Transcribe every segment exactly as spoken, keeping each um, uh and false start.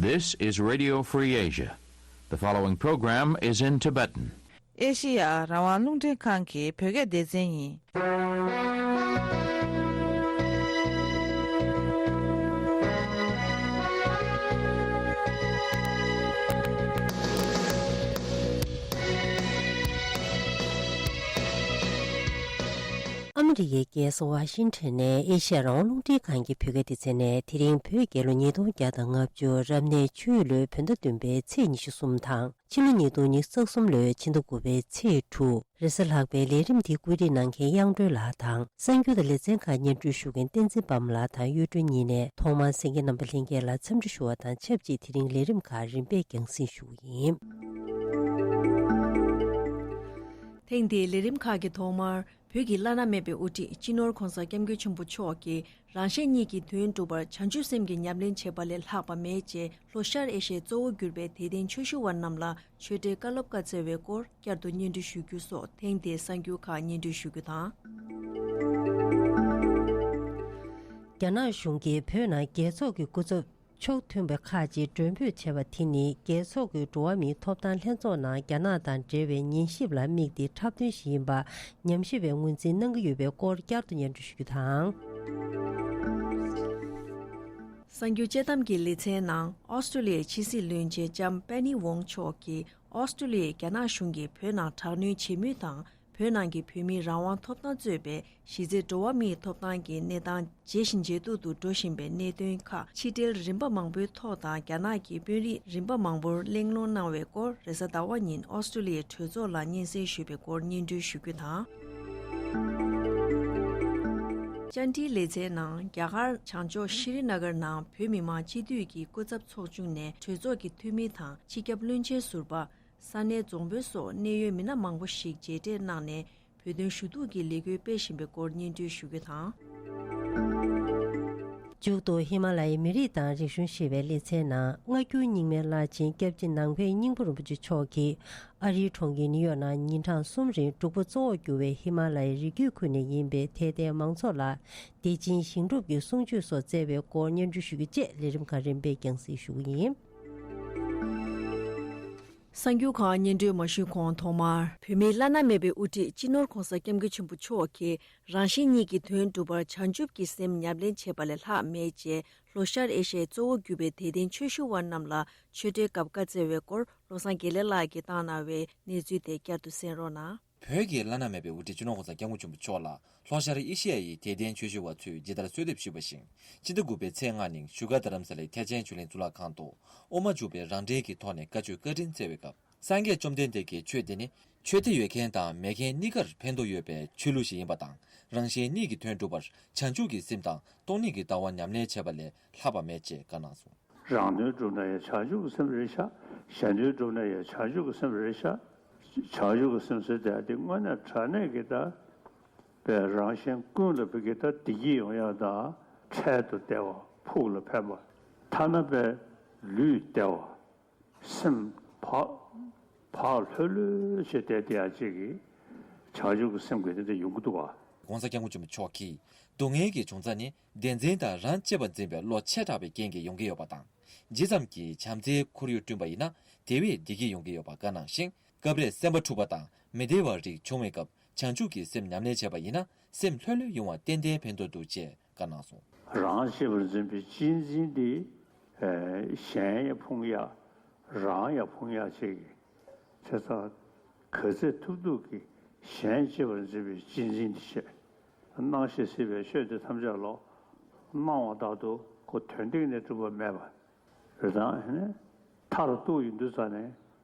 This is Radio Free Asia. The following program is in Tibetan. ཨེ་ཤི་ཡ་རང་དབང་རླུང་འཕྲིན་ཁང་གི་བོད་སྐད་སྡེ་ཚན་ཡིན། ཨ་མི་རི་ཀའི་རྒྱལ་ས་ཝ་ཤིང་ཊོན་ནས་ཨེ་ཤི་ཡ་རང་དབང་རླུང་འཕྲིན་ཁང་གི་བོད་སྐད་སྡེ་ཚན་ནས། དེ་རིང་བོད་རྒྱལ་ལོ་ཉིས་སྟོང་བརྒྱ་དང་ལྔ་བཅུ་རབ་གནས་ཆུ་ཡོས་ལོའི་བོད་ཟླ་བདུན་པའི་ཚེས་ཉི་ཤུ་གསུམ་དང་། ཕྱི་ལོ་ཉིས་སྟོང་ཉི་ཤུ་རྩ་གསུམ་ལོའི་ཕྱི་ཟླ་དགུ་པའི་ཚེས་དྲུག་རེས་གཟའ་ལྷག་པའི་ལས་རིམ་འདི་བཀོད་སྒྲིག་གནང་མཁན་དབྱངས་སྒྲོན་ལགས་དང་། གསར་འགྱུར་དང་ལེ་ཚན་ཁག་སྙན་སྒྲོན་ཞུ་མཁན་བསྟན་འཛིན་པདྨ་ལགས་དང་གཡུ་སྒྲོན་གཉིས་ནས། ཐོག་མར་གསན་མཁན་རྣམ་པ་ལྷན་རྒྱས་ལ་འཚམས་འདྲི་ཞུ་བ་དང་ཆབས་ཅིག་དེ་རིང་ལས་རིམ་ཁག་རིམ་པས་རྒྱང་སྲིང་ཞུ་གི་ཡིན། ཐེངས་འདིའི་ལས་རིམ་ཁག་གི་ཐོག་མར། བོད་ཀྱི་བླ་ན་མེད་པའི་དབུ་ཁྲིད་སྤྱི་ནོར་༧གོང་ས་༧སྐྱབས་མགོན་ཆེན་པོ་མཆོག་གིས། རང་གཞན་གཉིས་ཀྱི་དོན་སྒྲུབ་པར་བྱང་ཆུབ་སེམས་ཀྱི་ཉམས་ལེན་བྱེད་པ་ལས་ལྷག་པ་མེད་ཅེས། ལྷོ་ཤར་ཨེ་ཤི་ཡའི་གཙོ་བོ་གྱུར་པའི་དད་ལྡན་ཆོས་ཞུ་བ་རྣམས་ལ་ཆོས་འབྲེལ་བཀའ་སློབ་བཀའ་སྩལ་བའི་སྐོར་བསྐྱར་དུ་སྙན་སྒྲོན་ཞུ་རྒྱུ་སོགས་ཐེངས་འདིའི་གསར་འགྱུར་ཁག་སྙན་སྒྲོན་ཞུ་རྒྱུ་དང་། རྒྱ་ནག་གཞུང་གིས་བོད་ནང་རྒྱལ་ཚོགས་ཀྱི་སྐུ་ཚབ་ཕྱོགས་མཐུན་པ་ཁག་ཅིག་མགྲོན་འབོད་བྱས་པ་དེ་ནི། རྒྱལ་ཚོགས་ཀྱི་འགྲོ་བ་མིའི་ཐོབ་ཐང་ལྷན་ཚོགས་ནང་རྒྱ་ནག་དང་འབྲེལ་བའི་ཉན་ཞིབ་ལ་དམིགས་ཏེ་འཁྲབ་སྟོན་ཞིག་ཡིན་པ་ཉམས་ཞིབ་པའི་ངོས་འཛིན་གནང་གི་ཡོད་པའི་སྐོར་བསྐྱར་དུ་སྙན་སྒྲོན་ཞུ་རྒྱུ་དང་། གསར་འགྱུར་དཔྱད་གཏམ་གྱི་ལེ་ཚན་ནང་། ཨོ་སི་ཀྲོ་ལི་ཡའི་ཕྱི་སྲིད་བློན་ཆེན་ལྕམ་པེ་ནི་ཝོང་མཆོག་གིས། ཨོ་སི་ཀྲོ་ལི་ཡས་རྒྱ་ནག་གཞུང་གིས་བོད་ནང་དྲག་གནོན་བྱེད་མུས་དང་། བོད་ནང་གི་བོད་མིའི་རང་དབང་ཐོབ་ཐང་གཙོས་པའི་གཞི་རྩའི་འགྲོ་བ་མིའི་ཐོབ་ཐང་གི་གནས་སྟངས་ཇེ་ཞན་ཇེ་སྡུག་ཏུ་འགྲོ་བཞིན་པའི་གནད་དོན་ཁག་ཕྱི་འབྲེལ་རིམ་པ་མང་པོའི་ཐོག་དང་། རྒྱ་ནག་གི་དཔོན་རིགས་རིམ་པ་མང་པོར་གླེང་སློང་གནང་བའི་སྐོར། རེས་གཟའ་ཟླ་བ་ཉིན་ཨོ་སི་ཀྲོ་ལི་ཡའི་གྲོས་ཚོགས་ལ་སྙན་སེང་ཞུས་པའི་སྐོར་སྙན་སྒྲོན་ཞུ་རྒྱུ་དང་། བཅར་འདྲིའི་ལེ་ཚན་ནང་། རྒྱ་གར་བྱང་ཕྱོགས་ཤྲི་ན་གར་ནང་བོད་མི་མང་སྤྱི་འཐུས་ཀྱི་སྐུ་ཚབ་ཚོགས་ཆུང་ནས་གྲོས་ཚོགས་ཀྱི་འཐུས་མི་དང་། སྤྱི་ཁྱབ་བློན་ཆེན་ཟུར་པ། ས་གནས་རྫོང་དཔོན་སོགས་གནད་ཡོད་མི་སྣ་མང་པོ་ཞིག་མཇལ་འཕྲད་གནང་ནས། བོད་དོན་ཞུ་གཏུག་གི་ལས་འགུལ་སྤེལ་བཞིན་པའི་སྐོར་སྙན་སྒྲོན་ཞུ་རྒྱུ་དང་། མཇུག་ཏུ་ཧི་མ་ལ་ཡའི་མི་རིགས་དང་རིག་གཞུང་ཞེས་པའི་ལེ་ཚན་ནང་། སྔ་འགྱུར་རྙིང་མའི་བླ་ཆེན་སྐྱབས་རྗེ་ནང་པའི་སྙིང་པོ་རིན་པོ་ཆེ་མཆོག་གིས། ཨ་རིའི་གྲོང་ཁྱེར་ནིའུ་ཡོག་ནང་ཉིན་གྲངས་གསུམ་རིང་འབྲུག་པ་གཙོ་བོར་གྱུར་བའི་ཧི་མ་ལ་ཡའི་རི་རྒྱུད་ཁུལ་ནས་ཡིན་པའི་དད་ལྡན་མང་ཚོགས་ལ། བདེ་ཆེན་ཞིང་སྒྲུབ་ཀྱི་གསུང་ཆོས་སོགས་སྩལ་བའི་སྐོར་སྙན་སྒྲོན་ཞུ་རྒྱུ་བཅས་ལས་རིམ་ཁག་རིམ་པས་རྒྱང་སྲིང་ཞུ་གི་ཡིན། གསར་འགྱུར་ཁག་སྙན་སྒྲོན་མ་ཞུས་གོང་། ཐོག་མར་བོད་མིའི་བླ་ན་མེད་པའི་དབུ་ཁྲིད་སྤྱི་ནོར་༧གོང་ས་༧སྐྱབས་མགོན་ཆེན་པོ་མཆོག་གིས། རང་གཞན་གཉིས་ཀྱི་དོན་སྒྲུབ་པར་བྱང་ཆུབ་ཀྱི་སེམས་ཉམས་ལེན་བྱེད་པ་ལས་ལྷག་མེད་ཅེས། ལྷོ་ཤར་ཨེ་ཤ་ཡའི་གཙོ་བོ་གྱུར་པའི་དད་ལྡན་ཆོས་ཞུ་བ་རྣམས་ལ་ཆོས་འབྲེལ་སྐབས་བཀའ་སྩལ་བའི་སྐོར། བློ་བཟང་དགེ་ལེགས་ལགས་ཀྱིས་བཏང་གནང་བའི་གནས་ཚུལ་དེ་བསྐྱར་དུ་གསན་རོགས་གནང་། བོད་ཀྱི་བླ་ན་མེད་པའི་དབུ་ཁྲིད་སྤྱི་ནོར་༧གོང་ས་༧སྐྱབས་མགོན་ཆེན་པོ་མཆོག་ལ། ལྷོ་ཤར་ཨེ་ཤེ་ཡ་ཡི་དད་ལྡན་ཆོས་ཞུ་བ་ཚོས་ཇི་ལྟར་གསོལ་འདེབས་ཞུས་པ་བཞིན། སྤྱི་ཟླ་དགུ་པའི་ཚེས་ལྔ་ཉིན་བཞུགས་སྒར་རྡ་རམ་ས་ལའི་ཐེག་ཆེན་ཆོས་གླིང་གཙུག་ལག་ཁང་དུ། དབུ་མ་འཇུག་པའི་རང་འགྲེལ་གྱི་ཐོག་ནས་བཀའ་ཆོས་བཀའ་དྲིན་སྩལ་བའི་སྐབས། སངས་རྒྱས་བཅོམ་ལྡན་འདས་ཀྱིས་ཆོས་འདི་ནི། ཆོས་དེ་ཡོད་མཁན་དང་མེད་མཁན་གཉིས་ཀར་ཕན་ཐོགས་ཡོད་པའི་ཆོས་ལུགས་ཤིག་ཡིན་པ་དང་། རང་གཞན་གཉིས་ཀྱི་དོན་སྒྲུབ་པར་བྱང་ཆུབ་ཀྱི་སེམས་དང་སྟོང་ཉིད་ཀྱི་ལྟ་བ་ཉམས་ལེན་བྱེད་པ་ལས་ལྷག་པ་མེད་ཅེས་བཀའ་གནང་སོང་། རང་དོན་སྒྲུབ་ན་ཡང་བྱང་ཆུབ་ཀྱི་སེམས་རེད་ཤག་གཞན་དོན་སྒྲུབ་ན་ཡང་བྱང་ཆུབ་ཀྱི་སེམས་རེད་ཤག་བྱང་ཆུབ་ཀྱི་སེམས་ཟེར་དེ་དེ་དངོས་གནས་དྲང་གནས་ཀྱི་ད། པའི་རང་གཞན་ཀུན་ལ་བུ་གི་ད་བདེ་སྐྱིད་ཡོང་ཡག་དང་འཕྲལ་དུ་བདེ་བ་ཕུགས་ལ་ཕན་པ། ཐ་ན་པའི་ལུས་བདེ་བ། སེམས་བག་བག་ལྷོད་ལྷོད་བྱས་བསྡད་དེ་ཡག་ཅིག་གི་བྱང་ཆུབ་ཀྱི་སེམས་ཀྱི་དེ་འདྲ་ཡོང་གི་འདུག་བ། ༸གོང་ས་༸སྐྱབས་མགོན་ཆེན་པོ་མཆོག་གིས་སྡུག་བསྔལ་གྱི་བྱུང་རྩ་ནི་བདེན་འཛིན་དང་རང་གཅེས་པར་འཛིན་པའི་བློ་ཆེ་དྲགས་པའི་རྐྱེན་གྱིས་ཡོང་གི་ཡོད་པ་དང་། ཇི་ཙམ་གྱིས་བྱམས་བརྩེའི་ཁོར་ཡུག་བསྐྲུན་པ་ཡིན་ན་དེ་བས་བདེ་སྐྱིད་ཡོང་གི་ཡོད་པ་བཀའ་གནང་ཞིང་། སྐབས་རེ་སེམས་པ་འཁྲུགས་པ་དང་མི་བདེ་བ་རིགས་བྱུང་བའི་སྐབས་བྱང་ཆུབ་ཀྱི་སེམས་ཉམས་ལེན་བྱས་པ་ཡིན་ན་སེམས་ལྷོད་ལྷོད་ཡོང་བ་ཏན་ཏན་ཕན་ཐོགས་འདུག་ཅེས་བཀའ་གནང་སོང་། རང་གཅེས་པར་འཛིན་པའི་གཅེས་འཛིན་དེ་གཞན་ཡང་ཕུང་ཡག་རང་ཡང་ཕུང་ཡག་ཅིག་གི་བྱས་ཙང་ག་ཚད་ཐུབ་ཐུབ་ཀྱིས་གཞན་གཅེས་པར་འཛིན་པའི་གཅེས་འཛིན་དེ་བྱེད། སྣང་ཞིང་སྲིད་པའི་ཆོས་འདི་ཐམས་ཅད་ལོ། སྣང་བ་ལྟར་དུ་ཁོ་དོན་སྟེང་ནས་གྲུབ་པ་མེད་པ་རེད་དང་། མཐར་གཏུགས་ཡིན་དུས་ཙ་ནས།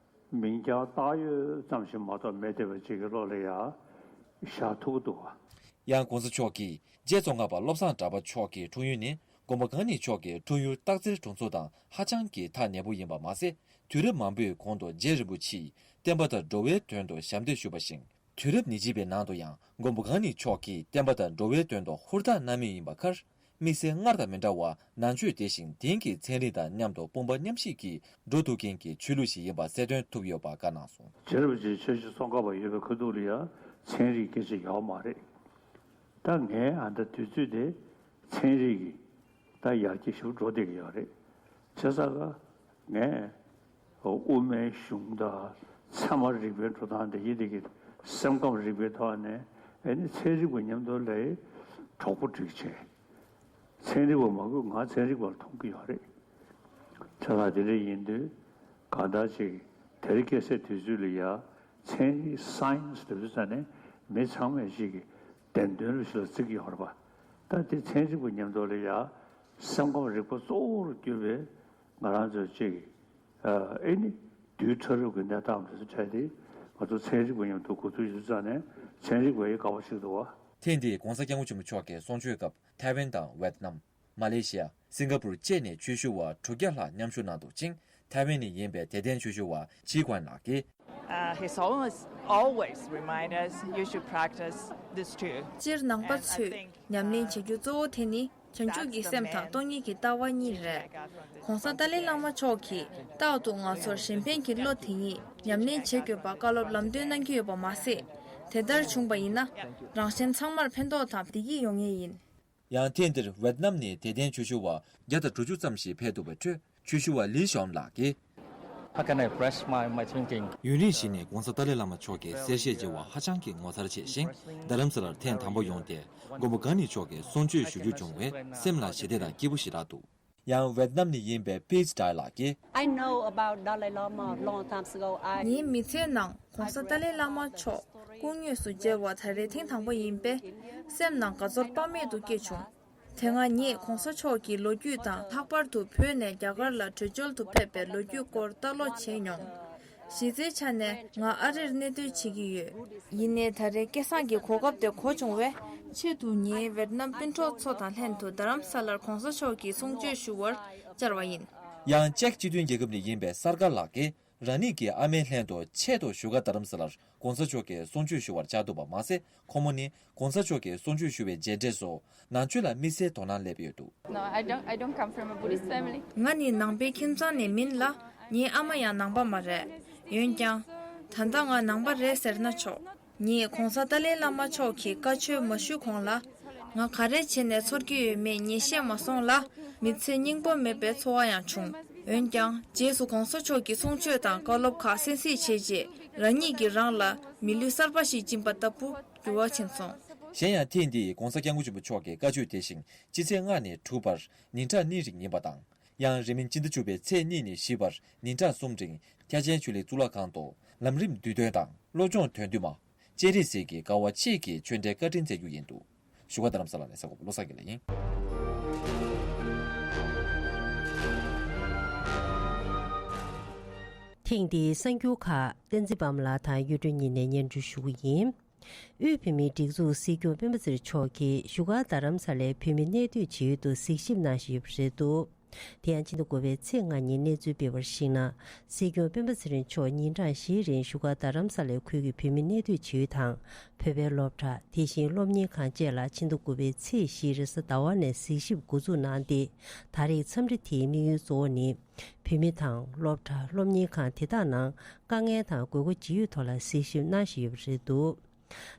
མིང་རྐྱང་བཏགས་ཡོད་ཙམ་ཞིག་མ་གཏོགས་མེད་བསྡད་པ་ཅིག་གི་བློ་ལ་ཡང་བཞག་ཐུབ་ཀྱི་འདུག་བ། ཡང་༸གོང་ས་མཆོག་གིས་རྗེ་ཙོང་ཁ་པ་བློ་བཟང་གྲགས་པ་མཆོག་གི་འཁྲུངས་ཡུལ་ནི་མགོན་པོ་གང་ཉིད་མཆོག་གི་འཁྲུངས་ཡུལ་སྟག་འཚེར་གྲོང་ཚོ་དང་ཧ་ཅང་གི་ཐག་ཉེ་པོ་ཡིན་པ་མ་ཟད། དུས་རབས་མང་པོའི་གོང་དུ་རྗེ་རིན་པོ་ཆེས་བསྟན་པ་དང་འགྲོ་བའི་དོན་དུ་ཞབས་འདེགས་ཞུས་པ་བཞིན། དུས་རབས་ཉེར་གཅིག་པའི་ནང་དུ་ཡང་མགོན་པོ་གང་ཉིད་མཆོག་གིས་བསྟན་པ་དང་འགྲོ་བའི་དོན་དུ་ཧུར་ཐག་གནང་མུས་ཡིན་པ་ཁར། དམིགས་བསལ་སྔར་དང་མི་འདྲ་བར་ནང་ཆོས་དེ་བཞིན་དེང་གི་ཚན་རིག་དང་མཉམ་དུ་དཔུང་པ་མཉམ་གཤིབ་ཀྱིས་འགྲོ་ཐུབ་མཁན་གྱི་ཆོས་ལུགས་ཤིག་ཡིན་པ་གསལ་སྟོན་ཐུབ་ཡོད་པ་བཀའ་གནང་སོང་། རྗེ་རིན་པོ་ཆེ་ཆོས་རྗེ་ཙོང་ཁ་པ་ཡོད་པའི་ཁ་ཐུག་ལ་ཡང་ཚན་རིག་སྐད་ཆ་ཡོད་མ་རེད། ད་ངའི་ཨ་ད་དུས་ཚོད་དེ་ཚན་རིག་གི་ད་ཡར་རྒྱས་ཞིག་འགྲོ་བསྡད་ཀྱི་ཡོད་རེད། བྱས་ཙང་ཀ་ ངས་དབུ་མའི་གཞུང་དང་ཚད་མ་རིག་པའི་འགྲོ་སྟངས་དེ་ཡིན་དེ་གི་སེམས་ཁམས་རིག་པའི་ཐོག་ནས་ཨེ་ནི་ཚན་རིག་པ་མཉམ་དུ་ལས་གྲོགས་པོ་སྒྲིག་བྱས། ཚན་རིག་པ་མང་པོས་ང་ཚན་རིག་པར་མཐོང་གི་ཡོད་རེད། ཆ་ལག་དེ་འདྲ་ཡིན་དུས་གང་ལྟར་ཅིག་དེ་རིང་ཁ་སང་དུས་ཚོད་ལ་ཡ་ཚན་རིག་སའེན་སི་དེ་ཚོ་ས་ནས་མི་ཚང་མས་ཅིག་གི་བདེན་དོན་ལ་ཞིག་ལ་བརྩི་གི་ཡོད་རེད་པ། ད་དེ་ཚན་རིག་པ་མཉམ་དུ་ལ་ཡ་སེམས་ཁམས་རིག་པ་གཙོ་བོར་གྱུར་པའི་ང་རང་ཚོ་ཅིག་ཨ་ཨེ་ནི་དུས་ཕྲ་རབ་ཀྱི་གནས་སྟངས་དེ་ཚོ་འཕྲད་དེ་ང་ཚོ་ཚན་རིག་པ་མཉམ་དུ་འགོ་འཛུགས་ཞུ་ཙང་ནས་ཚན་རིག་པ་ཡི་དགའ་བ་ཞིག་འདུག་བ། ཐེངས་འདིའི་༧གོང་ས་༧སྐྱབས་མགོན་ཆེན་པོ་མཆོག་གི་གསུང་ཆོས་སྐབས་ཐའེ་ཝན་དང་ཝེད་ནམ། མ་ལེ་ཤི་ཡ། སིང་ག་པུར་བཅས་ནས་ཆོས་ཞུ་བ་དྲུག་བརྒྱ་ལྷག་མཉམ་ཞུགས་གནང་འདུག་ཅིང་། ཐའེ་ཝན་ནས་ཡིན་པའི་དད་ལྡན་ཆོས་ཞུ་བ་ཆི་ཀོན་ལགས་ཀྱིས། Uh, he's always, always remind us you should practice this too. སྤྱིར་ནང་པ་ཚོས་ཉམས་ལེན་བྱེད་རྒྱུ་གཙོ་བོ་དེ་ནི་བྱང་ཆུབ་ཀྱི་སེམས་དང་སྟོང་ཉིད་ཀྱི་ལྟ་བ་གཉིས་རེད། ༸གོང་ས་ཏཱ་ལའི་བླ་མ་མཆོག་གིས་རྟག་ཏུ་ང་ཚོར་གཞན་ཕན་གྱི་བློ་དེ་ཉིད་ཉམས་ལེན་བྱེད་དགོས་པ་བཀའ་སློབ་ལམ་སྟོན་གནང་གི་ཡོད་པ་མ་ཟད། དེ་ལྟར་བྱུང་བ་ཡིན་ན་རང་གཞན་ཚང་མར་ཕན་ཐོགས་དང་བདེ་སྐྱིད་ཡོང་ངེས་ཡིན། ཡང་ཐེངས་འདིར་ཝེད་ནམ་ནས་དད་ལྡན་ཆོས་ཞུ་བ་བརྒྱ་དང་དྲུག་ཅུ་ཙམ་ཞིག་ཕེབས་འདུག་པའི་ཁྲོད་ཆོས་ཞུ་བ་ལི་ཞོམ་ལགས་ཀྱིས། How can I express my, my thinking? ཡུན་རིང་ཞིག་ནས་༸གོང་ས་ཏཱ་ལའི་བླ་མ་མཆོག་གི་གསལ་བཤད་བྱས་པ་ཧ་ཅང་གི་ངོ་མཚར་ཆེ་ཞིང་། རྡ་རམ་ས་ལར་ཐེངས་དང་པོ་ཡོང་སྟེ་མགོན་པོ་གང་ཉིད་མཆོག་གི་གསུང་ཆོས་ཞུ་རྒྱུ་བྱུང་བས་སེམས་ལ་ཞི་བདེ་དང་སྐྱིད་པོ་ཞེ་དྲག་འདུག་ཡང་ཝེད་ནམ་ནས་ཡིན་པའི་པིས་ཏཱ་ལགས་ཀྱིས། I know about Dalai Lama a long time ago. I ངའི་མི་ཚེའི་ནང་༸གོང་ས་ཏཱ་ལའི་བླ་མ་མཆོག་སྐུ་དངོས་སུ་མཇལ་བ་ད་རེས་ཐེངས་དང་པོ་ཡིན་པས། སེམས་ནང་དགའ་ཚོར་དཔག་མེད་དུ་སྐྱེས་བྱུང་། དེ་སྔ་ངས་༸གོང་ས་མཆོག་གི་ལོ་རྒྱུས་དང་། ལྷག་པར་དུ་བོད་ནས་རྒྱ་གར་ལ་བྲོས་བྱོལ་དུ་ཕེབས་པའི་ལོ་རྒྱུས་སྐོར་ལྟ་ཀློག་བྱས་མྱོང་། གཞི་རྩའི་ཆ་ནས་ང་ཨ་རིར་གནས་སྡོད་བྱེད་ཀྱི་ཡོད། ཡིན་ནའི་ད་རེས་སྐལ་བཟང་གི་གོ་སྐབས་དེ་གོ་བྱུང་བས། ཆེད་དུ་ངའི་ཝེད་ནམ་སྤུན་གྲོགས་ཚོ་དང་ལྷན་དུ་རྡ་རམ་ས་ལར་༸གོང་ས་མཆོག་གི་གསུང་ཆོས་ཞུ་བར་བཅར་བ་ཡིན། ཡང་ཅེཀ་སྤྱི་མཐུན་རྒྱལ་ཁབ་ནས་ཡིན་པའི་སར་ཀར་ལགས་ཀྱིས། རང་ཉིད་ཀྱི་ཨ་མའི་ལྷན་དུ་ཆེད་དུ་བཞུགས་སྒར་རྡ་རམ་ས་ལར་༸གོང་ས་མཆོག་གི་གསུང་ཆོས་ཞུ་བར་བཅར་འདུག་པ་མ་ཟད། ཁོ་མོ་ནི་༸གོང་ས་མཆོག་གི་གསུང་ཆོས་ཞུ་བའི་མཇལ་འཕྲད་སོགས་ནང་ཆོས་ལ་དམིགས་བསལ་དོ་སྣང་སླེབས་ཡོད་འདུག No, I don't, I don't come from a Buddhist family. ང་ནི་ནང་པའི་ཁྱིམ་ཚང་ནས་མིན་ལ། ངའི་ཨ་མ་ཡང་ནང་པ་མ་རེད། འོན་ཀྱང་། ད་ལྟ་ང་ནང་པ་རེད་ཟེར་ན་ཆོག་ངས་༸གོང་ས་ཏཱ་ལའི་བླ་མ་མཆོག་གི་བཀའ་ཆོས་མ་ཞུས་གོང་ལ། ང་ག་རེ་བྱས་ནས་ཚོར་གྱི་ཡོད་མེད་ངས་ཤེས་མ་སོང་ལ། མི་ཚེ་སྙིང་པོ་མེད་པའི་ཚོར་བ་ཡང་བྱུང་། འོན་ཀྱང་རྗེས་སུ་༸གོང་ས་མཆོག་གི་གསུང་ཆོས་དང་བཀའ་སློབ་ཁག་གསན་གཟིགས་བྱས་རྗེས། རང་ཉིད་ཀྱིས་རང་ལ་མི་ལུས་གསར་པ་ཞིག་སྦྱིན་པ་ལྟ་བུ་འགྱུར་བ་ཕྱིན་སོང་། གཞན་ཡང་ཐེངས་འདིའི་༸གོང་ས་༸སྐྱབས་མགོན་ཆེན་པོ་མཆོག་གི་བཀའ་ཆོས་དེ་བཞིན་སྤྱི་ཚེས་ལྔ་ནས་དྲུག་བར་ཉིན་གྲངས་གཉིས་རིང་ཡིན་པ་དང་། ཡང་རིང་མིན་སྤྱི་ཟླ་བཅུ་པའི་ཚེས་གཉིས་ནས་བཞི་བར་ཉིན་གྲངས་གསུམ་རིང་ཐེག་ཆེན་ཆོས་གླིང་གཙུག་ལག་ཁང་དུ་ལམ་རིམ་བསྡུས་དོན་དང་བློ་སྦྱོང་དོན་བསྡུ་མ། སྤྱན་རས་གཟིགས་ཀྱི་དགའ་བ་གཅིག་གི་ཆོས་འབྲེལ་བཀའ་དྲིན་སྩལ་རྒྱུ་ཡིན་འདུག་བཞུགས་སྒར་རྡ་རམ་ས་ལ་ནས་གསར་འགོད་པ་བློ་བཟང་དགེ་ལེགས་ཡིན། ཐེངས་འདིའི་གསར་འགྱུར་ཁག་བསྟན་འཛིན་པདྨ་ལགས་དང་གཡུ་སྒྲོན་གཉིས་ནས་སྙན་སྒྲོན་ཞུ་གི་ཡིན། དབུས་བོད་མིའི་སྒྲིག་འཛུགས་སྲིད་སྐྱོང་སྤེན་པ་ཚེ་རིང་མཆོག་གིས་བཞུགས་སྒར་རྡ་རམ་ས་ལའི་བོད་མི་གནས་སྡོད་བྱེད་ཡུལ་དུ་གཟིགས་ཞིབ་གནང་བཞིན་ཡོད་པ་རེད་འདུག་དེ་ཡང་ཕྱི་ཟླ་དགུ་པའི་ཚེས་ལྔ་ཉིན་གནས་ཚུལ་སྤེལ་བར་གཞིགས་ན། སྲིད་སྐྱོང་སྤེན་པ་ཚེ་རིང་མཆོག་ཉིན་གྲངས་བཞིའི་རིང་བཞུགས་སྒར་རྡ་རམ་ས་ལའི་ཁུལ་གྱི་བོད་མི་གནས་སྡོད་བྱེད་ཡུལ་དང་། བོད་པའི་སློབ་གྲྭ། དེ་བཞིན་སློབ་གཉེར་ཁང་བཅས་ལ་ཕྱི་ཟླ་དགུ་པའི་ཚེས་བཞི་རེས་གཟའ་ཟླ་བ་ནས་གཟིགས་ཞིབ་འགོ་འཛུགས་གནང་སྟེ། ད་རེས་འཚམས་འདྲི་དེའི་དམིགས་ཡུལ་གཙོ་བོ་ནི། བོད་མི་དང་སློབ་གྲྭ། སློབ་གཉེར་ཁང་དེ་དག་ནང་དཀའ་ངལ་དང་དགོས་མཁོ་ཇི་ཡོད་ཐོག་ལ་གཟིགས་ཞིབ་གནང་བཞིན་ཡོད་པ་རེད་འདུག་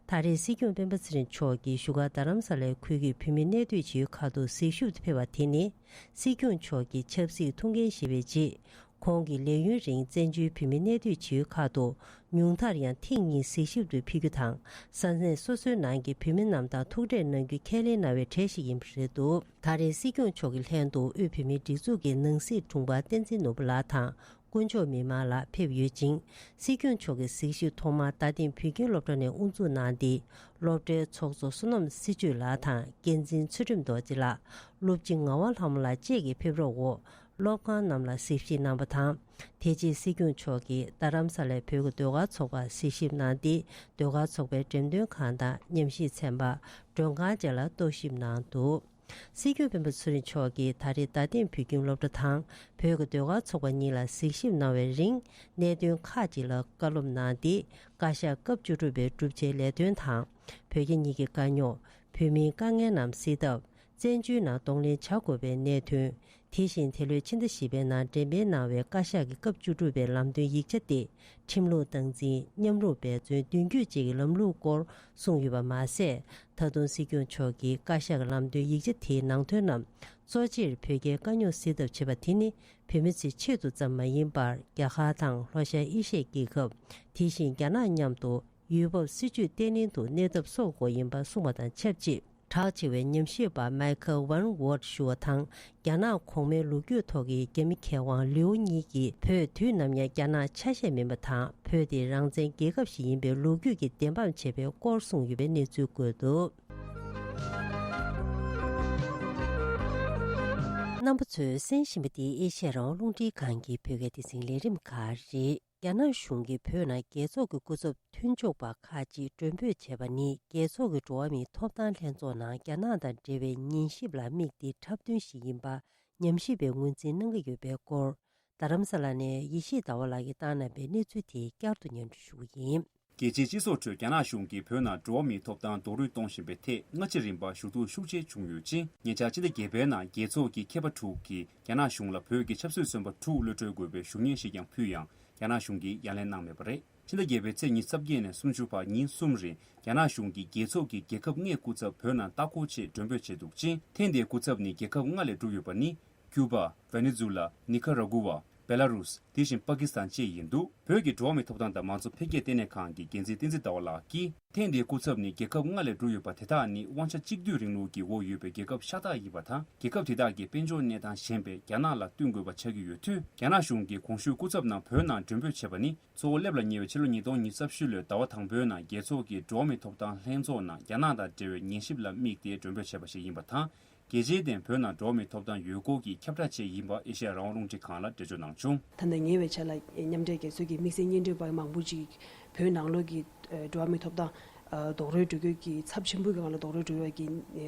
ད་རེས་སྲིད་སྐྱོང་སྤེན་པ་ཚེ་རིང་མཆོག་གིས་བཞུགས་སྒར་རྡ་རམ་ས་ལའི་ཁུལ་གྱི་བོད་མི་གནས་སྡོད་བྱེད་ཡུལ་ཁག་ཏུ་གཟིགས་ཞིབ་ཏུ་ཕེབས་པ་དེ་ནི། སྲིད་སྐྱོང་མཆོག་གི་ཆབ་སྲིད་ཐུགས་འགན་བཞེས་པའི་རྗེས། ཁོང་གིས་ལས་ཡུན་རིང་བཙན་བྱོལ་བོད་མི་གནས་སྡོད་བྱེད་ཡུལ་ཁག་ཏུ་ཉུང་མཐར་ཡང་ཐེངས་གཉིས་གཟིགས་ཞིབ་ཏུ་ཕེབས་རྒྱུ་དང་། ས་གནས་སོ་སོའི་ནང་གི་བོད་མི་རྣམས་དང་ཐུག་འཕྲད་གནང་རྒྱུ་ཁས་ལེན་གནང་བའི་གྲས་ཤིག་ཡིན་པ་རེད་འདུག་ད་རེས་སྲིད་སྐྱོང་མཆོག་གི་ལྷན་དུ་དབུས་བོད་མིའི་སྒྲིག་འཛུགས་ཀྱི་ནང་སྲིད་དྲུང་འཕར་བསྟན་འཛིན་ནོར་བུ་ལགས་དང་། དཀོན་མཆོག་མི་དམངས་ལགས་ཕེབས་ཡོད་ཅིང་། སྲིད་སྐྱོང་མཆོག་གི་གཟིགས་ཞིབ་ཐོག་མར་རྡ་སྟེང་བོད་ཁྱིམ་སློབ་གྲྭ་ནས་དབུ་འཛུགས་གནང་སྟེ། སློབ་གྲྭའི་ཚོགས་གཙོ་བསོད་ནམས་སྲི་གཅོད་ལགས་དང་། འགན་འཛིན་ཚུལ་ཁྲིམས་རྡོ་རྗེ་ལགས། སློབ་སྤྱི་ངག་དབང་ལྷ་མོ་ལགས་བཅས་ཀྱིས་ཕེབས་རོགས་འོག་སློབ་ཁང་རྣམས་ལ་གཟིགས་ཞིབ་གནང་བ་དང་། དེ་རྗེས་སྲིད་སྐྱོང་མཆོག་གིས་རྡ་རམ་ས་ལའི་བོད་ཀྱི་ཟློས་གར་ཚོགས་པར་གཟིགས་ཞིབ་གནང་སྟེ། ཟློས་གར་ཚོགས་པའི་འགྲེམས་སྟོན་ཁང་དང་། ཉམས་ཞིབ་ཚན་པ། མགྲོན་ཁང་བཅས་ལ་རྟོག་ཞིབ་གནང་འདུག་སྲིད་སྐྱོང་སྤེན་པ་ཚེ་རིང་མཆོག་གིས་ད་རེས་རྡ་སྟེང་བོད་ཁྱིམ་སློབ་གྲྭ་དང་བོད་ཀྱི་ཟློས་གར་ཚོགས་པ་གཉིས་ལ་གཟིགས་ཞིབ་གནང་བའི་རིང་། གནད་དོན་ཁག་ཅིག་ལ་བཀའ་སློབ་གནང་སྟེ། བཀའ་ཤག་སྐབས་བཅུ་དྲུག་པའི་བསྒྲུབ་བྱའི་ལས་དོན་དང་། བོད་རྒྱ་གཉིས་ཀྱི་དཀའ་རྙོག་བོད་མིའི་དཀའ་ངལ་རྣམས་སེལ་ཐབས། བཙན་བྱོལ་ནང་གདོང་ལེན་བྱ་དགོས་པའི་གནད་དོན། དེ་བཞིན་དེ་ལོའི་ཕྱི་ཟླ་བཞི་པའི་ནང་འགྲེམས་སྤེལ་གནང་བའི་བཀའ་ཤག་གི་སྐབས་བཅུ་དྲུག་པའི་ལམ་སྟོན་ཡིག་ཆ་སྟེ། ཁྲིམས་ལུགས་སྟངས་འཛིན། མཉམ་རུབ་འབད་བརྩོན་མདུན་སྐྱོད་བཅས་ཀྱི་ལམ་ལུགས་སྐོར་གསུངས་ཡོད་པ་མ་ཟད། ད་དུང་སྲིད་སྐྱོང་མཆོག་གིས་བཀའ་ཤག་གི་ལམ་སྟོན་ཡིག་ཆ་དེའི་ནང་དོན་རྣམས་ གཙོ་ཆེར་བོད་རྒྱའི་དཀའ་རྙོག་སེལ་ཐབས་བྱེད་པ་དེ་ནི་བོད་མི་ཚོའི་ཆེད་དུ་ཙམ་མ་ཡིན་པར། རྒྱ་གར་དང་ལྷོ་ཤར་ཨེ་ཤི་ཡའི་རྒྱལ་ཁབ། དེ་བཞིན་རྒྱ་ནག་མཉམ་དུ་ཡུལ་བབ་སྲིད་ཇུས་བརྟན་བརླིང་དུ་གནས་ཐབས་སོགས་སྐོར་ཡིན་པ་གསུངས་པ་དང་ཆབས་ཅིག་གྲགས་ཆེ་བའི་ཉམས་ཞིབ་པ་མའི་ཁལ་ཝན་ཝོར་ཞུ་བ་དང་། རྒྱ་ནག་གོང་མའི་ལོ་རྒྱུས་ཐོག་གི་རྒྱ་མི་མཁས་དབང་ལིའུ་གཉིས་ཀྱིས་བོད་དུས་ནམ་ཡང་རྒྱ་ནག་ཆ་ཤས་མིན་པ་དང་། བོད་དེ་རང་བཙན་རྒྱལ་ཁབ་ཞིག་ཡིན་པའི་ལོ་རྒྱུས་ཀྱི་བདེན་དཔང་བྱས་པའི་སྐོར་གསུངས་ཡོད་པའི་གནས་ཚུལ་བཀོད་འདུག་རྣམ་པ་ཚོས་གསན་བཞིན་པ་འདི་ཨེ་ཤ་ཡ་རང་དབང་རླུང་འཕྲིན་ཁང་གི་བོད་སྐད་སྡེ་ཚན་ལས་རིམ་ཁག་རེད། རྒྱ་ནག་གཞུང་གིས་བོད་ནང་རྒྱལ་ཚོགས་ཀྱི་སྐུ་ཚབ་མཐུན་ཕྱོགས་པ་ཁག་ཅིག་མགྲོན་འབོད་བྱས་པ་ནི། རྒྱལ་ཚོགས་ཀྱི་འགྲོ་བ་མིའི་ཐོབ་ཐང་ལྷན་ཚོགས་ནང་རྒྱ་ནག་དང་འབྲེལ་བའི་ཉན་ཞིབ་ལ་དམིགས་ཏེ་འཁྲབ་སྟོན་ཞིག་ཡིན་པ་ཉམས་ཞིབ་པས་ངོས་འཛིན་གནང་གི་ཡོད་པའི་སྐོར། རྡ་རམ་ས་ལ་ནས་ཡེ་ཤེས་ཟླ་བ་ལགས་ཀྱིས་བཏང་གནང་བའི་གནས་ཚུལ་དེ་བསྐྱར་དུ་སྙན་སྒྲོན་ཞུ་གི་ཡིན། རྒྱལ་སྤྱིའི་སྤྱི་ཚོགས་ཁྲོད་རྒྱ་ནག་གཞུང་གིས་བོད་ནང་འགྲོ་བ་མིའི་ཐོབ་ཐང་རྡོག་རོལ་གཏོང་བཞིན་པའི་ཐད་སྔ་ཕྱི་རིམ་པར་ཞུ་གཏུག་ཤུགས་ཆེ་བྱུང་ཡོད་ཅིང་། ཉེ་ཆར་ཕྱི་ཟླ་བརྒྱད་པའི་ནང་རྒྱལ་ཚོགས་ཀྱི་མཁས་པ་དྲུག་གིས་རྒྱ་ནག་གཞུང་ལ་བོད་ཀྱི་ཆབ་སྲིད་བཙོན་པ་དྲུག་གློད་གྲོལ་དགོས་པའི་ཞུ་སྙན་ཞིག་ཀྱང་ཕུལ་ཡང་། རྒྱ་ནག་གཞུང་གིས་ཡ་ལན་གནང་མེད་པ་རེད། ཕྱི་ཟླ་བརྒྱད་པའི་ཚེས་ཉི་ཤུ་རྩ་བརྒྱད་ནས་སུམ་ཅུ་བར་ཉིན་གསུམ་རིང་རྒྱ་ནག་གཞུང་གིས་རྒྱལ་ཚོགས་ཀྱི་རྒྱལ་ཁབ་ལྔའི་སྐུ་ཚབ་བོད་ནང་ལྟ་སྐོར་ཆེད་མགྲོན་འབོད་བྱས་འདུག་ཅིང་། ཐེངས་འདིའི་སྐུ་ཚབ་ནི་རྒྱལ་ཁབ་ལྔ་ལས་གྲུབ་ཡོད་པ་ནི། ཀྱུ་པ། ཝེ་ནེ་ཛུ་ལ། ནི་ཁ་ར་གུ་ཝ། བེ་ལ་རུས། དེ་བཞིན་པ་ཀི་སི་ཐན་བཅས་ཡིན་འདུག་བོད་ཀྱི་འགྲོ་བ་མིའི་ཐོབ་ཐང་དང་མང་གཙོ་འཕེལ་རྒྱས་ལྟེ་གནས་ཁང་གི་འགན་འཛིན་བསྟན་འཛིན་ཟླ་བ་ལགས་ཀྱིས། ཐེངས་འདིའི་སྐུ་ཚབ་ནི་རྒྱལ་ཁབ་ལྔ་ལས་གྲུབ་ཡོད་པ་དེ་དག་ནི་དབང་ཆ་གཅིག་སྡུད་རིང་ལུགས་ཀྱི་འོག་ཡོད་པའི་རྒྱལ་ཁབ་ཤ་སྟག་ཡིན་པ་དང་། རྒྱལ་ཁབ་དེ་དག་གི་དཔལ་འབྱོར་གནས་སྟངས་ཞན་པས་རྒྱ་ནག་ལ་བསྟུན་དགོས་པ་ཆགས་ཀྱི་ཡོད་དུས། རྒྱ་ནག་གཞུང་གིས་གོང་ཞུས་སྐུ་ཚབ་རྣམས་བོད་ནང་མགྲོན་འབོད་བྱས་པ་ནི། གཙོ་བོ་སླེབས་ལ་ཉེ་བའི་ཕྱི་ལོ་ཉིས་སྟོང་ཉི་ཤུ་རྩ་བཞི་ལོའི་ཟླ་བ་དང་པོའི་ནང་རྒྱལ་ཚོགས་ཀྱི་འགྲོ་བ་མིའི་ཐོབ་ཐང་ལྷན་ཚོགས་ནང་རྒྱ་ནག་དང་འབྲེལ་བའི་ཉན་ཞིབ་ལ་དམིགས་ཏེ་མགྲོན་འབོད་བྱས་པ་ཞིག་ཡིན་པ་དང་། རྒྱལ་སྤྱིའི་སྟེང་བོད་ནང་འགྲོ་བ་མིའི་ཐོབ་ཐང་ཡོད་སྐོར་གྱི་ཁྱབ་བསྒྲགས་བཅས་ཡིན་པ་ཨེ་ཤེ་ཡ་རང་དབང་རླུང་འཕྲིན་ཁང་ལ་འགྲེལ་བརྗོད་གནང་བྱུང་། ད་ལྟ་ཉེ་བའི་ཆར་ལ་མཉམ་འབྲེལ་རྒྱལ་ཚོགས་ཀྱི་དམིགས་བསལ་སྙན་སྒྲོན་པ་མང་པོ་ཅིག་བོད་ནང་ལོགས་ཀྱི་འགྲོ་བ་མིའི་ཐོབ་ཐང་རྡོག་རོལ་འགྲོ་རྒྱུ་གི་ཚབས་ཆེན་པོའི་སྒང་ལ་རྡོག་རོལ་འགྲོ་བའི་གི་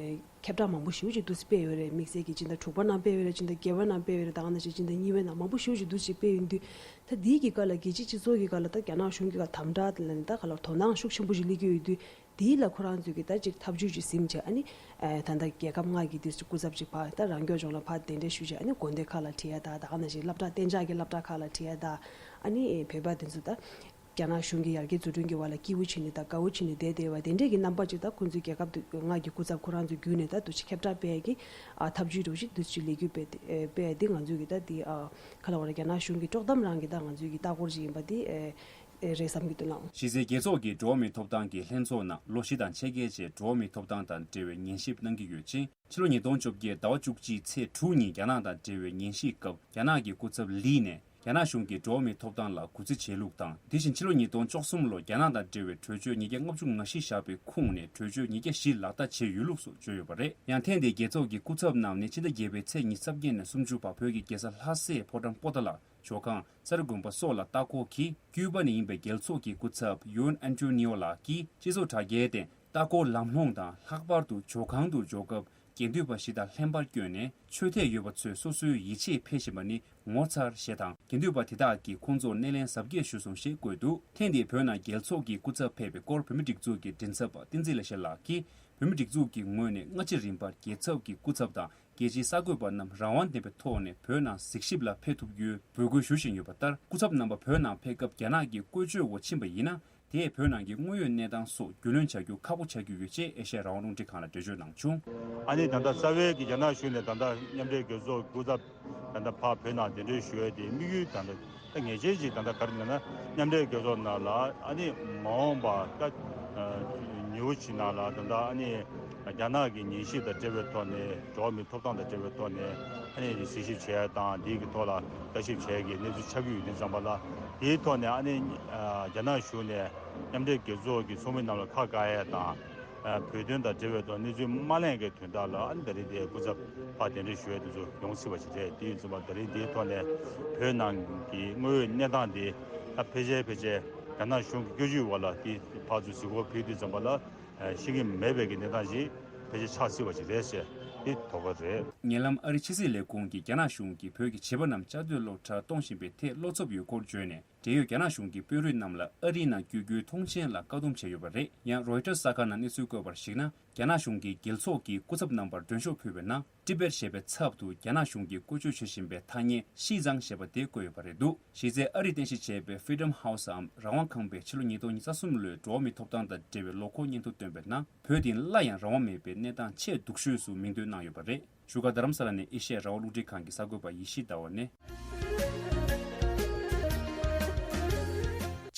ཁྱབ་བསྒྲགས་མང་པོ་ཞེ་པོ་ཅིག་འདུག་སེ་སྤེལ་ཡོད་རེད། དམིགས་བསལ་གྱི་སྤྱི་ཟླ་དྲུག་པ་ནང་སྤེལ་ཡོད་རེད། སྤྱི་ཟླ་བརྒྱད་པ་ནང་སྤེལ་ཡོད་རེད། ད་ག་ནང་བཞིན་སྤྱི་ཟླ་གཉིས་པའི་ནང་མང་པོ་ཞེ་པོ་ཅིག་འདུག་སེ་སྤེལ་ཡོད་དུས། ད་འདིའི་གི་སྐབས་ལ་རྒྱལ་སྤྱིའི་སྤྱི་ཚོགས་ཀྱི་སྐབས་ལ་ད་རྒྱ་ནག་གཞུང་གི་སྐབས་དམ་དྲག་ལ་ནི་ད་ག་ལ་དོ་སྣང་ཤུགས་ཆེན་པོ་ཞིག་སླེབས་ཀྱི་ཡོད་དུས། དེའི་ལ་ཁོ་རང་ཚོས་ཀྱི་ད་ཅིག་ཐབས་ཇུས་ཅིག་ཟིན་བྱས། ཨ་ནི་ད་ལྟ་རྒྱལ་ཁབ་ལྔ་གི་དུས་སུ་སྐུ་ཚབ་ཅིག་ཕར་ད་རང་སྐྱོང་ལྗོངས་ལ་ཕར་གདན་འདྲེན་ཞུས་བྱས། ཨ་ནི་དགོན་སྡེ་ཁག་ལ་ཁྲིད་ཡ་ད་ད་ག་ནང་བཞིན་སློབ་གྲྭ་གཏན་འཇགས་ཀྱི་སློབ་གྲྭ་ཁག་ལ་ཁྲིད་ཡ་ད། ཨ་ནི་བོད་པ་དེ་ཚོ་ད་རྒྱ་ནག་གཞུང་གི་ཡར་རྒྱས་འཛུགས་སྐྲུན་གྱི་བར་ལ་སྐྱིད་པོ་བྱས་ནས་ད་དགའ་བོ་བྱས་ནས་བསྡད་བསྡད་པ་དེ་འདྲས་ཀྱི་རྣམ་པ་ཅིག་ད་ཁོང་ཚོའི་རྒྱལ་ཁབ་དུ་ལྔ་གི་སྐུ་ཚབ་ཁོ་རང་ཚོ་བརྒྱུད་ནས་ད་འདུག་སེ་ཁྱབ་བསྒྲགས་སྤེལ་ཡ་གི་ཨ་ཐབས་ཇུས་འདྲ་བོ་ཞིག་འདུག་སེ་ལས་འགུལ་སྤེལ་ཏེ་ཨེ་སྤེལ་ཡ་འདི་ང་ཚོའི་གི་ད་འདི་ཨ་ག་ལ་བ་ར་རྒྱ་ནག་གཞུང་གི་དཀྲོག་གཏམ་རང་གི་ད་ང་ཚོའི་གི་ལྟ་སྐོར་ཅིག་ཡིན་པ་འདི་ཨེ་ཨེ་རེད་བསམ་གྱི་འདུག་ལགས། གཞི་རྩའི་རྒྱལ་ཚོགས་ཀྱི་འགྲོ་བ་མིའི་ཐོབ་ཐང་གི་ལྷན་ཚོགས་ནང་ལོ་བཞི་དང་ཕྱེད་ཀའི་རྗེས་འགྲོ་བ་མིའི་ཐོབ་ཐང་དང་འབྲེལ་བའི་ཉན་ཞིབ་གནང་གི་ཡོད་ཅིང་། ཕྱི་ལོ་ཉིས་སྟོང་བཅོ་བརྒྱད་ཟླ་བ་བཅུ་གཅིག་ཚེས་དྲུག་ཉིན་རྒྱ་ནག་དང་འབྲེལ་བའི་ཉན་ཞིབ་སྐབས་རྒྱ་ནག་གི་སྐུ་ཚབ་ལི་ནས་རྒྱ་ནག་གཞུང་གིས་འགྲོ་བ་མིའི་ཐོབ་ཐང་ལ་གུས་བརྩི་བྱེད་ལུགས་དང་། དེ་བཞིན་ཕྱི་ལོ་ཉིས་སྟོང་བཅུ་གསུམ་ལོར་རྒྱ་ནག་དང་འབྲེལ་བའི་གྲོས་ཆོད་ཉིས་བརྒྱ་ལྔ་བཅུ་ང་བཞི་བཞག་པའི་ཁོངས་ནས་གྲོས་ཆོད་ཉིས་བརྒྱ་བཞི་ལག་བསྟར་བྱས་ཡོད་ལུགས་སུ་བརྗོད་ཡོད་པ་རེད། ཡང་ཐེངས་འདིའི་རྒྱལ་ཚོགས་ཀྱི་སྐུ་ཚབ་རྣམས་ནི་ཕྱི་ཟླ་བརྒྱད་པའི་ཚེས་ཉི་ཤུ་རྩ་བརྒྱད་ནས་སུམ་ཅུ་བར་བོད་ཀྱི་རྒྱལ་ས་ལྷ་སའི་ཕོ་བྲང་པོ་ཏཱ་ལ། ཇོ་ཁང་། གསེར་དགོན་པ་སོགས་ལ་ལྟ་སྐོར་གྱིས། ཀྱུ་པ་ནས་ཡིན་པའི་རྒྱལ་ཚོགས་ཀྱི་སྐུ་ཚབ་ཡུན་ཨན་ཏོ་ནི་ཡོ་ལགས་ཀྱིས་སྤྱི་ཚོགས་དྲ་རྒྱའི་སྟེང་ལྟ་སྐོར་ལམ་ལྷོང་དང་། ལྷག་པར་དུ་ཇོ་ཁང་དུ་འབྱོར་སྐབས་དགེ་འདུན་པ་ཞིག་དང་ལྷན་པར་བསྐྱོན་ནས། ཆོས་དད་ཡོད་པ་ཚོས་སོ་སོའི་ཡིད་ཆེས་འཕེལ་བཞིན་པ་ནི་ངོ་མཚར་ཞེས་དང་། དགེ་འདུན་པ་དེ་དག་གིས་ཁོང་ཚོར་སྣེ་ལེན་གཟབ་རྒྱས་ཞུས་སོང་ཞེས་བཀོད་འདུག་ཐེངས་འདིའི་བོད་ནང་རྒྱལ་ཚོགས་ཀྱི་སྐུ་ཚབ་ཕེབས་པའི་སྐོར་བོད་མིའི་སྒྲིག་འཛུགས་ཀྱི་མགྲིན་ཚབ་པ་བསྟན་འཛིན་ལེགས་བཤད་ལགས་ཀྱིས། བོད་མིའི་སྒྲིག་འཛུགས་ཀྱི་ངོས་ནས་སྔ་ཕྱི་རིམ་པར་རྒྱལ་ཚབ་ཀྱི་སྐུ་ཚབ་དང་། རྒྱལ་སྤྱིའི་གསར་འགོད་པ་རྣམས་རང་དབང་ལྡན་པའི་ཐོག་ནས་བོད་ནང་གཟིགས་ཞིབ་ལ་ཕེབས་ཐུབ་རྒྱུའི་འབོད་སྐུལ་ཞུ་བཞིན་ཡོད་པ་ལྟར། སྐུ་ཚབ་རྣམ་པ་བོད་ནང་ཕེབས་སྐབས་རྒྱ་ནག་གི་བཀོལ་སྤྱོད་འོག་ཕྱིན་པ་ཡིན་ན། དེས་བོད་ནང་གི་དངོས་ཡོད་གནས་སྟངས་སོགས་རྒྱུས་ལོན་བྱ་རྒྱུ་ཁག་པོ་ཆགས་ཀྱི་ཡོད་ཅེས་ཨེ་ཤ་ཡ་རང་དབང་རླུང་འཕྲིན་ཁང་ལ་འགྲེལ་བརྗོད་གནང་བྱུང་། ཨ་ནི་ད་ལྟ་རྩ་བའི་གི་རྒྱ་ནག་གཞུང་ནས་ད་ལྟ་མཉམ་འབྲེལ་རྒྱལ་ཚོགས་སྐུ་ཚབ་ད་ལྟ་ཕར་བོད་ནང་གདན་འདྲེན་ཞུ་ཡས་དེ་དམིགས་ཡུལ་ད་ལྟ་ད་ངེས་ཅན་ཅིག་ད་ལྟ་ག་རེ་ལབ་ན། མཉམ་འབྲེལ་རྒྱལ་ཚོགས་ནང་ལ་ཨ་ནི་མ་འོངས་པ་ད་ཉེ་བོ་ཞིག་ནང་ལ་ད་ལྟ་ཨ་ནི་རྒྱ་ནག་གི་ཉན་ཞིབ་དང་འབྲེལ་བའི་ཐོག་ནས། འགྲོ་བ་མིའི་ཐོབ་ཐང་དང་འབྲེལ་བའི་ཐོག་ནས་ཨ་ནི་གཟིགས་ཞིབ་བྱེད་ཡ་དང་། འདིའི་གི་ཐོག་ལ་ལྟ་ཞིབ་བྱེད་ཡ་གི་གནས་ཚུལ་ཆགས་ཀྱི་ཡོད་དུས་ཙམ་པ་ལ། དེའི་ཐོག་ནས་ཨ་ནི་རྒྱ་ནག་གཞུང་ནས་མཉམ་འབྲེལ་རྒྱལ་ཚོགས་ཀྱི་ཚོགས་མི་རྣམས་ལ་ཁ་བཀག་ཡ་དང་། བོད་དོན་དང་འབྲེལ་བའི་ཐོག་གནས་ཚུལ་མ་གླེང་གི་དོན་དག་ལ་ཨ་ནི་ད་རེས་དེ་སྐུ་ཚབ་ཕར་གདན་འདྲེན་ཞུ་ཡ་དེ་ཚོ་ཡོང་སྲིད་པ་ཞིག་རེད། དེ་ཡིན་ཙམ་པ་ད་རེས་འདིའི་ཐོག་ནས་བོད་ནང་གི་དངོས་ཡོད་གནས་སྟངས་དེ་ད་ཕལ་ཆེར་ཕལ་ཆེར་རྒྱ་ནག་གཞུང་གི་བཀོད་ཇུས་འོག་ལ་དེ་ཕར་ཚུར་གཟིགས་སྐོར་ཕེབས་དུས་ཙམ་པ་ལ་ཤེས་ཀྱི་མེད་པའི་གི་གནས་སྟངས་ཤིག་ཕལ་ཆེར་ཆགས་སྲིད་པ་ཞིག་རེད་ཟེར་དེ་དོགས་པ་རེད། ཉེ་ལམ་ཨ་རིའི་ཕྱི་སྲིད་ལས་ཁུངས་ཀྱིས་རྒྱ་ནག་གཞུང་གིས་བོད་ཀྱི་བྱིས་པ་རྣམས་བཅའ་སྡོད་སློབ་གྲྭར་གཏོང་བཞིན་པའི་ཐད་བློ་འཚབ་ཡོད་སྐོར་བརྗོད་ནས། འབྲེལ་ཡོད་རྒྱ་ནག་གཞུང་གི་དཔོན་རིགས་རྣམས་ལ་ཨ་རིའི་ནང་བསྐྱོད་རྒྱུའི་ཐོངས་མཆན་ལ་བཀག་སྡོམ་བྱས་ཡོད་པ་རེད། ཡང་Reuters་གསར་ཁང་ནང་གནས་ཚུལ་བཀོད་པར་གཞིགས་ན། རྒྱ་ནག་གཞུང་གིས་རྒྱལ་ཚོགས་ཀྱི་སྐུ་ཚབ་རྣམ་པར་མགྲོན་ཤོག་ཕུལ་བའི་ནང་ཏི་བེད་ཞེས་པའི་ཚབ་ཏུ་རྒྱ་ནག་གཞུང་གིས་བཀོལ་སྤྱོད་བྱེད་བཞིན་པའི་ཐ་སྙད་ཤིས་ཙང་ཞེས་པ་དེ་བཀོད་ཡོད་པ་རེད་འདུག་གཞི་རྩའི་ཨ་རིས་རྟེན་གཞི་བྱས་པའི་Freedom House་འམ་རང་དབང་ཁང་པས་ཕྱི་ལོ་ཉིས་སྟོང་ཉི་ཤུ་རྩ་གསུམ་ལོའི་འགྲོ་བ་མིའི་ཐོབ་ཐང་དང་འབྲེལ་བའི་ལོ་འཁོར་སྙན་ཐོ་བཏོན་པའི་ནང་། བོད་དེ་སླར་ཡང་རང་དབང་མེད་པའི་གནས་སྟངས་ཆེས་སྡུག་ཤོས་སུ་མིང་འདོན་གནང་ཡོད་པ་རེད། བཞུགས་སྒར་རྡ་རམ་ས་ལ་ནས་ཨེ་ཤེ་ཡ་རང་དབང་རླུང་འཕྲིན་ཁང་གི་གསར་འགོད་པ་ཡེ་ཤེས་ཟླ་བ་ནས།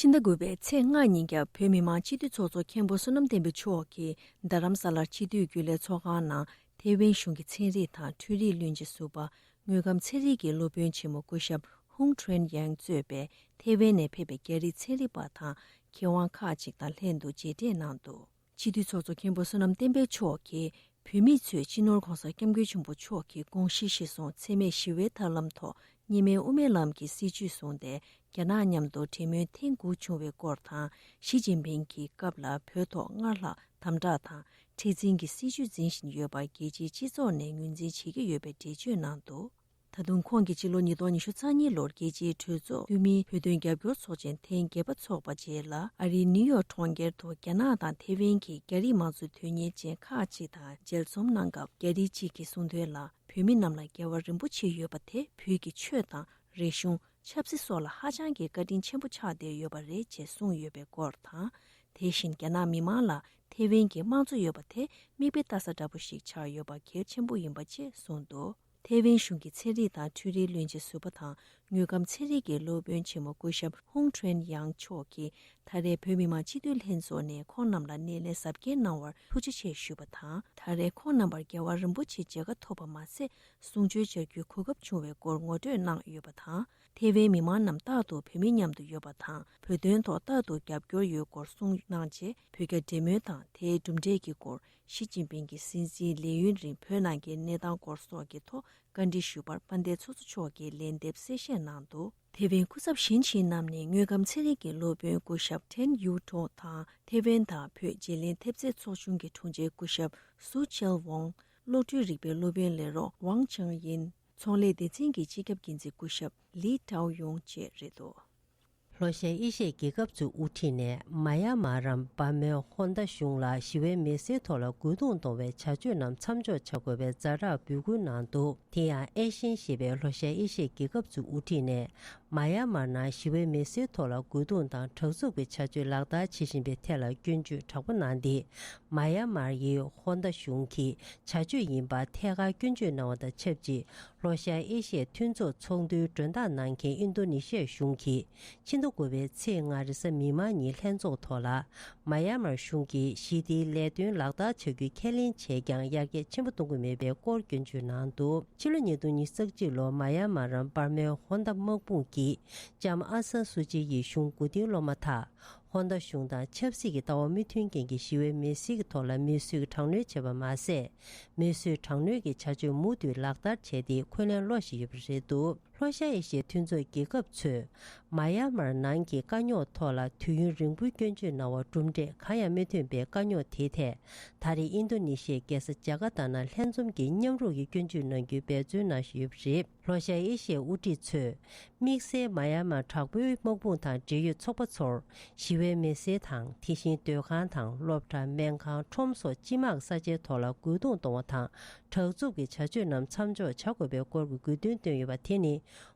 ཕྱི་ཟླ་དགུ་པའི་ཚེས་ལྔ་ཉིན་རྒྱབ་བོད་མི་མང་སྤྱི་འཐུས་ཚོགས་གཙོ་མཁན་པོ་བསོད་ནམས་བསྟན་འཕེལ་མཆོག་གིས་རྡ་རམ་ས་ལར་སྤྱི་འཐུས་རྒྱུན་ལས་ཚོགས་ཁང་ནང་ཐེ་ཝན་གཞུང་གི་ཚན་རིག་དང་འཕྲུལ་རིག་བློན་ཆེན་ཟུར་པ། དངོས་ཁམས་ཚན་རིག་གི་སློབ་དཔོན་ཆེན་མོ་སྐུ་ཞབས་ཧུང་ཁྲེན་ཡང་གཙོས་པའི་ཐེ་ཝན་ནས་ཕེབས་པའི་རྒྱ་རིགས་ཚན་རིག་པ་དང་མཁས་དབང་ཁག་ཅིག་དང་ལྷན་དུ་མཇལ་འཕྲད་གནང་འདུག་སྤྱི་འཐུས་ཚོགས་གཙོ་མཁན་པོ་བསོད་ནམས་བསྟན་འཕེལ་མཆོག་གིས། བོད་མི་ཚོས་སྤྱི་ནོར་༧གོང་ས་༧སྐྱབས་མགོན་ཆེན་པོ་མཆོག་གི་དགོངས་གཞི་གཞིར་བཟུང་འཚེ་མེད་ཞི་བའི་ཐབས་ལམ་ཐོག་གཉིས་སྨན་དབུ་མའི་ལམ་གྱི་སྲིད་བྱུས་བཟུང་སྟེ། རྒྱ་ནག་མཉམ་དུ་གྲོས་མོལ་ཐེངས་དགུ་བྱུང་བའི་སྐོར་དང་། ཞི་ཅིན་ཕིང་གི་སྐབས་ལ་བོད་ཐོག་སྔར་ལྷག་དམ་དྲག་དང་མཁྲེགས་འཛིན་གྱི་སྲིད་བྱུས་འཛིན་བཞིན་ཡོད་པར་རྒྱལ་སྤྱིའི་སྤྱི་ཚོགས་ནས་ངོས་འཛིན་བྱེད་ཀྱི་ཡོད་པའི་འགྲེལ་བརྗོད་གནང་འདུག་ད་དུང་ཁོང་གིས་ཕྱི་ལོ་ཉིས་སྟོང་ཉི་ཤུ་རྩ་གཉིས་ལོར་རྒྱལ་སྤྱིའི་གྲོས་ཚོགས་འཐུས་མིའི་བོད་དོན་རྒྱབ་སྐྱོར་ཚོགས་ཆེན་ཐེངས་བརྒྱད་པ་འཚོགས་པ་རྗེས་ལ། ཨ་རིའི་ནིའུ་ཡོག་གྲོང་ཁྱེར་དུ་རྒྱ་ནག་དང་ཐེ་ཝན་གྱི་རྒྱ་རིགས་མང་གཙོའི་དོན་གཉེར་ཅན་ཁག་ཅིག་དང་མཇལ་འཛོམས་གནང་སྐབས། རྒྱ་རིགས་གཅིག་གིས་གསུངས་དོན་ལ། བོད་མི་རྣམས་ལ་འགལ་བ་རིམ་པ་ཕྱེ་ཡོད་པ་དེ་བོད་ཀྱི་ཆོས་དང་། རིག་གཞུང་། ཆབ་སྲིད་སོགས་ལ་ཧ་ཅང་གི་བཀའ་དྲིན་ཆེན་པོ་ཆགས་བསྡད་ཡོད་པ་རེད་ཅེས་གསུངས་ཡོད་པའི་སྐོར་དང་། དེ་བཞིན་རྒྱ་ནག་མི་མང་ལ་ཐེ་ཝན་གྱི་དམངས་གཙོ་ཡོད་པ་དེ་མིག་དཔེ་ལྟ་ས་འདྲ་པོ་ཞིག་ཆགས་ཡོད་པ་གལ་ཆེན་པོ་ཡིན་པ་བཅས་གསུངས་འདུག་ཐེ་ཝན་གཞུང་གི་ཚན་རིག་དང་འཕྲུལ་རིག་བློན་ཆེན་ཟུར་པ་དང་། དངོས་ཁམས་ཚན་རིག་གི་སློབ་དཔོན་ཆེན་མོ་སྐུ་ཞབས་ཧུང་ཁྲེན་ཡང་མཆོག་གིས། ད་རེས་བོད་མི་མང་སྤྱི་འཐུས་ལྷན་ཚོགས་ནས་ཁོང་རྣམས་ལ་སྣེ་ལེན་གཟབ་རྒྱས་གནང་བར་ཐུགས་རྗེ་ཆེ་ཞུས་པ་དང་། ད་རེས་ཁོང་རྣམ་པར་རྒྱལ་བ་རིན་པོ་ཆེའི་མཇལ་ཁ་ཐོབ་པ་མ་ཟད། གསུང་ཆོས་བཅར་རྒྱུའི་གོ་སྐབས་བྱུང་བའི་སྐོར་ངོ་སྤྲོད་གནང་ཡོད་པ་དང་། ཐེ་ཝན་མི་མང་རྣམས་རྟག་ཏུ་བོད་མི་མཉམ་དུ་ཡོད་པ་དང་། བོད་དོན་ཐོག་རྟག་ཏུ་རྒྱབ་སྐྱོར་ཡོད་སྐོར་གསུངས་གནང་རྗེས། བོད་རྒྱ་འབྲེལ་མོལ་དང་། དེའི་གྲུབ་འབྲས་ཀྱི་སྐོར། ཞི་ཅིན་ཕིང་གིས་སྲིད་འཛིན་ལས་ཡུན་རིང་བོད་ནང་གི་གནས་སྟངས་སྐོར་སོགས་ཀྱི་ཐོག་བཀའ་འདྲི་ཞུས་པར། དཔལ་ལྡན་ཚོགས་གཙོ་མཆོག་གིས་ལན་འདེབས་གསལ་བཤད་གནང་འདུག་ཐེ་ཝན་སྐུ་ཚབ་ཞིན་ཆིན་རྣམ་གཉིས་དངོས་ཁམས་ཚན་རིག་གི་སློབ་དཔོན་སྐུ་ཞབས་ཁྲེན་ཡུའུ་ཀྲོ་དང་། ཐེ་ཝན་དང་བོད་བརྗེ་ལེན་ཐེབས་རྩའི་ཚོགས་ཆུང་གི་དྲུང་ཆེ་སྐུ་ཞབས་སུ་ཆེལ་ཝོང་། གློག་འཕྲུལ་རིག་པའི་སློབ་དཔོན་ལས་རོགས་ཝང་ཆང་ཡིན། ཚོང་ལས་སྡེ་ཚན་གྱི་སྤྱི་ཁྱབ་འགན་འཛིན་སྐུ་ཞབས་ལི་ཀྲའོ་ཡུང་བཅས་རེད་འདུག་ལྷོ་ཤར་ཨེ་ཤི་ཡའི་རྒྱལ་ཁབ་ཚོའི་དབུ་ཁྲིད་ནས་མ་ཡ་མར་འམ་འབར་མའི་ཧོན་ད་གཞུང་ལ་ཞི་བའི་མེ་སྲེག་ཐོག་ལ་རྒོལ་རྡུང་གཏོང་བའི་བྱ་སྤྱོད་རྣམས་མཚམས་འཇོག་བྱ་དགོས་པའི་ཛ་དྲག་འབོད་སྐུལ་གནང་འདུག་དེ་ཡང་ཨེ་ཤེན་ཞེས་པའི་ལྷོ་ཤར་ཨེ་ཤི་ཡའི་རྒྱལ་ཁབ་ཚོའི་དབུ་ཁྲིད་ནས། མ་ཡ་མར་ནང་ཞི་བའི་མེ་སྲེག་ཐོག་ལ་རྒོལ་རྡུང་དང་དྲག་རྩུབ་ཀྱི་བྱ་སྤྱོད་ལག་བསྟར་བྱེད་བཞིན་པའི་ཐད་ལ་སྐྱོན་བརྗོད་དྲག་པོ་གནང་སྟེ། མ་ཡ་མར་ཡི་ཧོན་ད་གཞུང་གི་བྱ་སྤྱོད་ཡིན་པ་ཐད་ཀར་སྐྱོན་བརྗོད་གནང་བ་དང་ཆབས་ཅིག་ལྷོ་ཤར་ཨེ་ཤི་ཡའི་མཐུན་ཚོགས་ཚོགས་འདུའི་མགྲོན་བདག་གནང་མཁན་ཨིན་རྡོ་ནེ་ཤི་ཡའི་གཞུང་གིས་ཕྱི་ཟླ་དགུ་པའི་ཚེས་ལྔ་རེས་གཟའ་མིག་དམར་ཉིན་ལྷན་ཚོགས་ཐོག་ལ། མ་ཡ་མར་གཞུང་གིས་ཞི་བདེའི་ལས་དོན་ལག་བསྟར་བྱ་རྒྱུའི་ཁས་ལེན་བྱས་ཀྱང་ཡར་རྒྱས་ཆེན་པོ་གཏོང་གི་མེད་པའི་སྐོར་སྐྱོན་བརྗོད་གནང་འདུག་ཕྱི་ལོ་ཉིས་སྟོང་ཉི་ཤུ་རྩ་གཅིག་ལོར་མ་ཡ་མར་འམ་འབར་མའི་ཧོན་ད་དམག་དཔུང་གིས་ལྕམ་ཨང་སན་སུ་ཅི་ཡི་གཞུང་མགོ་རྟིང་སློག་མ་ཐག་ཧོན་ད་གཞུང་དང་ཆབ་སྲིད་ཀྱི་ལྟ་བ་མི་མཐུན་རྐྱེན་གྱིས་ཞི་བའི་མེ་སྲེག་གི་ཐོག་ལ་མི་གསོད་ཀྱི་དྲག་གནོན་བྱས་པ་མ་ཟད། མི་གསོད་དྲག་གནོན་གྱི་བྱ་སྤྱོད་མུ་མཐུད་ལག་བསྟར་བྱས་ཏེ་འཁོན་ལན་སློག་བཞིན་ཡོད་པ་རེད་འདུག་ལྷོ་ཤར་ཨེ་ཤི་ཡའི་མཐུན་ཚོགས་རྒྱལ་ཁབ་ཚོས་མ་ཡ་མར་ནང་གི་དཀའ་རྙོག་ཐོག་ལ་དུས་ཡུན་རིང་པོའི་སྐྱོན་བརྗོད་གནང་བར་གྲུབ་འབྲས་གང་ཡང་མི་ཐོན་པའི་དཀའ་རྙོག་དེའི་ཐད། ད་རེས་ཨིན་རྡོ་ནེ་ཤི་ཡའི་རྒྱལ་ས་ཇ་ཀར་ཏ་ནང་ལྷན་འཛོམས་ཀྱིས་མཉམ་རུབ་ཀྱིས་སྐྱོན་བརྗོད་གནང་རྒྱུའི་འབད་བརྩོན་གནང་བཞིན་ཡོད་པ་རེད། ལྷོ་ཤར་ཨེ་ཤི་ཡའི་དབུ་ཁྲིད་ཚོས། དམིགས་བསལ་མ་ཡ་མར་དྲག་པོའི་དམག་དཔུང་དང་འབྲེལ་ཡོད་ཚོགས་པ་ཚོར་ཞི་བའི་མེ་སྲེག་དང་དེ་བཞིན་སྡོད་ཁང་དང་སློབ་གྲྭ། སྨན་ཁང་། ཁྲོམ་སོགས་སྤྱི་དམངས་ས་ཆའི་ཐོག་ལ་རྒོལ་རྡུང་གཏོང་བ་དང་དྲག་རྩུབ་ཀྱི་བྱ་སྤྱོད་རྣམས་མཚམས་འཇོག་བྱ་དགོས་པའི་སྐོར་གྱི་དགོས་འདུན་བཏོན་ཡོད་པ་དེ་ནི་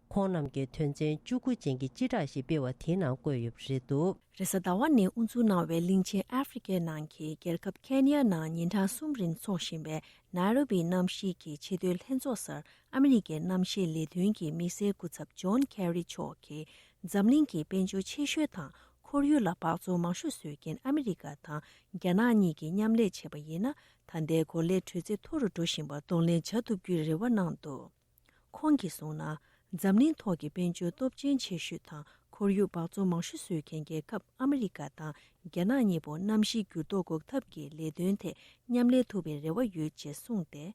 ཁོང་རྣམས་ཀྱིས་དོན་ཚན་བཅུ་དགུ་ཅན་གྱི་སྤྱི་བསྒྲགས་ཤིག་སྤེལ་བ་དེའི་ནང་བཀོད་ཡོད་པ་རེད་འདུག་རེས་གཟའ་ཟླ་བ་ནས་དབུ་འཛུགས་གནང་བའི་གླིང་ཆེན་ཨ་ཧྥེ་རི་ཁའི་ནང་གི་རྒྱལ་ཁབ་ཁེ་ནི་ཡ་ནང་ཉིན་གྲངས་གསུམ་རིང་འཚོགས་བཞིན་པའི་ནཱ་རོ་བི་གནམ་གཤིས་ཀྱི་ཆེས་མཐོའི་ལྷན་ཚོགས་སར། ཨ་མི་རི་ཀའི་གནམ་གཤིས་ལས་དོན་གྱི་དམིགས་བསལ་སྐུ་ཚབ་ཇོན་ཁེ་རི་མཆོག་གིས། འཛམ་གླིང་གི་དཔལ་འབྱོར་ཆེ་ཤོས་དང་ཁོར་ཡུག་ལ་འབག་བཙོག་མང་ཤོས་བཟོ་མཁན་ཨ་མི་རི་ཀ་དང་རྒྱ་ནག་གཉིས་ཀྱིས་མཉམ་ལས་བྱས་པ་ཡིན་ན། ད་ལྟའི་གོ་ལའི་དྲོད་ཚད་མཐོ་རུ་འགྲོ་བཞིན་པར་གདོང་ལེན་བྱ་ཐུབ་རྒྱུའི་རེ་བ་གནང་འདུག་ཁོང་གིས་གསུངས་ན། འཛམ་གླིང་ཐོག་གི་དཔལ་འབྱོར་སྟོབས་ཆེན་ཆེ་ཤོས་དང་ཁོར་ཡུག་འབག་བཙོག་མང་ཤོས་བཟོ་མཁན་རྒྱལ་ཁབ་ཨ་མི་རི་ཀ་དང་རྒྱ་ནག་གཉིས་པོ་གནམ་གཤིས་འགྱུར་ལྡོག་འགོག་ཐབས་ཀྱི་ལས་དོན་ཐད་མཉམ་ལས་ཐུབ་པའི་རེ་བ་ཡོད་ཅེས་གསུངས་ཏེ།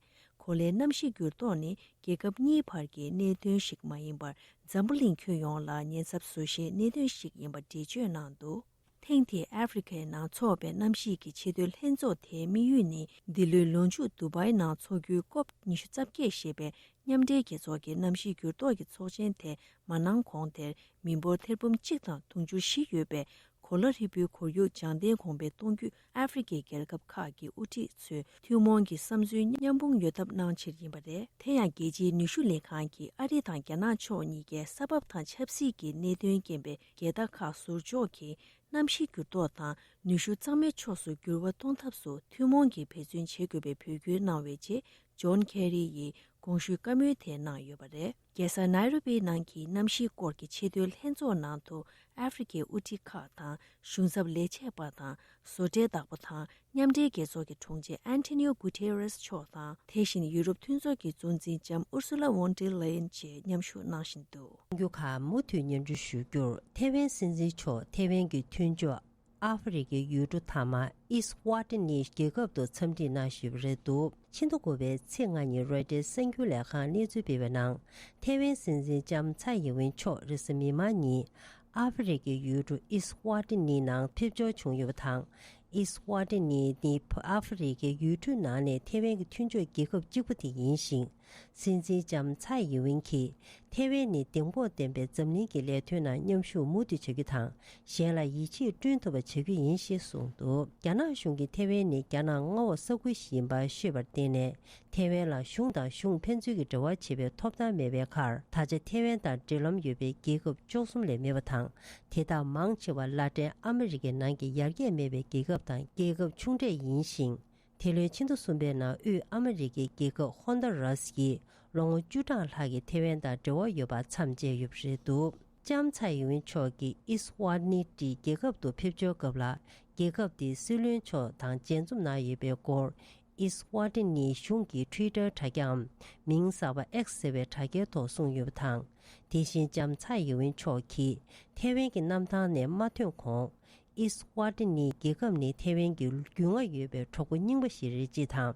གོ་ལའི་གནམ་གཤིས་འགྱུར་ལྡོག་ནི་རྒྱལ་ཁབ་གཉིས་བར་གྱི་གནད་དོན་ཞིག་མ་ཡིན་པར། འཛམ་བུ་གླིང་ཁྱོན་ཡོངས་ལ་ཉེན་ཚབས་བཟོ་གཞིའི་གནད་དོན་ཞིག་ཡིན་པ་འགྲེལ་བརྗོད་གནང་འདུག་ཐེངས་འདིའི་ཨ་ཧྥེ་རི་ཁའི་ནང་འཚོགས་པའི་གནམ་གཤིས་ཀྱི་ཆེས་མཐོའི་ལྷན་ཚོགས་དེའི་དམིགས་ཡུལ་ནི། འདི་ལོའི་ལོ་མཇུག་དུ་བའི་ནང་འཚོགས་རྒྱུའི་ཀོབ་ཉི་ཤུ་རྩ་བརྒྱད་ཞེས་པའི་མཉམ་འབྲེལ་རྒྱལ་ཚོགས་ཀྱི་གནམ་གཤིས་འགྱུར་ལྡོག་གི་ཚོགས་ཆེན་དེ་མ་གནང་གོང་དེར། མི་འབོར་ཐེར་འབུམ་གཅིག་དང་དུང་ཕྱུར་བཞི་ཡོད་པའི་གོ་ལ་ཧྲིལ་པོའི་ཁོར་ཡུག་སྦྱང་བརྡར་གོང་འཕེལ་གཏོང་རྒྱུའི་ཨ་ཧྥེ་རི་ཁའི་རྒྱལ་ཁབ་ཁག་གི་དབུ་ཁྲིད་ཚོས་ཐུན་མོང་གི་བསམ་ཚུལ་མཉམ་སྤུངས་ཡོང་ཐབས་གནང་ཕྱིར་ཡིན་པ་རེད། དེ་ཡང་རྒྱལ་སྤྱིའི་ནུས་ཤུགས་ལས་ཁང་གིས་ཨ་རི་དང་རྒྱ་ནག་ཕྱོགས་གཉིས་ཀའི་ས་བབ་དང་ཆབ་སྲིད་ཀྱི་གནད་དོན་རྐྱེན་པས་རྒྱལ་དར་ཁག་ཟུར་འཇོག་གིས། གནམ་གཤིས་འགྱུར་ལྡོག་དང་ནུས་ཤུགས་གཙང་མའི་ཕྱོགས་སུ་འགྱུར་བ་གཏོང་ཐབས་སུ་ཐུན་མོང་གིས་འབད་བརྩོན་བྱེད་དགོས་པའི་འབོད་སྐུལ་གནང་བའི་རྗེས། ཇོན་ཁེ་རི་ཡིས་དགོངས་ཞུའི་བཀའ་མོལ་དེ་གནང་ཡོད་པ་རེད། རྒྱལ་ས་ནཱི་རོ་པིའི་ནང་གི་གནམ་གཤིས་སྐོར་གྱི་ཆེས་མཐོའི་ལྷན་ཚོགས་ནང་དུ། ཨ་ཧྥེ་རི་ཁའི་དབུ་ཁྲིད་ཁག་དང་། གཞུང་ཚབ་ལས་བྱེད་པ་དང་། བཟོ་གྲྭའི་བདག་པོ་དང་། མཉམ་འབྲེལ་རྒྱལ་ཚོགས་ཀྱི་དྲུང་ཆེ་ཨན་ཐི་ནིའོ་གུ་ཐེ་རེས་མཆོག་དང་། དེ་བཞིན་ཡུ་རོབ་མཐུན་ཚོགས་ཀྱི་གཙོ་འཛིན་ལྕམ་ཨུར་སུ་ལ་ཝོན་ཏེ་ལེ་ཡན་བཅས་མཉམ་ཞུགས་གནང་བཞིན་འདུག་གསར་འགྱུར་ཁག་མུ་མཐུད་སྙན་སྒྲོན་ཞུ་རྒྱུར། ཐེ་ཝན་སྲིད་འཛིན་མཆོག་ཐེ་ཝན་གྱི་མཐུན་ཕྱོགས་ཨ་ཧྥེ་རི་ཁའི་ཡུལ་གྲུ་མཐའ་མ་ཨི་སི་ཝཱ་ཏི་ནི་རྒྱལ་ཁབ་ཏུ་འཚམས་འདྲི་གནང་བཞིན་པ་རེད་འདུག་ཕྱི་ཟླ་དགུ་པའི་ཚེས་ལྔ་ཉིན་རོའི་ཊར་གསར་འགྱུར་ལས་ཁང་གནས་ཚུལ་སྤེལ་བའི་ནང་། ཐེ་ཝན་སྲིད་འཛིན་ལྕམ་ཚའེ་ཡིན་ཝིན་མཆོག་རེས་གཟའ་མིག་དམར་ཉིན་ཨ་ཧྥེ་རི་ཁའི་ཡུལ་གྲུ་ཨི་སི་ཝཱ་ཏི་ནི་ནང་ཕེབས་འབྱོར་བྱུང་ཡོད་པ་དང་། ཨི་སི་ཝཱ་ཏི་ནི་ནི་ཨ་ཧྥེ་རི་ཁའི་ཡུལ་གྲུའི་ནང་ནས་ཐེ་ཝན་གྱི་མཐུན་ཕྱོགས་རྒྱལ་ཁབ་གཅིག་པུ་དེ་ཡིན་ཞིང་། སྲིད་འཛིན་ལྕམ་ཚའེ་ཡིན་ཝིན་གྱིས། ཐེ་ཝན་ནི་གདེང་སྤོབས་ལྡན་པའི་འཛམ་གླིང་གི་ལས་དོན་ནང་མཉམ་ཞུགས་མུ་མཐུད་བྱ་རྒྱུ་དང་། གཞན་ལ་ཡིད་ཆེས་བསྐྲུན་ཐུབ་པ་བྱ་རྒྱུ་ཡིན་ཞེས་གསུངས་འདུག་རྒྱ་ནག་གཞུང་གིས་ཐེ་ཝན་ནི་རྒྱ་ནག་མངའ་འོག་ས་ཁུལ་ཞིག་ཡིན་པར་ཤོད་པར་བརྟེན་ནས། ཐེ་ཝན་ལ་གཞུང་དང་གཞུང་ཕན་ཚུན་གྱི་འབྲེལ་བ་བྱེད་པའི་ཐོབ་ཐང་མེད་པའི་ཁར། ད་ཆ་ཐེ་ཝན་དང་འབྲེལ་ལམ་ཡོད་པའི་རྒྱལ་ཁབ་བཅུ་གསུམ་ལས་མེད་པ་དང་། དེ་དག་མང་ཆེ་བ་ལ་ཏེན་ཨ་མི་རི་ཀའི་ནང་གི་ཡར་རྒྱས་མེད་པའི་རྒྱལ་ཁབ་དང་རྒྱལ་ཁབ་ཆུང་གྲས་ཡིན་ཞིང་། འདི་ལོའི་ཕྱི་ཟླ་གསུམ་པའི་ནང་དབུས་ཨ་མི་རི་ཀའི་རྒྱལ་ཁབ་ཧོན་ད་རཱས་ཀྱིས་ལོ་ངོ་བཅུ་གྲངས་ལྷག་གི་ཐེ་ཝན་དང་འབྲེལ་བ་ཡོད་པ་མཚམས་བཅད་ཡོད་པ་རེད་འདུག་ལྕམ་ཚའེ་ཡིན་ཝིན་མཆོག་གིས་ཨི་སི་ཝཱ་ནི་ཏི་རྒྱལ་ཁབ་ཏུ་ཕེབས་འབྱོར་སྐབས་ལ། རྒྱལ་ཁབ་དེའི་སྲིད་བློན་མཆོག་དང་མཇལ་འཛོམས་གནང་ཡོད་པའི་སྐོར། ཨི་སི་ཝཱ་ཏི་ནི་གཞུང་གི་ཊུའི་ཊར་དྲ་རྒྱའམ། མིང་གསར་པ་ཨེགས་ཟེར་བའི་དྲ་རྒྱའི་ཐོག་གསུངས་ཡོད་པ་དང་། དེ་བཞིན་ལྕམ་ཚའེ་ཡིན་ཝིན་མཆོག་གིས་ཐེ་ཝན་གྱི་གནམ་ཐང་ནས་མ་ཐོན་གོང་། ཨི་སི་ཝཱ་ཏི་ནི་རྒྱལ་ཁབ་ནི་ཐེ་ཝན་གྱི་རྒྱུས་མངའ་ཡོད་པའི་གྲོགས་པོ་རྙིང་པ་ཞིག་རེད་ཅེས་དང་།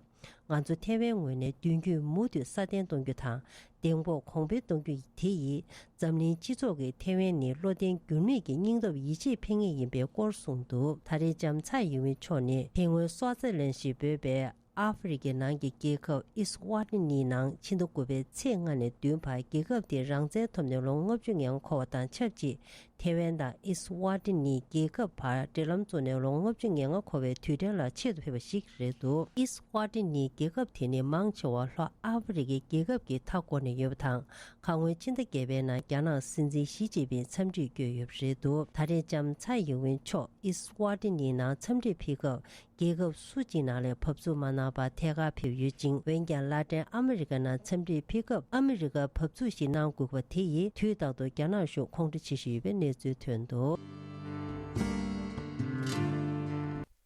ང་ཚོ་ཐེ་ཝན་ངོས་ནས་མདུན་སྐྱོད་མུ་མཐུད་སྲ་བརྟན་གཏོང་རྒྱུ་དང་། གདེང་སྤོབས་གོང་འཕེལ་གཏོང་རྒྱུ་དེ་ཡིས། འཛམ་གླིང་སྤྱི་ཚོགས་ཀྱིས་ཐེ་ཝན་ནི་བློ་བརྟན་འགྱུར་མེད་ཀྱི་སྙིང་སྟོབས་ཡིད་ཆེས་འཕེར་ངེས་ཡིན་པའི་སྐོར་གསུངས་འདུག་ད་རེས་ལྕམ་ཚའེ་ཡིན་ཝིན་མཆོག་ནི་དེ་སྔོན་སུའ་ཙེ་ལན་ཞེས་འབོད་པའི། ཨ་ཧྥེ་རི་ཁའི་ནང་གི་རྒྱལ་ཁབ་ཨི་སི་ཝཱ་ཏི་ནི་ནང་ཕྱི་ཟླ་དགུ་པའི་ཚེས་ལྔ་ནས་བདུན་བར་རྒྱལ་ཁབ་དེ་རང་བཙན་ཐོབ་ནས་ལོ་ངོ་ལྔ་བཅུ་ང་ལྔ་འཁོར་བ་དང་ཆབས་ཅིག་ཐེ་ཝན་དང་ཨི་སི་ཝཱ་ཏི་ནི་རྒྱལ་ཁབ་བར་འབྲེལ་ལམ་བཙུགས་ནས་ལོ་ངོ་ལྔ་བཅུ་ང་ལྔ་འཁོར་བའི་དུས་དྲན་ལ་ཆེད་དུ་ཕེབས་པ་ཞིག་རེད་འདུག་ཨི་སི་ཝཱ་ཏི་ནི་རྒྱལ་ཁབ་དེ་ནི་མང་ཆེ་བ་ལྷོ་ཨ་ཧྥེ་རི་ཁའི་རྒྱལ་ཁབ་ཀྱི་མཐའ་བསྐོར་ནས་ཡོད་པ་དང་། ཁ་སྔོན་ཕྱི་ཟླ་བརྒྱད་པའི་ནང་རྒྱ་ནག་སྲིད་འཛིན་ཞི་ཅིན་ཕིང་འཚམས་འདྲིར་བསྐྱོད་ཡོད་པ་རེད་འདུག་ད་རེས་ལྕམ་ཚའེ་ཡིན་ཝིན་མཆོག་ཨི་སི་ཝཱ་ཏི་ནི་ནང་འཚམས་འདྲིར་ཕེབས་སྐབས། རྒྱལ་ཁབ་སུ་གཅིག་ནང་ལས་བབས་ཚུགས་མ་གནང་བར་ཐད་ཀར་ཕེབས་ཡོད་ཅིང་། འོན་ཀྱང་ལ་ཏེན་ཨ་མི་རི་ཀ་ནང་འཚམས་འདྲིར་ཕེབས་སྐབས་ཨ་མི་རི་ཀར་བབས་ཚུགས་ཤིག་གནང་དགོས་པ་དེ་ཡིས་དུས་རྟག་ཏུ་རྒྱ་ནག་གཞུང་ཁོང་ཁྲོ་བྱེད་བཞིན་ཡོད་པའི་གནས་ཚུལ་ཐོན་འདུག་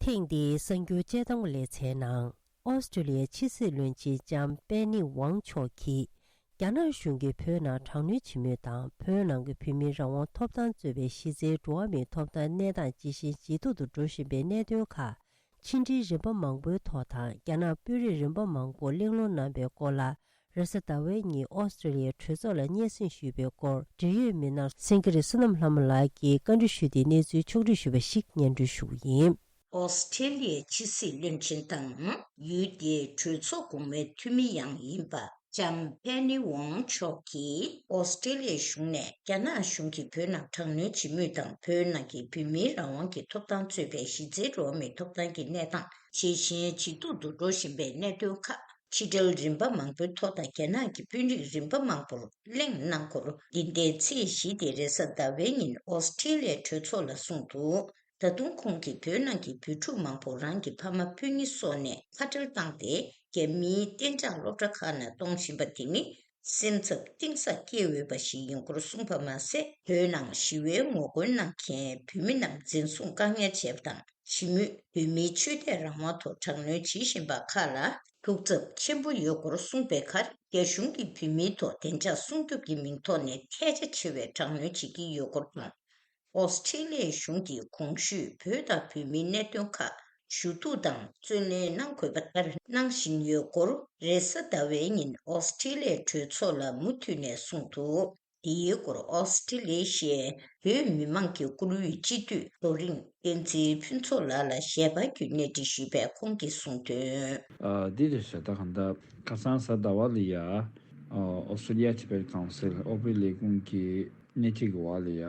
ཐེངས་འདིའི་གསར་འགྱུར་དཔྱད་གཏམ་ལེ་ཚན་ནང་། ཨོ་སི་ཀྲི་ལི་ཡའི་ཕྱི་སྲིད་བློན་ཆེན་ལྕམ་པེ་ནི་ཝང་མཆོག་གིས། རྒྱ་ནག་གཞུང་གིས་བོད་ནང་དྲག་གནོན་བྱེད་མུས་དང་། བོད་ནང་གི་བོད་མིའི་རང་དབང་ཐོབ་ཐང་གཙོས་པའི་གཞི་རྩའི་འགྲོ་བ་མིའི་ཐོབ་ཐང་གནས་སྟངས་ཇེ་ཞན་ཇེ་སྡུག་ཏུ་འགྲོ་བཞིན་པའི་གནད་དོན་ཁག་ཕྱི་འབྲེལ་རིམ་པ་མང་པོའི་ཐོག་དང་། རྒྱ་ནག་དཔོན་རིགས་རིམ་པ་མང་པོར་གླེང་སློང་གནང་པའི་སྐོར་ལ། རེས་གཟའ་ཟླ་བའི་ཉིན་ཨོ་སི་ཀྲི་ལི་ཡའི་གྲོས་ཚོགས་ལ་སྙན་སེང་ཞུས་པའི་སྐོར། འབྲེལ་ཡོད་མི་སྣ་སེང་གེ་རི་བསོད་ནམས་ལྷ་མོ་ལགས་ཀྱིས་བཀའ་འདྲི་ཞུས་ཏེ་གནས་ཚུལ་ཕྱོགས་སྒྲིག་ཞུས་པ་ཞིག་སྙན་སྒྲོན་ཞུ་གི་ཡིན། ཨོ་སི་ཀྲི་ལི་ཡའི་ཕྱི་སྲིད་བློན་ཆེན་དང་ཡུལ་དེའི་གྲོས་ཚོགས་གོང་མའི་འཐུས་མི་ཡང་ཡིན་པ། ལྕམ་པེ་ནི་ཝང་མཆོག་གིས་ཨོ་སི་ཀྲི་ལི་ཡའི་གཞུང་ནས་རྒྱ་ནག་གཞུང་གིས་བོད་ནང་དྲག་གནོན་བྱེད་མུས་དང་། བོད་ནང་གི་བོད་མིའི་རང་དབང་གི་ཐོབ་ཐང་གཙོས་པའི་གཞི་རྩའི་འགྲོ་བ་མིའི་ཐོབ་ཐང་གི་གནས་སྟངས་ཇེ་ཞན་ཇེ་སྡུག་ཏུ་འགྲོ་བཞིན་པའི་གནད་དོན་ཁག་ཕྱི་འབྲེལ་རིམ་པ་མང་པོའི་ཐོག་དང་། རྒྱ་ནག་གི་དཔོན་རིགས་རིམ་པ་མང་པོར་གླེང་གནང་སྐོར། འདི་ཟླའི་ཚེས་བཞི་སྟེ་རེས་གཟའ་ཟླ་བའི་ཉིན་ཨོ་སི་ཀྲི་ལི་ཡའི་གྲོས་ཚོགས་ལ་གསུངས་འདུག་ད་དུང་ཁོང་གིས་བོད་ནང་གི་བོད་ཕྲུག་མང་པོ་རང་གི་ཕ་མ་སྤུན་ཉེ་སོགས་ནས་ཁ་བྲལ་བཏང་སྟེ། རྒྱ་མིའི་གཏན་འཇགས་སློབ་གྲྭ་ཁག་ནང་གཏོང་བཞིན་པ་དེ་ནི་སེམས་འཚབ་གཏིང་ཟབ་སྐྱེ་འོས་པ་ཞིག་ཡིན་སྐོར་གསུངས་པ་མ་ཟད། བོད་ནང་ཞི་བའི་ངོ་རྒོལ་གནང་མཁན་བོད་མི་རྣམས་འཛིན་བཟུང་བཀག་ཉར་བྱས་པ་དང་། ཞི་མོལ། བོད་མིའི་ཆོས་དད་རང་དབང་ཐོག་དྲག་གནོན་བྱེད་བཞིན་པ་ཁག་ལ་ཐུགས་འཚབ་ཆེན་པོ་ཡོད་སྐོར་གསུངས་པའི་ཁར། རྒྱ་གཞུང་གིས་བོད་མིའི་ཐོག་བདེ་འཇགས་སྲུང་སྐྱོབ་ཀྱི་མིང་ཐོག་ནས་ཐལ་ཆ་ཆེ་བའི་དྲག་གནོན་བྱེད་ཀྱི་ཡོད་སྐོར་དང་། ཨོ་སི་ཀྲི་ལི་ཡའི་གཞུང་གིས་གོང་ཞུས་བོད་དང་བོད་མིའི་གནད་དོན་ཁག་ཞུ་གཏུག་དང་རྩོད་ལེན་གནང་དགོས་པ་ལྟར་གནང་བཞིན་ཡོད་སྐོར། རེས་གཟའ་ཟླ་བའི་ཉིན་ཨོ་སི་ཀྲི་ལི་ཡའི་གྲོས་ཚོགས་ལ་མུ་མཐུད་ནས་གསུངས་འདུག་འདིའི་སྐོར་ཨོ་སི་ཀྲི་ལི་ཡའི་བོད་མི་མང་གི་བཀུར་འོས་སྤྱི་འཐུས་རྡོ་རིང་བསྟན་འཛིན་ཕུན་ཚོགས་ལགས་ལ་ཞལ་པར་བརྒྱུད་གནས་འདྲི་ཞུས་པས། ཁོང་གིས་གསུངས་དོན། ཨ་འདི་རེད་ཤག་ད་གང་ལྟར་ཁ་སང་གཟའ་ཟླ་བ་ལ་ཡ་ཨོ་སི་ཀྲི་ལི་ཡ་ཊི་བེཊ་ཀའུན་སིལ་ཨོ་པོ་ལས་ཁུངས་ཀྱི་སྣེ་ཁྲིད་ཀྱི་འོག་ལ་ཡ།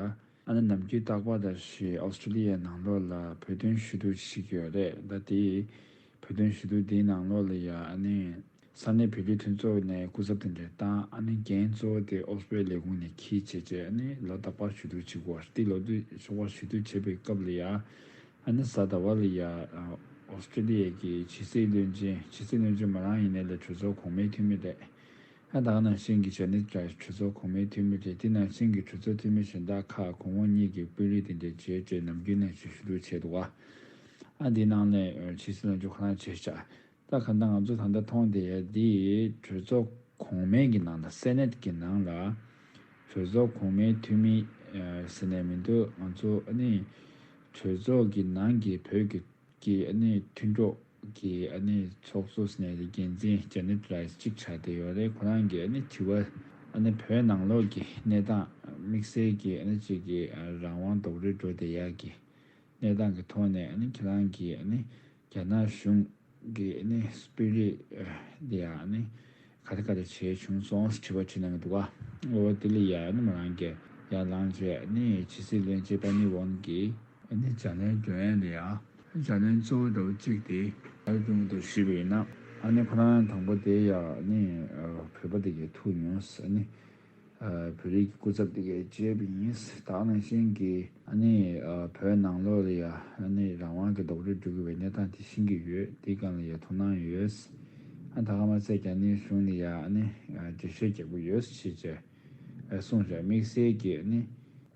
ཨ་ནི་ནམ་རྒྱུན་རྟག་པར་དང་བཞིན་ཨོ་སི་ཀྲི་ལི་ཡའི་ནང་ལོགས་ལ་བོད་དོན་ཞུ་གཏུག་ཞིག་ཡོད་རེད། ད་དེ་བོད་དོན་ཞུ་གཏུག་དེའི་ནང་ལོགས་ལ་ཡ་ཨ་ནི་ས་གནས་བོད་རིགས་མཐུན་ཚོགས་ནས་སྐུ་ཚབ་དེ་འདྲ་བཏང་། ཨ་ནི་འགན་གཙོ་བོ་དེ་ཨོ་སི་པེ་ལས་ཁུངས་ནས་འཁྱེར་བྱས་བྱས་ཨ་ནི་ལོ་རྟག་པར་ཞུ་གཏུག་བྱེད་དགོས་པ་དེ་ལོ་དུས་ཞོགས་པ་ཞུ་གཏུག་བྱེད་པའི་སྐབས་ལ་ཡ། ཨ་ནི་གཟའ་ཟླ་བ་ལ་ཡ་ཨོ་སི་ཀྲི་ལི་ཡ་གི་ཕྱི་སྲིད་བློན་ཆེན་ཕྱི་སྲིད་བློན་ཆེན་མོ་རང་ཡིན་ནའི་ལས་གྲོས་ཚོགས་གོང་མའི་འཐུས་མི་རེད། ཨ་ད་ག་ནང་བཞིན་གྱི་ཇ་ནི་ཊི་རའི་སི་གྲོས་ཚོགས་གོང་མའི་འཐུས་མི་རེད། དེ་ནང་བཞིན་གྱི་གྲོས་ཚོགས་འཐུས་མི་གཞན་དག་ཁག་གོང་འོག་གཉིས་ཀྱི་དཔོན་རིགས་དེ་འདྲ་བྱས་རྗེས་ནམ་རྒྱུན་ནང་བཞིན་ཞུ་གཏུག་བྱས་འདུག་ག་ཨ་འདི་ནང་ནས་ཕྱི་སྲིད་བློན་ཆེན་ཁོ་རང་བྱས་ཤག་ད་ག་ད་ང་ཚོ་ད་ལྟ་མཐོང་བསྡད་ཡ་འདི་གྲོས་ཚོགས་གོང་མའི་གི་ནང་དང་སེ་ནེ་ཊི་གི་ནང་ལ་གྲོས་ཚོགས་གོང་མའི་འཐུས་མི་ཟེར་ནས་མི་འདུག་ང་ཚོ་ཨ་ནི་གྲོས་ཚོགས་ཀྱི་ནང་གི་བོད་ཀྱི་ཀྱི་ཨ་ནི་མཐུན་གྲོགས་ཀྱི་ཨ་ནི་ཚོགས་གཙོ་ཟེར་ནས་འགན་འཛིན་ཇ་ནི་ཊི་རའི་སི་གཅིག་ཆགས་བསྡད་ཡོད་རེད། ཁོ་རང་གིས་ཨ་ནི་དྲི་བ་ཨ་ནི་བོད་ནང་ལོགས་ཀྱི་གནས་སྟངས་དམིགས་བསལ་གྱི་ཨ་ནི་གཅིག་གི་རང་དབང་རྡོག་རོལ་འགྲོ་བསྡད་ཡག་གི་གནས་སྟངས་ཀྱི་ཐོག་ནས་ཨ་ནི་ཁྱེད་རང་གིས་ཨ་ནི་རྒྱ་ནག་གཞུང་གི་ཨ་ནི་སྤེལ་རེས་འདི་ཡང་ཨ་ནི་ག་རེ་ག་རེ་བྱས་བྱུང་སོང་དྲི་བ་དྲིས་གནང་གི་འདུག་ག་འོ་དེ་ལ་ཡ་ཨ་ནི་མོ་རང་གིས་ཡར་ལངས་བྱས་ཨ་ནི་ཕྱི་སྲིད་བློན་ཆེན་པེ་ནི་ཝང་གིས་ཨ་ནི་བྱ་ལན་སྒྲུབ་ཡ་ལ་ཡ། བྱ་ལན་གཙོ་བོ་འདྲ་བོ་གཅིག་དེ་ཨ་རི་གཞུང་དུ་ཞུས་པ་ཡིན་ན། ཨ་ནི་ཁོ་རང་དང་པོ་དེ་ཡ་ཨ་ནི་བོད་པ་དེ་གས་ཐུག་མྱོང་། ཨ་ནི་བོད་རིགས་ཀྱི་སྐུ་ཚབ་དེ་གས་བྱས་པ་ཡིན། ད་ག་ནང་བཞིན་གྱི་ཨ་ནི་བོད་ནང་ལོགས་ལ་ཡ་ཨ་ནི་རང་དབང་གི་རྡོག་རོལ་འགྲོ་གི་བའི་གནས་སྟངས་དེ་ཤེས་ཀྱི་ཡོད། དེའི་སྒང་ལ་ཡ་དོ་སྣང་ཡོད། ཨ་ད་ག་མ་ཚད་རྒྱ་ནག་གཞུང་ལ་ཡ་ཨ་ནི་འགྲེལ་བཤད་རྒྱག་གི་ཡོད་ཞེས་བྱས་གསུངས་བྱས། དམིགས་བསལ་གྱི་ཨ་ནི་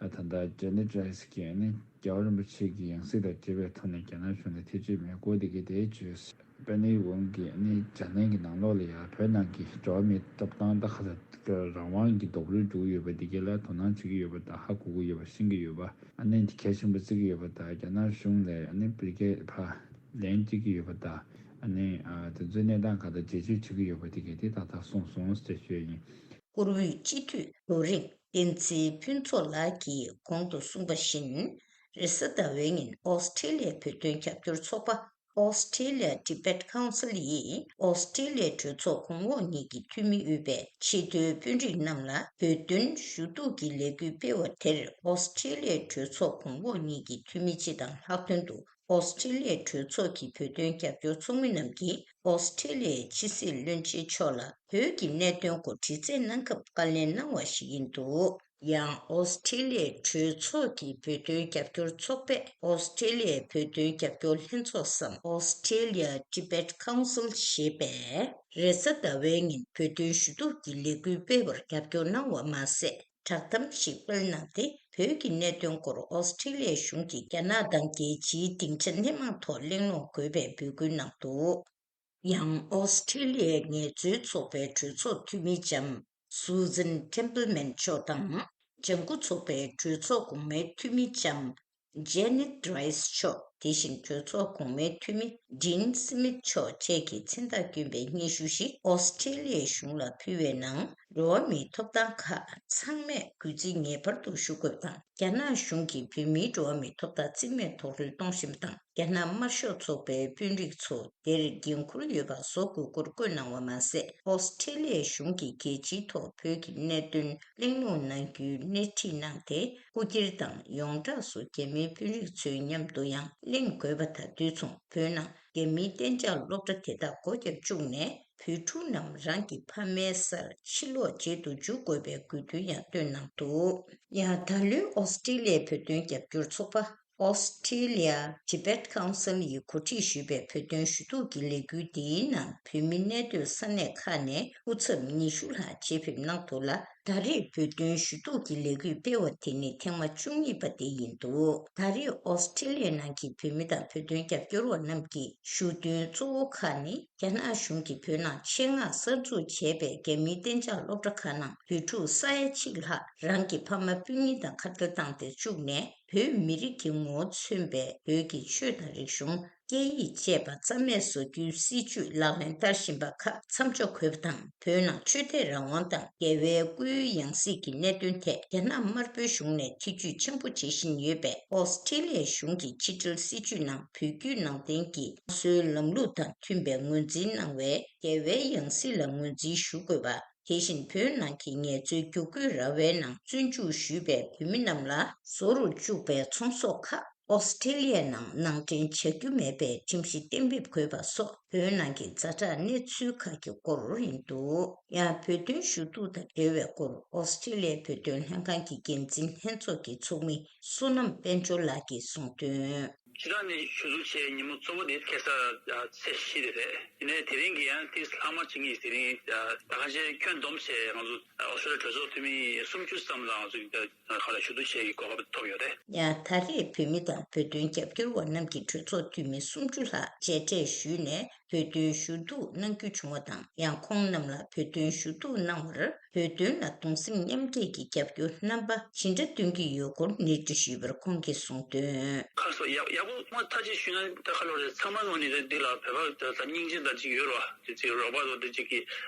ད་ལྟ་ཇ་ནི་ཊི་རའི་སི་གི་ཨ་ནི་རྒྱལ་བ་རིན་པོ་ཆེ་གི་ཡང་སྲིད་དང་འབྲེལ་བའི་ཐོག་ནས་རྒྱ་ནག་གཞུང་ལ་ཐེ་བྱུས་མེད་སྐོར་དེ་གའི་དེའི་བརྗོད། པེ་ནི་ཝང་གིས་ཨ་ནི་ཇ་ནན་གྱི་ནང་ལོགས་ལ་ཡང་བོད་ནང་གི་འགྲོ་བ་མིའི་ཐོབ་ཐང་ད་ག་ས་རང་དབང་གི་རྡོག་རོལ་འགྲོ་གི་ཡོད་པ་འདི་གའི་ལ་དོ་སྣང་བྱེད་ཀྱི་ཡོད་པ་དང་ཧ་གོ་གི་ཡོད་པ་ཤེས་ཀྱི་ཡོད་པ་ཨ་ནི་འདི་གལ་ཆེན་པོ་བརྩི་གི་ཡོད་པ་དང་། རྒྱ་ནག་གཞུང་ལ་ཨ་ནི་བེད་སྐད་ཕར་ལན་སྤྲད་ཀྱི་ཡོད་པ་དང་ཨ་ནི་དེ་ཚོའི་གནས་སྟངས་ག་ད་འགྲེལ་བརྗོད་བྱེད་ཀྱི་ཡོད་པ་འདི་གའི་དེ་ཏག་ཏག་གསུངས་སོང་ཟེར་ཞུ་ཡ་ཡིན། བཀུར་འོས་སྤྱི་འཐུས་རྡོ་རིང་བསྟན་འཛིན་ཕུན་ཚོགས་ལགས་ཀྱིས་གོང་དུ་གསུངས་པ་བཞིན། རེས་གཟའ་ཟླ་བའི་ཉིན་ཨོ་སི་ཀྲི་ལི་ཡའི་བོད་དོན་རྒྱབ་སྐྱོར་ཚོགས་པ་Australia Tibet Council ཡིས་ཨོ་སི་ཀྲི་ལི་ཡའི་གྲོས་ཚོགས་གོང་འོག་གཉིས་ཀྱི་འཐུས་མི་དབུས་པའི་ཆེས་མཐོའི་དཔོན་རིགས་རྣམས་ལ་བོད་དོན་ཞུ་གཏུག་གི་ལས་འགུལ་སྤེལ་བ་དེར་ཨོ་སི་ཀྲི་ལི་ཡའི་གྲོས་ཚོགས་གོང་འོག་གཉིས་ཀྱི་འཐུས་མི་སྤྱི་དང་ལྷག་དོན་དུ། ཨོ་སི་ཀྲི་ལི་ཡའི་གྲོས་ཚོགས་ཀྱི་བོད་དོན་རྒྱབ་སྐྱོར་ཚོགས་མི་རྣམས་ཀྱིས་ཨོ་སི་ཀྲི་ལི་ཡའི་ཕྱི་སྲིད་བློན་ཆེན་མཆོག་ལ་བོད་ཀྱི་གནད་དོན་སྐོར་དྲི་རྩད་གནང་སྐབས་བཀའ་ལན་གནང་བ་ཞིག་ཡིན་འདུག་ཡང་ཨོ་སི་ཀྲི་ལི་ཡའི་གྲོས་ཚོགས་ཀྱི་བོད་དོན་རྒྱབ་སྐྱོར་ཚོགས་པས་ཨོ་སི་ཀྲི་ལི་ཡའི་བོད་དོན་རྒྱབ་སྐྱོར་ལྷན་ཚོགས་སམ་Australia Tibet Council ཞེས་པས་རེས་གཟའ་ཟླ་བའི་ཉིན་བོད་དོན་ཞུ་གཏུག་གི་ལས་འགུལ་སྤེལ་བར་རྒྱབ་སྐྱོར་གནང་བ་མ་ཟད། བསྒྲགས་གཏམ་ཞིག་སྤེལ་གནང་སྟེ། བོད་ཀྱི་གནད་དོན་སྐོར་ཨོ་སི་ཀྲི་ལི་ཡའི་གཞུང་གིས་རྒྱ་ནག་དང་རྒྱལ་སྤྱིའི་སྡིངས་ཆ་སྣེ་མང་ཐོག་གླེང་སློང་དགོས་པའི་འབོད་སྐུལ་གནང་འདུག་ཡང་ཨོ་སི་ཀྲི་ལི་ཡའི་ངལ་རྩོལ་ཚོགས་པའི་གྲོས་ཚོགས་འཐུས་མི་ལྕམ་Susan Templeman མཆོག་དང་། ལྗང་ཁུ་ཚོགས་པའི་གྲོས་ཚོགས་གོང་མའི་འཐུས་མི་ལྕམ་Janet Rice མཆོག་དེ་བཞིན་གྲོས་ཚོགས་གོང་མའི་འཐུས་མི་Dean Smith མཆོག་བཅས་ཀྱིས་མཚན་རྟགས་བསྐྱོན་པའི་སྙན་ཞུ་ཞིག་ཨོ་སི་ཀྲི་ལི་ཡའི་གཞུང་ལ་ཕུལ་བའི་ནང་། འགྲོ་བ་མིའི་ཐོབ་ཐང་ཁག་ཚང་མས་གུས་བརྩི་ངེས་པར་དུ་ཞུ་དགོས་པ་དང་། རྒྱ་ནག་གཞུང་གིས་བོད་མིའི་འགྲོ་བ་མིའི་ཐོབ་ཐང་རྩིས་མེད་རྡོག་རོལ་གཏོང་བཞིན་པ་དང་། རྒྱ་ནག་དམར་ཤོག་ཚོགས་པའི་དཔོན་རིགས་ཚོ་དེར་འགན་འཁུར་ཡོད་པ་བཟོ་དགོས་སྐོར་བཀོད་གནང་བ་མ་ཟད། ཨོ་སི་ཀྲི་ལི་ཡའི་གཞུང་གིས་རྒྱལ་སྤྱིའི་ཐོག་བོད་ཀྱི་གནད་དོན་གླེང་སློང་གནང་རྒྱུའི་སྣེ་ཁྲིད་གནང་སྟེ། སྐུ་སྒེར་དང་ཡོངས་གྲགས་སུ་རྒྱ་མིའི་དཔོན་རིགས་ཚོའི་མཉམ་དུ་ཡང་གླེང་དགོས་པ་དང་དུས་མཚུངས། བོད་ནང་རྒྱ་མིའི་གཏན་འཇགས་སློབ་གྲྭ་དེ་དག་སྒོ་བརྒྱབ་བཅུག་ནས། བོད་ཕྲུག་རྣམས་རང་གི་ཕ་མའི་སར་ཕྱིར་ལོག་བྱེད་དུ་འཇུག་དགོས་པའི་དགོས་འདུན་ཡང་བཏོན་གནང་འདུག་ཡང་ད་ལོའི་ཨོ་སི་ཀྲི་ལི་ཡའི་བོད་དོན་རྒྱབ་སྐྱོར་ཚོགས་པ་Australia Tibet Council ཡིས་གོ་སྒྲིག་ཞུས་པའི་བོད་དོན་ཞུ་གཏུག་གི་ལས་འགུལ་འདིའི་ནང་བོད་མི་གནས་སྡོད་ས་གནས་ཁག་ནས་སྐུ་ཚབ་ཉི་ཤུ་ལྷག་ཆེད་ཕེབས་གནང་འདུག་ལ། ད་རེས་བོད་དོན་ཞུ་གཏུག་གི་ལས་འགུལ་སྤེལ་བ་དེ་ནི་ཐེངས་མ་བཅུ་གཉིས་པ་དེ་ཡིན་འདུག་ད་རེས་ཨོ་སི་ཀྲི་ལི་ཡ་ནང་གི་བོད་མི་དང་བོད་དོན་རྒྱབ་སྐྱོར་བ་རྣམས་ཀྱི་ཞུ་འདུན་གཙོ་བོ་ཁག་ནི། རྒྱ་ནག་གཞུང་གིས་བོད་ནང་ཆེད་མངགས་གསར་འཛུགས་བྱས་པའི་རྒྱ་མིའི་གཏན་འཇགས་སློབ་གྲྭ་ཁག་ནང་བོད་ཕྲུག་ས་ཡ་གཅིག་ལྷག་རང་གི་ཕ་མ་སྤུན་ཉེ་དང་ཁ་བྲལ་བཏང་སྟེ་བཅུག་ནས། བོད་མི་རིགས་ཀྱི་ངོ་བོ་མཚོན་པའི་བོད་ཀྱི་ཆོས་དང་རིག་གཞུང་། སྐད་ཡིག་བཅས་པ་རྩ་མེད་བཟོ་རྒྱུའི་སྲིད་ཇུས་ལག་ལེན་བསྟར་བཞིན་པ་ཁག་མཚམས་འཇོག་དགོས་པ་དང་། བོད་ནང་ཆོས་དད་རང་དབང་དང་རྒྱལ་བའི་སྐུའི་ཡང་སྲིད་ཀྱི་གནད་དོན་ཐད་རྒྱ་ནག་དམར་པོའི་གཞུང་ནས་ཐེ་ཇུས་ཆེན་པོ་བྱེད་བཞིན་ཡོད་པས། ཨོ་སི་ཀྲི་ལི་ཡའི་གཞུང་གི་ཕྱི་འབྲེལ་སྲིད་ཇུས་ནང་བོད་བརྒྱུད་ནང་བསྟན་གྱི་སོའི་ལམ་ལུགས་དང་མཐུན་པའི་ངོས་འཛིན་གནང་བའི་རྒྱལ་བའི་ཡང་སྲིད་ལ་ངོས་འཛིན་ཞུ་དགོས་པ། དེ་བཞིན་བོད་ནང་གི་ངལ་རྩོལ་བསྒྱུར་བཀོད་ར་བའི་ནང་བཙོན་འཇུག་ཞུས་པའི་བོད་མི་རྣམས་ལ་བཟོ་རུ་བཅུག་པའི་ཚོང་ཟོག་ཁག་ཨོ་སི་ཀྲི་ལི་ཡའི་ནང་ནང་འདྲེན་བྱ་རྒྱུ་མེད་པའི་ཁྲིམས་གཞི་གཏན་འབེབས་དགོས་པ་སོགས་བོད་ནང་གི་ཛ་དྲག་གནས་ཚུལ་ཁག་གི་སྐོར་ཡིན་འདུག། ཡང་བོད་དོན་ཞུ་གཏུག་དང་འབྲེལ་བའི་སྐོར་ཨོ་སི་ཀྲི་ལི་ཡའི་བོད་དོན་ལྷན་ཁང་གི་འགན་འཛིན་ལྷན་ཚོགས་ཀྱི་ཚོགས་མི་བསོད་ནམས་དཔལ་འབྱོར་ལགས་ཀྱིས་གསུངས་དོན། སྤྱིར་བཏང་ནས་ཞུ་གཏུག་བྱས་ཉིན་མོ་གཙོ་བོ་དེ་ཁ་སང་ཚེས་བཞི་དེ་རེད། དེ་ནས་དེ་རིང་གི་ཡང་ཏོག་ཙམ་ལྷག་མ་བྱེད་ངེས། དེ་རིང་ད་ག་ནང་བཞིན་ཁྱོན་བསྡོམས་བྱས་ང་ཚོ་ཨོ་སི་ཀྲི་ལི་ཡའི་གྲོས་ཚོགས་འཐུས་མི་སུམ་ཅུ་ཙམ་ལ་ང་ཚོ་ག་ལ་ཞུ་གཏུག་བྱེད་ཀྱི་གོ་སྐབས་ཐོབ་ཡོད་རེད། ཡང་ད་རེས་བོད་མི་དང་བོད་དོན་རྒྱབ་སྐྱོར་བ་རྣམས་ཀྱི་གྲོས་ཚོགས་འཐུས་མི་སུམ་ཅུ་ལྷག་མཇལ་འཕྲད་ཞུས་ནས་བོད་དོན་ཞུ་གཏུག་གནང་རྒྱུ་བྱུང་བ་དང་། ཡང་ཁོང་རྣམས་ལ་བོད་དོན་ཞུ་གཏུག་གནང་བར་བོད་དོན་ལ་གདུང་སེམས་མཉམ་སྐྱེད་ཀྱི་རྒྱབ་སྐྱོར་རྣམ་པ་ཇི་འདྲ་སྟོན་གྱི་ཡོད་སྐོར་གནས་འདྲི་ཞུས་པར་ཁོང་གིས་གསུངས་དོན། ཁ་སོ་ཡག་ཡག་པོ་མ་ཐག་ཅིག་ཞུས་ན་ད་ཁ་ལོ་རེད། ཚང་མ་ནང་ནས་རེད། འདི་ལ་བོད་པ་ད་སྙིང་རྗེ་ད་ཅིག་ཡོད་རེད་བ། དེ་ཅིག་རོགས་པ་ཚོ་དེ་ཅིག་གི་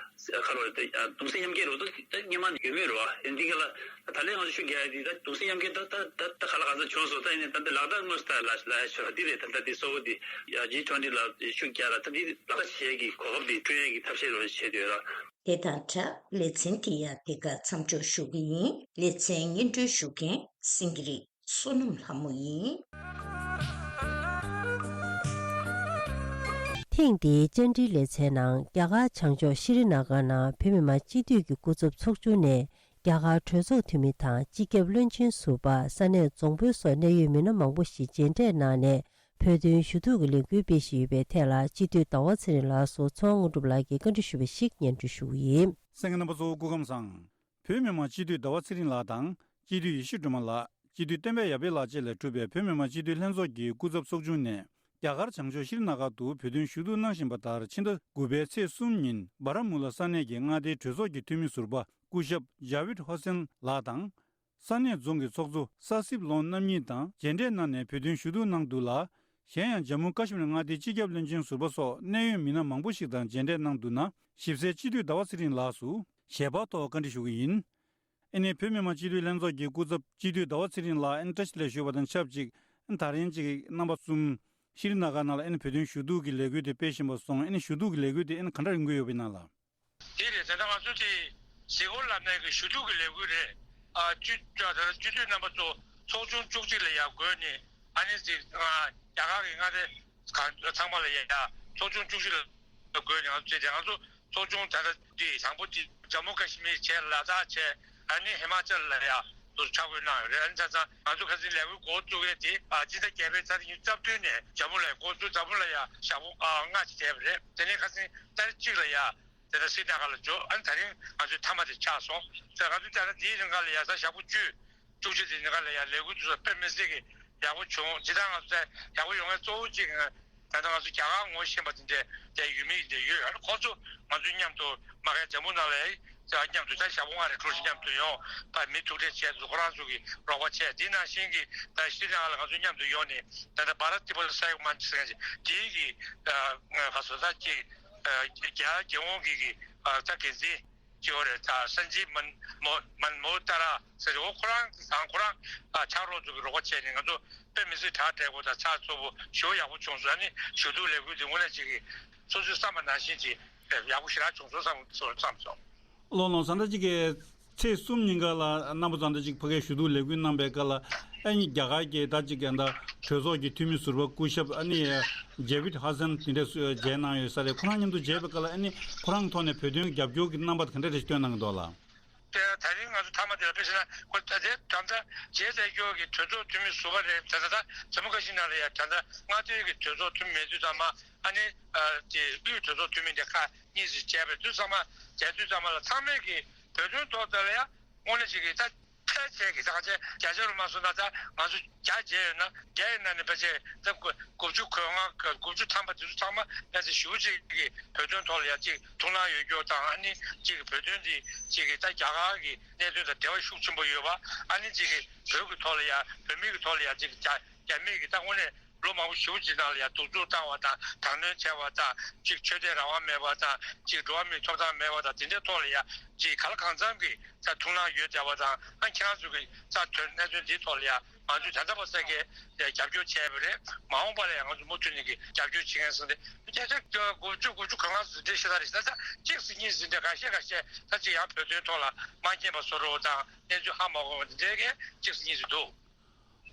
ཁ་ལོ་རེད། ད་གདུང་སེམས་མཉམ་སྐྱེད་རོགས་ད་ད་སྙན་མ་ནས་ཡོད་མེད་རེད་བ། འདི་ག་ལ་ད་ལན་ང་ཚོ་ཤུགས་རྒྱག་ཡ་འདི་ད་གདུང་སེམས་མཉམ་སྐྱེད་ད་ད་ད་ད་ག་ལ་ག་ཚོད་བྱུང་སོང་། ད་ཡིན་ནའི་ད་འདི་ལག་བསྟར་དངོས་སུ་ད་ལ་ལ་ཡ་ཆོད་འདི་རེད། ད་ད་འདི་གཙོ་བོ་འདི་ཇི་ཊུ་ཝེན་ཊི་ལ་ཤུགས་རྒྱག་ལ་ད་འདི་ལག་བསྟར་བྱེད་ཡ་གི་གོ་སྐབས་འདི་བསྐྲུན་ཡ་གི་ཐབས་ཤེས་རོགས་བྱེད་འདོད་ར། དེ་དང་སྦྲགས་ལེ་ཚན་དེ་ཡང་འདི་གར་མཚམས་འཇོག་ཞུ་གི་ཡིན། ལེ་ཚན་སྙན་སྒྲོན་ཞུ་མཁན་སེང་གེ་རི་བསོད་ནམས་ལྷ་མོ་ཡིན། ཐེངས་འདིའི་བཅར་འདྲིའི་ལེ་ཚན་ནང་རྒྱ་གར་བྱང་ཕྱོགས་ཤྲི་ན་གར་ནང་བོད་མི་མང་སྤྱི་འཐུས་ཀྱི་སྐུ་ཚབ་ཚོགས་ཆུང་ནས་རྒྱ་གར་གྲོས་ཚོགས་འཐུས་མི་དང་སྤྱི་ཁྱབ་བློན་ཆེན་ཟུར་པ། ས་གནས་རྫོང་དཔོན་སོགས་གནད་ཡོད་མི་སྣ་མང་པོ་ཞིག་མཇལ་འཕྲད་གནང་ནས། བོད་དོན་ཞུ་གཏུག་གི་ལས་འགུལ་སྤེལ་བཞིན་ཡོད་པའི་ཐད་ལ་སྤྱི་འཐུས་ཟླ་བ་ཚེ་རིང་ལགས་སུ་ཚོགས་དངོས་གྲུབ་ལགས་ཀྱིས་བཀའ་འདྲི་ཞུས་པ་ཞིག་སྙན་སྒྲོན་ཞུ་གི་ཡིན། གསན་མཁན་རྣམ་པ་ཚོ་སྐུ་ཁམས་བཟང་། བོད་མི་མང་སྤྱི་འཐུས་ཟླ་བ་ཚེ་རིང་ལགས་དང་སྤྱི་འཐུས་ཡེ་ཤེས་སྒྲོལ་མ་ལགས། སྤྱི་འཐུས་བསྟན་པ་ཡར་འཕེལ་ལགས་བཅས་ལས་གྲུབ་པའི་བོད་མི་མང་སྤྱི་འཐུས་ལྷན་ཚོགས་ཀྱི་སྐུ་ཚབ་ཚོགས་ཆུང་ནས་རྒྱ་གར་བྱང་ཕྱོགས་ཤྲི་ན་གར་དུ་བོད་དོན་ཞུ་གཏུག་གནང་བཞིན་པ་ལྟར། ཕྱི་ཟླ་དགུ་པའི་ཚེས་གསུམ་ཉིན་སྦ་ར་མུ་ལ་ས་གནས་ཀྱི་མངའ་སྡེའི་གྲོས་ཚོགས་ཀྱི་འཐུས་མི་ཟུར་པ་སྐུ་ཞབས་ཇ་བིད་ཧོ་སན་ལགས་དང་། ས་གནས་རྫོང་གི་ཚོགས་གཙོ་སཱ་སིབ་ལོང་རྣམ་གཉིས་དང་མཇལ་འཕྲད་གནང་ནས་བོད་དོན་ཞུ་གཏུག་གནང་འདུག་ལ། གཞན་ཡང་ཇམ་མུ་ཀ་ཤི་མིར་མངའ་སྡེའི་སྤྱི་ཁྱབ་བློན་ཆེན་ཟུར་པ་སོགས་གནད་ཡོད་མི་སྣ་མང་པོ་ཞིག་དང་མཇལ་འཕྲད་གནང་འདུག་ན། ཞིབ་གསལ་སྤྱི་འཐུས་ཟླ་བ་ཚེ་རིང་ལགས་སུ་ཞལ་པར་ཐོག་བཀའ་འདྲི་ཞུ་གི་ཡིན། ཨ་ནི་བོད་མི་མང་སྤྱི་འཐུས་ལྷན་ཚོགས་ཀྱི་སྐུ་ཚབ་སྤྱི་འཐུས་ཟླ་བ་ཚེ་རིང་ལགས་ཨ་ནི་བཀྲ་ཤིས་བདེ་ལེགས་ཞུ་བ་དང་ཆབས་ཅིག་ཨ་ནི་ད་རིང་ཅིག་རྣམ་པ་གསུམ་ཤྲི་ན་གར་ནང་ལ་ཨ་ནི་བོད་དོན་ཞུ་གཏུག་གི་ལས་འགུལ་དེ་སྤེལ་བཞིན་པ་སོང་། ཨ་ནི་ཞུ་གཏུག་གི་ལས་འགུལ་དེ་ཨ་ནི་ག་འདྲ་ཡོང་གི་ཡོད་པ་ཡིན་ན་ལགས། དེ་རེད། ད་ལྟ་ང་ཚོ་དེ་གཟིགས་སྐོར་ལམ་ནས་ཀྱི་ཞུ་གཏུག་གི་ལས་འགུལ་རེད། ཨ་སྤྱི་ད་ལྟ་སྤྱི་འཐུས་རྣམ་པ་ཚོ་ཚོགས་ཆུང་བཅུ་གཅིག་ལ་ཡར་བགོས་ནས་ཨ་ནི་དེ་རྒྱ་གར་གྱི་མངའ་སྡེ་གང་ཚང་མ་ལ་ཡར་ཚོགས་ཆུང་བཅུ་གཅིག་ལ་བགོས་ནས་ང་ཚོ་བྱས་ཏེ་ང་ཚོ་ཚོགས་ཆུང་ད་ལྟ་དེ་དང་པོ་དེ་ཇམ་མུ་ཀ་ཤི་མིར་བྱས། ལ་དྭགས་བྱས། ཨ་ནི་ཧི་མ་ཅལ་ལ་ཡར་དུ་ཆ་བགོས་གནང་ཡོད་རེད། ཨ་ནི་ཆ་ཚང་ང་ཚོ་ཁ་སང་ལས་འགུལ་འགོ་བཙུགས་ཡས་དེ་ཨ་སྤྱི་ཟླ་བརྒྱད་པའི་ཚེས་ཉི་ཤུ་རྩ་བདུན་ནས་ཇམ་མུ་ལ་འགོ་བཙུགས། ཇམ་མུ་ལ་ཡར་ཞག་པོ་ཨ་ལྔ་ཞིག་བསྡད་པ་རེད། དེ་ནས་ཁ་སང་ཏ་རིག་གཅིག་ལ་ཡར་དེ་ལྟར་སི་ན་ག་ལ་འབྱོར། ཨ་ནི་ད་རིང་ང་ཚོའི་མཐའ་མ་དེ་ཆགས་སོང་། ད་ང་ཚོས་ད་ལྟ་དེའི་རིང་ག་ལ་ཡ་གཟའ་ཞག་པོ་བཅུ་བཅུ་གཅིག་དེ་རིང་ག་ལ་ཡ་ལས་འགུལ་དེ་ཚོ་དཔེ་མི་སྲིད་ཀྱི་ཡག་པོ་བྱུང་། ཇི་ལྟར་ང་ཚོ་ད་ཡག་པོ་ཡོང་བའི་གཙོ་བོ་གཅིག་ད་ལྟ་ང་ཚོ་རྒྱ་གར་ངོ་ཤེས་པ་དེ་འདྲ་དེ་ཡུལ་མི་དེ་ཡོད། ཨ་ནི་ཁོ་ཚོ་ང་ཚོ་མཉམ་དུ་མ་གའི་ཇམ་མུ་ནང་ལ་ཡ་མཉམ་དུ་ད་ཞག་པོ་ལྔ་རེ་དྲུག་རེ་མཉམ་དུ་ཡོང་བ། མི་ཐུག་འཕྲད་བྱས་འདུག་ཁོ་རང་ཚོ་གི་རོགས་པ་བྱས། དེ་ནང་བཞིན་གྱི་ད་ཤྲི་ལང་ཀ་ལ་ང་ཚོ་མཉམ་དུ་ཡོང་ནས་ད་ལྟ་བྷ་ར་ཏི་པ་ལ་ས་ཡོག་མན་ཆི་ཟེར་མཁན་ཅིག་དེའི་གི་ད་ང་བཟོ་ལྟ་ཅིག་རྒྱ་རྒྱལ་ཡོངས་ཀྱི་གི་ད་འགན་འཛིན་ཅིག་ཡོད་རེད། ད་སན་ཇིབ་མན་མོ་མན་མོ་ཏ་ར་ཟེར། འོ་ཁོ་རང་གི་སང་ཁོ་རང་ཕྱག་རོགས་ཚོ་གི་རོགས་པ་བྱས་ནས་ང་ཚོ་དཔེ་མི་སྲིད་དྲག་འདྲ་པོ་དང་ཕྱག་ཚོ་པོ་ཞེ་པོ་ཡག་པོ་བྱུང་སོང་། ཨ་ནི་ཞུ་གཏུག་ལས་འགུལ་འདི་དངོས་གནས་ཅིག་གི་སོ་སོའི་བསམ་པ་ནང་བཞིན་ཅིག་ཡག་པོ་ཞེ་དྲག་བྱུང་སོང་བསམ་བསམ་སོང་། ལོ་ལོ་ཟླ་བ་གཅིག་གི་ཚེས་གསུམ་ཉིན་ཀ་ལ་རྣམ་པ་ཚོ་འདི་གཅིག་ཕ་གིར་ཞུ་གཏུག་ལས་འགུལ་གནང་པའི་སྐབས་ལ་ཨ་ནི་རྒྱ་གར་གྱི་ད་གཅིག་གི་ད་གྲོས་ཚོགས་ཀྱི་འཐུས་མི་ཟུར་པ་སྐུ་ཞབས་ཨ་ནི་ཇེ་བིད་ཧ་སན་དེ་འདྲས་མཇལ་གནང་ཡོད་ས་རེད། ཁོ་རང་མཉམ་དུ་མཇལ་བའི་སྐབས་ལ་ཨ་ནི་ཁོ་རང་ཐོག་ནས་བོད་དོན་རྒྱབ་སྐྱོར་གྱི་རྣམ་པ་ག་འདྲ་རེ་ཞིག་སྟོན་གནང་གི་འདུག་ལགས། དེ་ད་རིང་ང་ཚོ་མཐའ་མ་དེ་ལ་དཔེ་བྱས་ན་ཁོ་ད་ལྟའི་ད་ལྟ་རྒྱལ་སྲས་སྐྱོར་གྱི་གྲོས་ཚོགས་འཐུས་མི་ཟུར་པ་རེད། ད་ལྟ་ད་ཇམ་མུ་ཀ་ཤི་ནང་ལ་ཡ་ད་ལྟ་མངའ་སྡེའི་གི་གྲོས་ཚོགས་འཐུས་མི་མེད་དུས་ཙམ་པ་ཨ་ནི་དེ་དབུས་གྲོས་ཚོགས་འཐུས་མི་དེ་ཁག་གཉིས་ཙམ་བྱས་པའི་དུས་ཙམ་པ་མཇལ་དུས་ཙམ་པ་ལ་ཚང་མས་གི་བོད་དོན་ཐོག་དེ་ལ་ཡ་དངོས་གནས་ཅིག་གི་ད་ཕལ་ཆེར་གྱི་ད་ང་ཚོས་བརྒྱ་ཆ་རུ་མ་སོང་ན་ད་ང་ཚོ་བརྒྱ་བརྒྱ་ཡོད་ན་བརྒྱ་ཡོད་ན་ནི་ཕལ་ཆེར་ད་དགུ་དགུ་བཅུ་གོ་ལྔ་དགུ་བཅུ་ཐམ་པ་དེ་ཚོ་ཚང་མ་ཕལ་ཆེར་ཞེ་པོ་ཅིག་གི་བོད་དོན་ཐོག་ལ་ཡ་ཅིག་ཐུགས་སྣང་ཡོད་རྒྱུ་དང་། ཨ་ནི་ཅིག་གི་བོད་དོན་འདི་ཅིག་གི་ད་རྒྱ་གར་གྱི་གནད་དོན་དང་འབྲེལ་བ་ཤུགས་ཆེན་པོ་ཡོད་པ། ཨ་ནི་ཅིག་གི་བོད་ཀྱི་ཐོག་ལ་ཡ་བོད་མི་གི་ཐོག་ལ་ཡ་ཅིག་རྒྱ་རྒྱ་མི་གི་ད་དངོས་གནས་ ལོ་མང་པོ་ཞེ་པོ་ཅིག་ནང་ལ་ཡ་གདུག་རྩུབ་བཏང་བ་དང་། དྲག་གནོན་བྱས་པ་དང་། གཅིག་ཆོས་དད་རང་དབང་མེད་པ་དང་། གཅིག་འགྲོ་བ་མིའི་ཐོབ་ཐང་མེད་པ་དང་། དེ་འདྲའི་ཐོག་ལ་ཡ་གཅིག་ག་ལ་གང་འཚམ་གྱི་ད་ཐུགས་སྣང་ཡོད་བསྡད་པ་དང་། ཨ་ཁྱེད་རང་ཚོ་གི་ད་དོན་གནད་དོན་འདིའི་ཐོག་ལ་ཡ་ང་ཚོས་ད་ལྟ་བར་ས་གའི་རྒྱབ་སྐྱོར་བྱས་པ་རེད། མ་འོངས་པ་ལ་ཡང་ང་ཚོ་མུ་མཐུད་ནས་ཀྱི་རྒྱབ་སྐྱོར་བྱེད་མཁན་ཟེར་ཏེ། བརྒྱ་ཆ་དགུ་བཅུ་དགུ་བཅུ་གོ་ལྔ་ཙམ་འགྲེལ་བཤད་ད་རེད། ད་ལྟ་གཅིག་ཙམ་གཉིས་ཙམ་འདྲ་འགའ་ཤས་འགའ་ཤས་ད་ཅིག་ཡང་བོད་དོན་ཐོག་ལ་མ་མཁྱེན་པ་བཟོ་འདྲ་བོ་དང་། གནས་ཚུལ་ཧ་མ་གོ་བ་འདི་འདྲའི་གི་གཅིག་ཙམ་གཉིས་ཙམ་འདུག།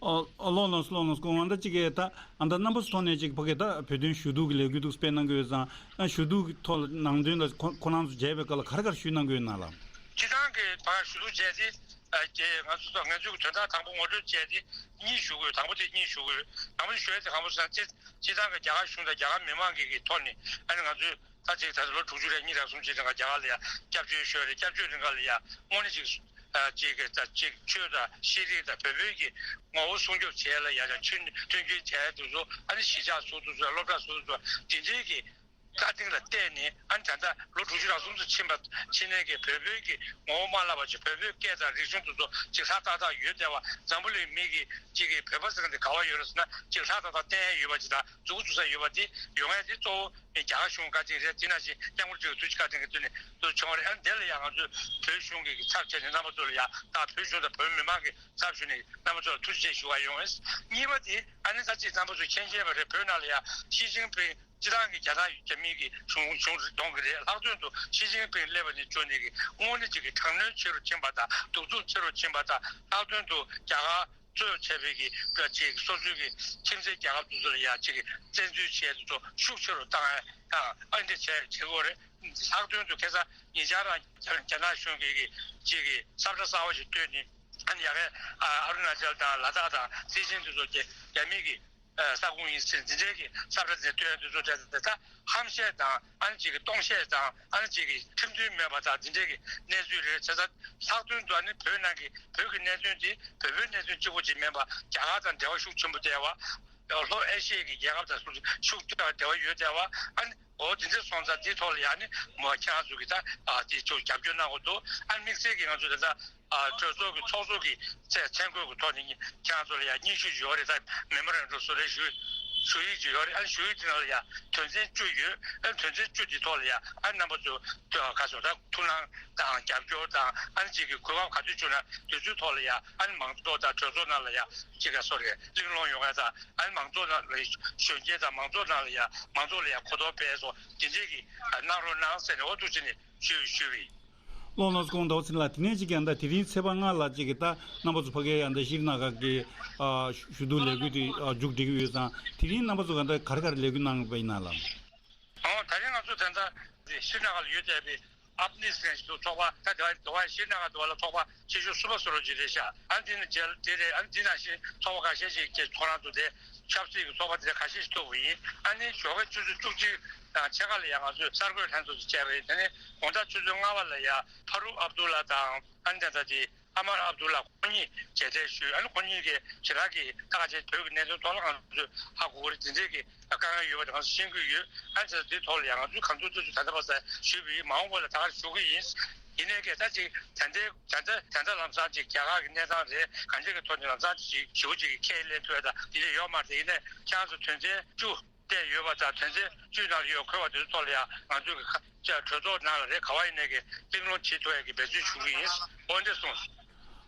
ཨོ། ཨོ། ལགས་ལགས་སོ། ལགས་ལགས་སོ། སྐུ་ངོ་ད་ཅིག་གི་ད་ཨ་ད་རྣམ་པ་ཚོ་ཐོག་ནས་ཅིག་ཕ་གི་ད་བོད་དོན་ཞུ་གཏུག་གི་ལས་འགུལ་འདུག་སྤེལ་གནང་གི་ཡོད་ཙང་། ཨ་ཞུ་གཏུག་གི་ཐོག་ལ་ནང་དོན་ལ་ཁོ་ཁོ་རང་ཚོ་མཇལ་བའི་སྐབས་ལ་ག་རེ་ག་རེ་ཞུས་གནང་གི་ཡོད་ན་ལགས། སྤྱི་བཏང་གི་ཕ་གི་ཞུ་གཏུག་བྱས་ཏེ། ཨ་ཀྱེ་ང་ཚོ་ཚོ་ང་ཚོའི་གི་དོན་དག་དང་པོ་ངོ་སྤྲོད་བྱས་ཏེ་གཉིས་ཞུ་དགོས། དང་པོ་དེ་གཉིས་ཞུ་དགོས། དང་པོ་དེ་ཞུ་ཡ་དེ་གང་པོ་ཟེར་ན། སྤྱི་སྤྱི་བཏང་གི་རྒྱ་གར་གཞུང་དང་རྒྱ་གར་མི་མང་གི་གི་ཐོག་ནས། ཨ་ནི་ང་ཚོས་ད་ཅིག་ད་ལོ་དྲུག་ཅུ་རེ་གཉིས་རེ་གསུམ་ཅིག་རིང་ལ་རྒྱ་གར་ལ་ཡ་སྐྱབས་བཅོལ་ཞུས་རེད། སྐྱབས་བཅོལ་རིང་ལ་ཡ་དངོས་གནས་ཅིག་ཨ་ཅིག་གི་ད་ཅིག་ཆོས་དང་ཤེས་རིག་དང་བོད་བོད་ཀྱི་ངོ་བོ་སྲུང་སྐྱོབ་བྱས་ལ་ཡ་ཡ་མཐུན་མཐུན་རྐྱེན་བྱས་དུས་ཚོ། ཨ་ནི་གཞིས་ཆགས་བཟོ་དུས་ཚོ། སློབ་གྲྭ་བཟོ་དུས་ཚོ། དེ་འདྲའི་གི་བཀའ་དྲིན་ལ་བརྟེན་ནས། ཨ་ནི་ད་ལྟ་ལོ་དྲུག་ཅུ་རེ་གསུམ་ཙམ་ཕྱིན་པ་ཕྱིན་ནས་ཀྱི་བོད་བོད་ཀྱི་ངོ་བོ་མ་བརླག་པ་ཅིག་བོད་བོད་སྐད་དང་རིག་གཞུང་དེ་ཚོ་ཅིག་ལྷ་ཏག་ཏག་ཡོད་བསྡད་པ། འཛམ་བུ་གླིང་མི་གིས་ཅིག་གི་བོད་པ་ཟེར་མཁན་དེ་ག་བ་ཡོད་རེད་ཟེར་ན། ཅིག་ལྷ་ཏག་ཏག་བསྟན་ཡ་ཡོད་པ་ཅིག་དང་། འཛུགས་འཛུགས་ས་ཡོད་པ་དེ་ཡོང་ཡ་དེ་གཙོ་བོ་རྒྱ་གར་གཞུང་བཀའ་དྲིན་རེད། དེ་ནང་བཞིན་སྐྱབས་མགོན་ཆེན་པོ་ཐུགས་རྗེ་བཀའ་དྲིན་གྱི་མཐུ་ནས་དུ་བྱུང་བ་རེད། ཨ་ནི་དེ་ལ་ཡང་ང་ཚོས་བོད་གཞུང་གི་ཚབ་བྱས་ནས་རྣམ་པ་ཚོ་ལ་ཡང་། ད་བོད་གཞུང་དང་བོད་མི་མང་གི་ཚབ་ཞུས་ནས་རྣམ་པ་ཚོ་ལ་ཐུགས་རྗེ་ཆེ་ཞུ་བ་ཡོང་། གཉིས་པ་དེ་ཨ་ནི་ད་ཅིག་རྣམ་པ་ཚོ་མཁྱེན་མཁྱེན་པ་རེད། བོད་ནང་ལ་ཡང་ཞི་ཅིན་ཕིང་སྤྱི་བཏང་གི་རྒྱ་ནག་རྒྱ་མི་གི་གཞུང་གཞུང་གཏོང་གི་རེད། ལྷག་དོན་དུ་ཞི་ཅིན་ཕིང་སླེབས་པ་ནས་བྱུང་ནས་ཀྱི་དངོས་གནས་ཅིག་གི་དྲག་གནོན་ཆེ་རུ་ཕྱིན་པ་དང་། གདུག་རྩུབ་ཆེ་རུ་ཕྱིན་པ་དང་། ལྷག་དོན་དུ་རྒྱ་གར་གཙོས་བྱས་པའི་གི་ཅིག་སོ་སོའི་གི་ཁྱིམ་མཚེས་རྒྱལ་ཁབ་དེ་ཚོ་ལ་ཡ་ཅིག་བཙན་འཛུལ་བྱས་དེ་ཚོ་ཤུགས་ཆེ་རུ་བཏང་ཡ་དང་། ཨ་འདི་བྱས་བྱེད་དགོས་རེད། ལྷག་དོན་དུ་ཁ་སང་ཉེ་ཆར་རང་རྒྱ་ནག་གཞུང་གིས་གི་ཅིག་གི་ས་ཁྲ་གསར་པ་ཞིག་བཏོད་ནས། ཨ་ནི་ཡ་གི་ཨ་ཨ་རུ་ན་ཅལ་དང་ལ་དྭགས་དང་སེ་ཆེན་དེ་ཚོ་རྒྱ་རྒྱ་མི་གི་ས་ཁོངས་ཡིན་ཟེར། འདི་འདྲའི་གི་ས་ཁྲ་འདི་བཏོད་ཡ་འདི་ཚོ་དེ་ད་ཧམ་བཤད་དང་། ཨ་ནི་ཅིག་གི་སྟོང་བཤད་དང་། ཨ་ནི་ཅིག་གི་ཁྲིམས་མཐུན་མེད་པ་དང་། འདི་འདྲའི་གི་གནས་ཚུལ་རེད། བྱས་ཙང་ལྷག་དོན་དུ་ཨ་ནི་བོད་ནང་གི་བོད་ཀྱི་གནད་དོན་དེ་བོད་པའི་གནད་དོན་གཅིག་པོ་ཅིག་མིན་པ། རྒྱ་གར་དང་འབྲེལ་བ་ཤུགས་ཆེན་པོ་བསྡད་པ། ལྷོ་ཨེ་ཤི་ཡའི་གི་རྒྱལ་ཁབ་དང་ཤུགས་ཆེ་བ་འབྲེལ་བ་ཡོད་བསྡད་པ། ཨ་ནི་འོ་དེ་འདྲ་སོང་ཙང་དེའི་ཐོག་ལ་ཡ་ནི་མོ་ཁྱེད་རང་ཚོ་གི་ད་ཨ་དེ་ཚོ་རྒྱབ་སྐྱོར་གནང་དགོས་འདུག། ཨ་ནི་དམིགས་བསལ་གྱི་ང་ཚོ་ད་ལྟ་ཨ་གྲོས་ཚོགས་ཀྱི་ཚོགས་གཙོ་གི་མཚན་མཚན་བཀོད་ཀྱི་ཐོག་ནས་ཁྱེད་རང་ཚོ་ལ་ཡ་སྙན་ཞུ་ཡོད་རེད། ད་མེ་མོ་རན་ཌམ་བཟོ་རེ་ཞུ་ཞུ་ཡིག་ཅིག་ཡོད་རེད། ཨ་ནི་ཞུ་ཡིག་དེ་ནང་ལ་ཡ་དོན་ཚན་བཅུ་ཡོད། ཨ་ནི་དོན་ཚན་བཅུ་དེ་ཐོག་ལ་ཡ་ཨ་ནི་རྣམ་པ་ཚོ་ད་ག་ཚོད་ད་ཐུགས་སྣང་དང་རྒྱབ་སྐྱོར་དང་། ཨ་ནི་ཅིག་གི་གོ་སྐབས་ག་ཚོད་བྱུང་ན་དེ་ཚོའི་ཐོག་ལ་ཡ་ཨ་ནི་མང་ཚོགས་དང་གྲོས་ཚོགས་ནང་ལ་ཡ་ཅིག་ག་སོ་རེད། གླེང་སློང་ཡོང་ཡ་དང་། ཨ་ནི་མང་ཚོགས་ནང་ལ་གཞོན་སྐྱེས་དང་མང་ཚོགས་ནང་ལ་ཡ་མང་ཚོགས་ལ་ཡ་གོ་རྟོགས་སྤེལ་སོགས་དེ་འདྲས་ཀྱི་གནང་རོགས་གནང་ཟེར་ནས་འོ་ཐུགས་རྗེ་ནས་ཞུ་ཞུ་བ་ཡིན། ལགས་ལགས་སོ། སྐུ་ངོ་ཟླ་བ་ཚེ་རིང་ལགས། དེ་ནས་ཅིག་ཡང་ད་དེ་རིང་ཚེས་པ་ལྔ་ལ་ཅིག་གི་ད་རྣམ་པ་ཚོ་ཕ་གིའི་ཡང་ད་ཤྲི་ནཱ་གར་གྱི་ཨ་ཞུ་གཏུག་ལས་འགུལ་དེ་ཨ་མཇུག་སྒྲིལ་གྱི་ཡོད་ཙང་། དེ་རིང་རྣམ་པ་ཚོ་ག་ད་ག་རེ་ག་རེ་ལས་འགུལ་གནང་པ་ཡིན་ན་ལགས། ཨོ་ད་རིང་ང་ཚོ་ད་ལྟ་ཤྲི་ནཱ་གར་ལ་ཡོད་བསྡད་པའི་ཨབ་ནི་སི་ཀན་ཞིག་ཏུ་ཚོགས་པ། ད་དེ་བ་དེ་བ་ཤྲི་ནཱ་གར་དེ་བ་ལ་ཚོགས་པ་ཆེ་ཤོས་གསུམ་པ་བཟོ་འདྲ་ཅིག་རེད་ཤག། ཨ་ནི་དེ་ནི་རྗེས་ལ་དེ་རེད། ཨ་ནི་དེ་ནང་བཞིན་ཚོགས་པ་ཁ་ཤས་ཤིག་གིས་ཁོ་རང་ཚོ་དེ་ཆབ་སྲིད་ཀྱི་ཚོགས་པ་དེ་འདྲ་ཁ་ཤས་ཤིག་གཏུགས་པ་ཡིན། ཨ་ནི་ཞོགས་ཀའི་ཆུ་ཚོད་བཅུ་གཅིག་དང་ཕྱེད་ཀ་ལ་ཡང་ང་ཚོས་གསར་འགོད་ལྷན་ཚོགས་ཤིག་བྱས་པ་རེད། དེ་ནས་དགོང་དག་ཆུ་ཚོད་ལྔ་པ་ལ་ཡང་ཕ་རུག་ཨབ་དུ་ལ་དང་། ཨ་ནི་ད་ལྟ་དེ་ཨ་མར་ཨབ་དུ་ལ་ཁོ་གཉིས་མཇལ་འཕྲད་ཞུས། ཨ་ནི་ཁོ་གཉིས་ཀྱིས་ཞེ་དྲག་གི་ད་ག་ཅིག་བོད་ཀྱི་གནད་དོན་ཐོག་ལ་ང་ཚོས་ཧ་གོ་གི་རེད། དེ་འདྲས་ཀྱི་དཀའ་ངལ་ཡོད་པ་དེ་ང་ཚོས་ཤེས་ཀྱི་ཡོད། ཨ་ནི་བྱས་ཙང་དེའི་ཐོག་ལ་ཡང་ང་ཚོས་གང་ཐུབ་ཐུབ་ཅིག་ད་ལྟ་བར་ཙམ་ཞུས་པ་ཡིན། མ་འོངས་པ་ལ་ད་ག་ཞུ་གི་ཡིན། ཡིན་ནའི་ཀྱང་ད་ཅིག་ད་ལྟའི་ད་ལྟ་ད་ལྟ་ལམ་སང་ཅིག་རྒྱ་གར་གྱི་གནས་སྟངས་རེད། གང་ཅིའི་ཐོག་ནས་ལམ་སང་ཅིག་ཞེ་པོ་ཅིག་གི་ཁས་ལེན་ཐུབ་ཡ་ད་དེ་འདྲས་ཡོད་མ་རེད། ཡིན་ནའི་ཁྱེད་རང་ཚོ་དོན་ཚན་བཅུ་བསྡད་ཡོད་པ་དང་། དོན་ཚན་བཅུའི་ནང་ལ་ཡོད་འཁོད་པ་དེ་ཚོའི་ཐོག་ལ་ཡང་ང་ཚོས་ཀྱི་ཁ་ཅིག་གྲོས་ཚོགས་ནང་ལ་རེད། ག་བ་ཡིན་ནའི་ཀྱི་གླེང་སློང་བྱེད་ཐུབ་ཡ་གི་འབད་བརྩོན་ཞུ་གི་ཡིན། འོ་འདི་གསུངས།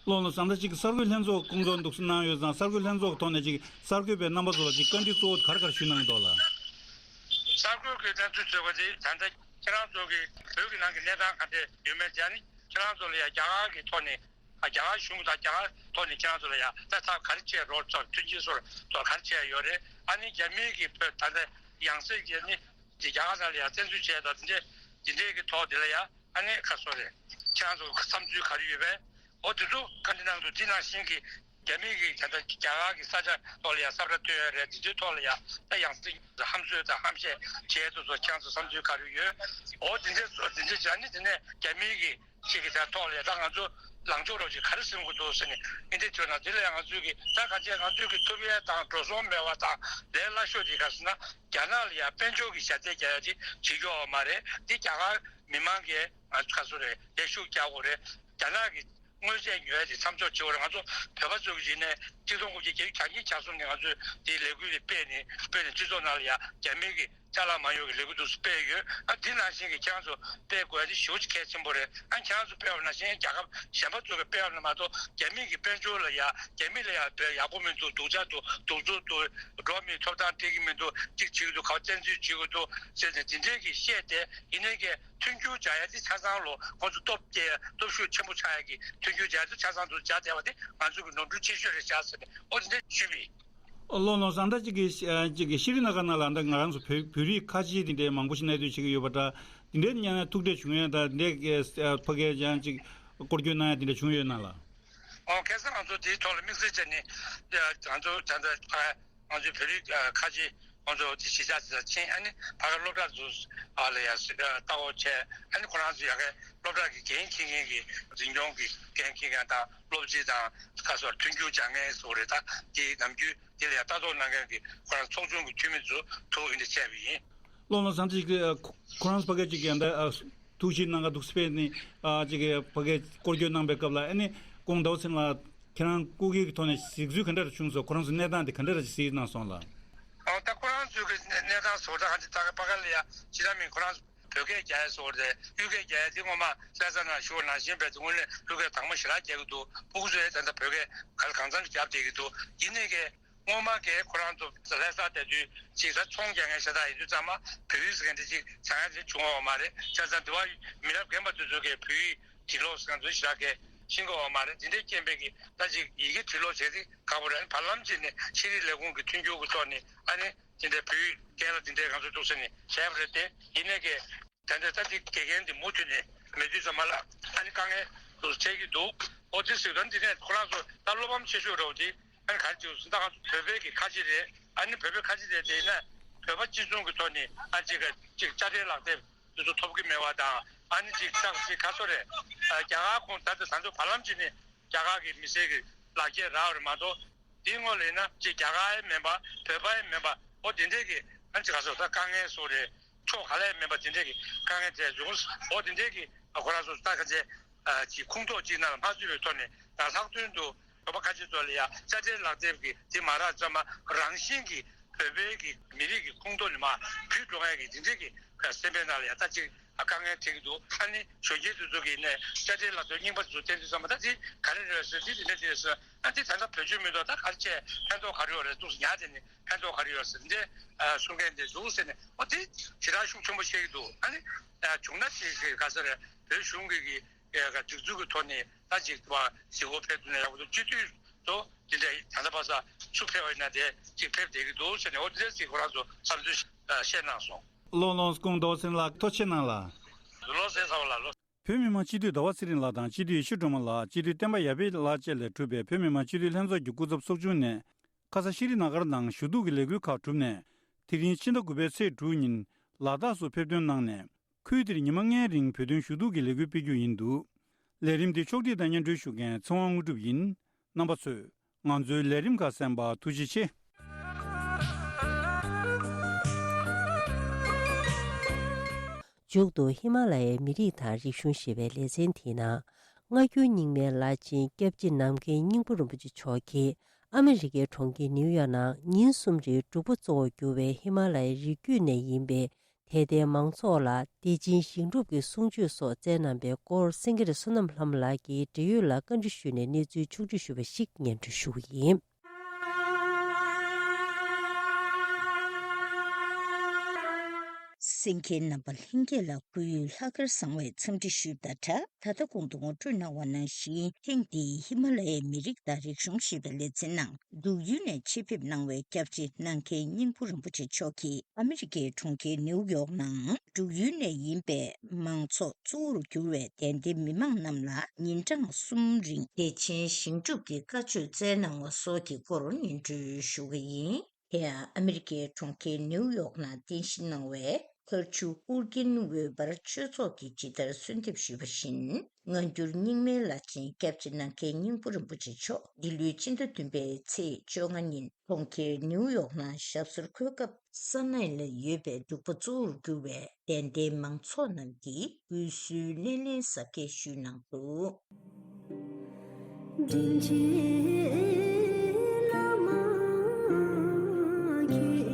ལགས་ལགས་སོ། ད་ཅིག་གསར་འགོད་ལྷན་ཚོགས་སྐོང་ཚོགས་འདུག་སེ་གནང་ཡོད་ཙང་། གསར་འགོད་ལྷན་ཚོགས་ཐོག་ནས་ཅིག་གསར་འགོད་པའི་རྣམ་པ་ཚོ་ལ་ཅིག་བཀའ་འདྲི་གཙོ་བོ་ག་རེ་ག་རེ་ཞུས་གནང་གི་འདུག་ལགས། གསར་འགོད་ཀྱི་གནས་ཚུལ་བཟོས་པ་དེ་ད་ལྟ་ཁྱེད་རང་ཚོ་གི་བོད་ཀྱི་ནང་གི་གནས་སྟངས་ག་འདྲ་ཡོད་མེད་དེ། ཨ་ནི་ཁྱེད་རང་ཚོ་ལ་ཡང་རྒྱ་གར་གྱི་ཐོག་ནས། ཨ་རྒྱ་གར་གཞུང་དང་རྒྱ་གར་ཐོག་ནས་ཁྱེད་རང་ཚོ་ལ་ཡང་ད་ཐབས་ག་རེ་བྱས་རོགས་ཚོར་མཐུན་རྐྱེན་སོགས་ཐོག་ག་རེ་བྱས་ཡོད་རེད། ཨ་ནི་རྒྱ་མིའི་གི་བོད་ད་ལྟ་ཡང་སྲིད་ཀྱི་ནི་འདི་རྒྱ་གར་ནང་ལ་ཡང་བཙན་འཛུལ་བྱས་དང་དེ་འདྲས་དེ་འདྲས་ཀྱི་ཐོག་དེ་ལ་ཡང་ཨ་ནི་ཁ་སོ་རེད། ཁྱེད་རང་ཚོ་བསམ་ཚུལ་ག་རེ་ཡོད་པས། འོ་དེ་ཚོ་བཀའ་འདྲི་གནང་འདུག། དེ་ནང་བཞིན་གྱི་རྒྱ་མི་གིས་ད་ལྟ་རྒྱ་གར་གྱི་ས་ཆ་ཐོག་ལ་ཡང་ས་ཁྲ་བཏོད་ཡོད་རེད། དེ་ཚོའི་ཐོག་ལ་ཡང་ད་ཡང་སྲིད་ཧམ་བཟོས་དང་ཧམ་བཤད་བྱས་དུས་ཚོ་ཁྱེད་རང་ཚོ་བསམ་ཚུལ་ག་རེ་ཡོད། འོ་དེ་འདྲས་སོ་དེ་འདྲས་བྱས་ནས་དེ་ནས་རྒྱ་མི་གིས་ཅིག་གི་ད་ཐོག་ལ་ཡང་ད་ང་ཚོ་ལངས་ཕྱོགས་རོགས་ཅིག་ག་རེ་ཟིན་དགོས་འདུག་ཟེར་ནས་ཨིན་དེ་ཐོས་ན། དེ་ལ་ཡང་ང་ཚོས་ཀྱི་ད་ག་ཅེ་ང་ཚོས་ཀྱི་ཐུབ་ཡས་དང་འགྲོ་སོང་མེད་པ་དང་། ལས་སླ་ཤོས་དེ་ག་ཟེར་ན་རྒྱ་ནག་ལ་ཡང་དཔལ་འབྱོར་གྱི་ཞབས་འདེགས་རྒྱག་ཡ་དེ་བྱེད་རྒྱུ་ཡོད་མ་རེད། དེ་རྒྱ་གར་མི་མང་གིས་ང་ཚོ་ག་ཚོད་རེད་ལས་ཤུགས་རྒྱག་དགོས་རེད། རྒྱ་ནག་གི་ དངོས་ཆས་ཉོ་ཡ་དེ་མཚམས་འཇོག་བྱེད་དགོས་རེད། ང་ཚོ་བོད་པ་ཚོ་གི་གཞི་ནས་གཅིག་སྟོང་དགུ་བརྒྱ་བརྒྱད་ཅུ་གྱ་གཉིས་གྱ་གསུམ་ནས་ང་ཚོས་དེའི་ལས་འགུལ་དེ་སྤེལ་ནས་སྤེལ་ནས་སྤྱི་ཚོགས་ནང་ལ་ཡ་རྒྱ་མི་གི་ཅ་ལག་མ་ཉོ་གི་ལས་འགུལ་འདུག་སེ་སྤེལ་ཡོད། ཨ་འདི་ནང་བཞིན་གྱི་ཁྱེད་རང་ཚོ་སྤེལ་དགོས་ཡ་དེ་ཞེ་པོ་ཅིག་གལ་ཆེན་པོ་རེད། ཨ་ཁྱེད་རང་ཚོ་སྤེལ་བ་ནང་བཞིན་རྒྱལ་ཁབ་གཞན་པ་ཚོ་གི་སྤེལ་བ་ན་མ་གཏོགས་རྒྱ་མི་གི་དཔལ་འབྱོར་ལ་ཡ་རྒྱ་མི་ལ་ཡ་བོད་ཡག་པོ་མི་འདུག་སྡུག་ཅག་འདུག་སྡུག་ཚོགས་འདུག་འགྲོ་མི་ཐོབ་ཐང་སྤྲད་ཀྱི་མི་འདུག་གཅིག་བྱེད་ཀྱི་འདུག་ག་བ་བཙན་འཛུལ་བྱེད་ཀྱི་འདུག་ཟེར་ནས་དེ་འདྲས་ཀྱི་བཤད་དེ་ཡིན་ནའི་ཀྱི། མཐུན་འགྱུར་སྦྱར་ཡ་དེ་ཆ་ཚང་ལོ་ཁོང་ཚོ་སྟོབས་སྐྱེ་སྟོབས་ཤུགས་ཆེན་པོ་ཆགས་ཡ་གི་མཐུན་འགྱུར་སྦྱར་ཡ་དེ་ཆ་ཚང་དུ་སྦྱར་བསྡད་པ་དེ་ང་ཚོ་གི་ནོར་འཁྲུལ་ཆེ་ཤོས་རེད་ཤག་ཟེར་ནས་ཨོ་དེ་འདྲ་ཞུས་པ་ཡིན། ལགས་ལགས་སོ། ད་ཅིག་གི་ཅིག་གི་ཤི་རི་ན་ག་ནང་ལ་ད་ང་རང་ཚོ་བོད་བོད་རིགས་ཁ་ཆེ་དེ་འདྲའི་མང་པོ་ཞིག་གནས་སྡོད་བྱེད་ཀྱི་ཡོད་པ་འདྲ། དེ་འདྲའི་ཉན་ན་ཐུག་འཕྲད་བྱུང་ཡ་ད་དེ་འདྲའི་ཕ་གིར་ཡང་ཅིག་སྐོར་སྐྱོད་གནང་ཡ་དེ་འདྲ་བྱུང་ཡོད་ན་ལགས། ཨོ་ཁ་སང་ང་ཚོ་དེའི་ཐོག་ལ་དམིགས་བསལ་བྱས་ནས་ང་ཚོ་ད་ལྟ་ང་ཚོའི་བོད་རིགས་ཨ་ཁ་ཆེ་ཁོང་ཚོ་དེ་གཞིས་ཆགས་དེ་ལ་ཕྱིན། ཨ་ནི་ཕ་ག་སློབ་གྲྭ་ཚོ་ཨ་ལ་ཡ་ཨ་ལྟ་སྐོར་བྱས། ཨ་ནི་ཁོ་རང་ཚོ་ཡ་གའི་སློབ་གྲྭ་གི་འགན་འཁྱེར་མཁན་གྱི་འཛིན་སྐྱོང་གི་འགན་འཁྱེར་མཁན་དང་སློབ་སྤྱི་དང་ཁ་སོར་མཐུན་འགྱུར་སྦྱང་མཁན་སོགས་རེད། ད་དེ་ནམ་རྒྱུན་དེ་ལ་ཡ་ལྟ་རྟོག་གནང་མཁན་གྱི་ཁོ་རང་ཚོགས་ཆུང་གི་འཐུས་མི་ཚོ་ཐུག་ཨིན་དེ་བྱས་པ་ཡིན། ལགས་ལགས་སོ། ཅིག་ཁོ་རང་ཚོ་ཕ་གིར་ཅིག་ཡ་ད་ཐུགས་ཞིབ་གནང་ག་འདུག་སེ་ནི་ཅིག་ཕ་གིར་སྐོར་སྐྱོད་གནང་པའི་སྐབས་ལ་ཨ་ནི་སྐུ་ངོ་ཟླ་བ་ཚེ་རིང་ལགས། ཁྱེད་རང་སྐུ་སྒེར་གྱི་ཐོག་ནས་གཟིགས་ཚུལ་ག་འདྲ་རེ་བྱུང་སོང་། ཁོ་རང་ཚོ་གནས་སྟངས་དེ་ག་འདྲ་རེ་གཟིགས་གནང་སོང་ལགས། ཨོ་ད་ཁོ་རང་ཚོའི་གི་གནས་སྟངས་སོགས་ད་ག་ཅིག་ད་ག་ཕ་ག་ལ་ཡ་ཕྱི་ལ་མིན་ཁོ་རང་ཚོ་བོད་སྐད་རྒྱག་ཡ་སོགས་རེད། གཡུལ་སྐད་རྒྱག་ཡ་དེ་སྔོན་མ་ལྷ་ས་ནང་ཞུ་བ་ནང་བཞིན་པའི་དངོས་གནས་གཡུལ་སྐད་དྭངས་མོ་ཞེ་དྲག་རྒྱག་གི་འདུག་ཕྲུ་གུ་ཚོས་ད་ལྟ་བོད་སྐད་ག་ལ་གང་འཚམ་རྒྱབ་བསྡད་ཀྱི་འདུག་ཡིན་ནའི་གི་སྔོན་མ་གི་ཁོ་རང་ཚོ་ལྷ་ས་དེ་དུས་ཅིག་ད་ཚོང་རྒྱག་མཁན་ཤ་སྟག་ཡིན་དུས་ཙམ་མ་བོད་ཡིག་ཟེར་མཁན་དེ་ཅིག་ཚང་ཡ་དེ་བྱུང་བ་མ་རེད། ཆ་ཚང་དེ་བ་མི་རབས་རྒན་པ་དེ་ཚོ་གིས་བོད་ཡིག་འབྲི་ཀློག་ཟེར་མཁན་ཚོ་ཞེ་དྲག་གི་ཤེས་ཀྱི་ཡོད་མ་རེད། དེ་འདྲའི་རྐྱེན་པས་ཀྱི་ད་ཅིག་ཡི་གེ་འབྲི་ཀློག་བྱེད་དེ་ཁག་པོ་རེད། བར་ལམ་ཅིག་ནས་ཤེས་རིག་ལས་ཁུངས་ཀྱི་མཐུན་འགྱུར་གྱི་ཐོག་ནས་ཨ་ནི་དེ་འདྲའི་བོད་ཡིག་སྐད་ལ་དེ་འདྲའི་ང་ཚོ་འདུག་ཟེར་ནས་བྱས་པ་རེད་དེ། ཡིན་ནའི་གི་ད་ལྟ་ད་ཅིག་དགེ་རྒན་དེ་མུ་མཐུད་ནས་མེད་དུས་ཙམ་མ་ལ་ཨ་ནི་དཀའ་ངལ་འདུག་འཕྲད་ཀྱི་འདུག་ཨོ་དེ་ཟེར་དོན་དེ་ནས་ཁོ་རང་ཚོ་ད་བློ་ཕམ་ཆེ་ཤོས་རེད་པ། དེ་ཨ་ནི་ག་རེ་བྱེད་དགོས་ཟེར་ན་ད་ང་ཚོ་བོད་པའི་གི་ཁ་ཆེ་རེད། ཨ་ནི་བོད་པའི་ཁ་ཆེ་རེད་དེ་ཡིན་ན་བོད་པ་སྤྱི་མཚུངས་ཀྱི་ཐོག་ནས་ཨ་ཅིག་ག་ཅིག་དཔྱ་ཁྲལ་ལག་དེབ་དེ་ཚོ་ཐོབ་ཀྱི་མེད་པ་དང་། ཨ་ནི་ཅིག་ཅང་ཅིག་ག་ཚོད་རེད། ཨ་རྒྱ་གར་ཁོངས་ད་ལྟ་ད་ཚོད་བར་ལམ་ཅིག་ནས་རྒྱ་གར་གྱི་མི་སེར་གྱི་ལག་ཁྱེར་རག་པ་རེད་མ་གཏོགས། དེའི་སྔོན་ལ་ཡིན་ན་ཅིག་རྒྱ་གར་ཡང་མིན་པ་བོད་པ་ཡང་མིན་པ་ཨོ་དེ་འདྲས་ཀྱི་ཨ་ཅིག་ག་ཚོད་ད་དཀའ་ངལ་སོགས་རེད། ཕྱོགས་ག་ལ་ཡང་མིན་པ་དེ་འདྲས་ཀྱི་དཀའ་ངལ་འཕྲད་བྱུང་། ཨོ་དེ་འདྲས་ཀྱི་ཨ་ཁོ་རང་ཚོ་ད་ག་ཚད་ཨ་ཅིག་ཁོངས་གཏོགས་ཅིག་ནང་ལ་མ་ཚུད་པའི་ཐོག་ནས་ད་ལྷག་དོན་དུ། བོད་པ་ཁ་ཆེ་ཚོ་ལ་ཡ་དཔྱ་ཁྲལ་ལག་དེབ་ཀྱི་དེ་མ་རག་ཙམ་མ་རང་བཞིན་གྱིས་བོད་པའི་གི་མི་རིགས་ཀྱི་ཁོངས་གཏོགས་ནས་མར་བུད་འགྲོ་མཁན་གྱི་དེ་འདྲའི་གི་སེམས་པའི་ནང་ལ་ཡ་ད་ཅིག་དཀའ་ངལ་འཕྲད་ཀྱི་འདུག་ཨ་ནི་གཞོན་སྐྱེས་དེ་ཚོ་གིས་ནས་དཔྱ་ཁྲལ་ལག་དེབ་རྙིང་པ་དེ་ཚོ་བསྟན་དུས་ཙམ་མ་ད་དེ་ག་རེ་རེད་ཟེར། དེ་དེ་འདྲ་དེ་རེད་ཟེར། ཨ་དེ་ད་ལྟ་བེད་སྤྱོད་མི་འདུག་ད་ག་རེ་བྱས་ཕན་ཐོགས་ག་རེ་ཡོད་རེད་འདུག་ཟེར། ཉར་དེ་ནས་ཕན་ཐོགས་ག་རེ་ཡོད་ཟེར་འདི་གསུང་མཁན་དེ་འདུག་ཟེར་ནས་ཨོ་དེ་ཞེ་དྲག་ཤུགས་ཆེན་པོ་བཤད་ཀྱི་འདུག་ཨ་ནི་བྱུང་ན་དེ་ག་ཟེར་བོད་གཞུང་གི་གི་གི་སྒྲིག་འཛུགས་ཀྱི་ཐོག་ནས་ད་ཅིག་བ་གཟིགས་སྐོར་ཕེབས་ཐུབ་ན་ཡག་པོ་འདུག་སྤྱི་འཐུས་ཚོ་འདི་འདྲ་ད་ལྟ་བར་སུ་ཕེབས་པ་ཡིན་ན་དེ་ཅིག་ཕེབས་བསྡད་ཀྱི་འདུག་ཟེར་ནས་འོ་འདི་འདྲ་ཅིག་ཁོ་རང་ཚོ་བསམ་ཚུལ་བཤད་གནང་སོང་། ལགས་ལགས་སོ། སྐུ་ངོ་ཟླ་བ་ཚེ་རིང་ལགས་ཐུགས་རྗེ་ཆེ་གནང་ལགས། ལགས་སོ། བཟང་པོ་ལགས། ལགས། བོད་མི་མང་སྤྱི་འཐུས་ཟླ་བ་ཚེ་རིང་ལགས་དང་སྤྱི་འཐུས་ཡེ་ཤེས་སྒྲོལ་མ་ལགས། སྤྱི་འཐུས་བསྟན་པ་ཡར་འཕེལ་ལགས་བཅས་ལས་གྲུབ་པའི་བོད་མི་མང་སྤྱི་འཐུས་ལྷན་ཚོགས་ཀྱི་སྐུ་ཚབ་ཚོགས་ཆུང་ནས། ཁ་ས་ཤྲི་ན་གར་ནང་ཞུ་གཏུག་གི་ལས་འགུལ་ཁག་གྲུབ་ནས། དེ་རིང་ཕྱི་ཟླ་དགུ་པའི་ཚེས་དྲུག་ཉིན་ལ་དྭགས་སུ་ཕེབས་ཐོན་གནང་ནས། ཁུལ་དེར་ཉི་མ་ལྔའི་རིང་བོད་དོན་ཞུ་གཏུག་གི་ལས་འགུལ་སྤེལ་རྒྱུ་ཡིན་འདུག་ལས་རིམ་འདི་ཕྱོགས་སྒྲིག་དང་སྙན་སྒྲོན་ཞུ་མཁན་ཚེ་དབང་དངོས་གྲུབ་ཡིན། རྣམ་པ་ཚོས་ང་ཚོའི་ལས་རིམ་ཁག་གསན་པར་ཐུགས་རྗེ་ཆེ། མཇུག་ཏུ་ཧི་མ་ལ་ཡའི་མི་རིགས་དང་རིག་གཞུང་ཞེས་པའི་ལེ་ཚན་དེའི་ནང་། སྔ་འགྱུར་རྙིང་མའི་བླ་ཆེན་སྐྱབས་རྗེ་ནམ་མཁའི་སྙིང་པོ་རིན་པོ་ཆེ་མཆོག་གིས་ཨ་མི་རི་ཀའི་གྲོང་ཁྱེར་ནིའུ་ཡོག་ནང་ཉིན་གསུམ་རིང་འབྲུག་པ་གཙོ་བོར་གྱུར་བའི་ཧི་མ་ལ་ཡའི་རི་རྒྱུད་ནས་ཡིན་པའི་དད་ལྡན་མང་ཚོགས་ལ་བདེ་ཆེན་ཞིང་སྒྲུབ་ཀྱི་གསུང་ཆོས་སོགས་བསྩལ་གནང་པའི་སྐོར་སེང་གེ་བསོད་ནམས་ལྷ་མོ་ལགས་ཀྱིས་འབྲེལ་ཡོད་ལ་བཀའ་འདྲི་ཞུས་ནས་གནས་ཚུལ་ཕྱོགས་སྒྲིག་ཞུས་པ་ཞིག་སྙན་སྒྲོན་ཞུ་གི་ཡིན། གསན་མཁན་རྣམ་པ་ལྷན་རྒྱས་ལ་སྐུ་ཡོད་ལྷག་དཀར་བཟང་བའི་འཚམས་འདྲི་ཞུས་པ་དང་སྦྲགས། ད་ལྟ་གོང་དུ་ངོ་སྤྲོད་གནང་བ་ནང་བཞིན། ཐེངས་འདིའི་ཧི་མ་ལ་ཡའི་མི་རིགས་དང་རིག་གཞུང་ཞེས་པའི་ལེ་ཚན་ནང་འབྲུག་ཡུལ་ནས་ཆེད་ཕེབས་གནང་བའི་སྐྱབས་རྗེ་ནམ་མཁའི་སྙིང་པོ་རིན་པོ་ཆེ་མཆོག་གིས་ཨ་མི་རི་ཀའི་གྲོང་ཁྱེར་ནིའུ་ཡོག་ནང་འབྲུག་ཡུལ་ནས་ཡིན་པའི་མང་ཚོགས་གཙོ་བོར་གྱུར་བའི་དད་ལྡན་མི་མང་རྣམས་ལ་ཉིན་གྲངས་གསུམ་རིང་བདེ་ཆེན་ཞིང་སྒྲུབ་ཀྱི་བཀའ་ཆོས་སྩལ་གནང་བ་སོགས་ཀྱི་སྐོར་སྙན་སྒྲོན་ཞུ་གི་ཡིན། དེ་ཡང་ཨ་མི་རི་ཀའི་གྲོང་ཁྱེར་ནིའུ་ཡོག་ནང་རྟེན་གཞི་གནང་བའི་མཁར་ཆུ་ཨུར་རྒྱན་འོད་འབར་ཆོས་ཚོགས་ཀྱིས་ཇི་ལྟར་གསོལ་འདེབས་ཞུས་པ་བཞིན། སྔ་འགྱུར་རྙིང་མའི་བླ་ཆེན་སྐྱབས་རྗེ་ནམ་མཁའི་སྙིང་པོ་རིན་པོ་ཆེ་མཆོག་འདི་ལོའི་ཕྱི་ཟླ་བདུན་པའི་ཚེས་བཅོ་ལྔ་ཉིན་གྲོང་ཁྱེར་ནིའུ་ཡོག་ནང་ཞབས་སོར་འཁོད་སྐབས། ས་གནས་ལ་ཡོད་པའི་འབྲུག་པ་གཙོ་བོར་གྱུར་བའི་དད་ལྡན་མང་ཚོགས་རྣམས་ཀྱིས་དབུ་གསོལ་སྣེ་ལེན་གཟབ་རྒྱས་ཞུས་གནང་འདུག་དྲིན་ཆེན་བླ་མ་ཁྱེད་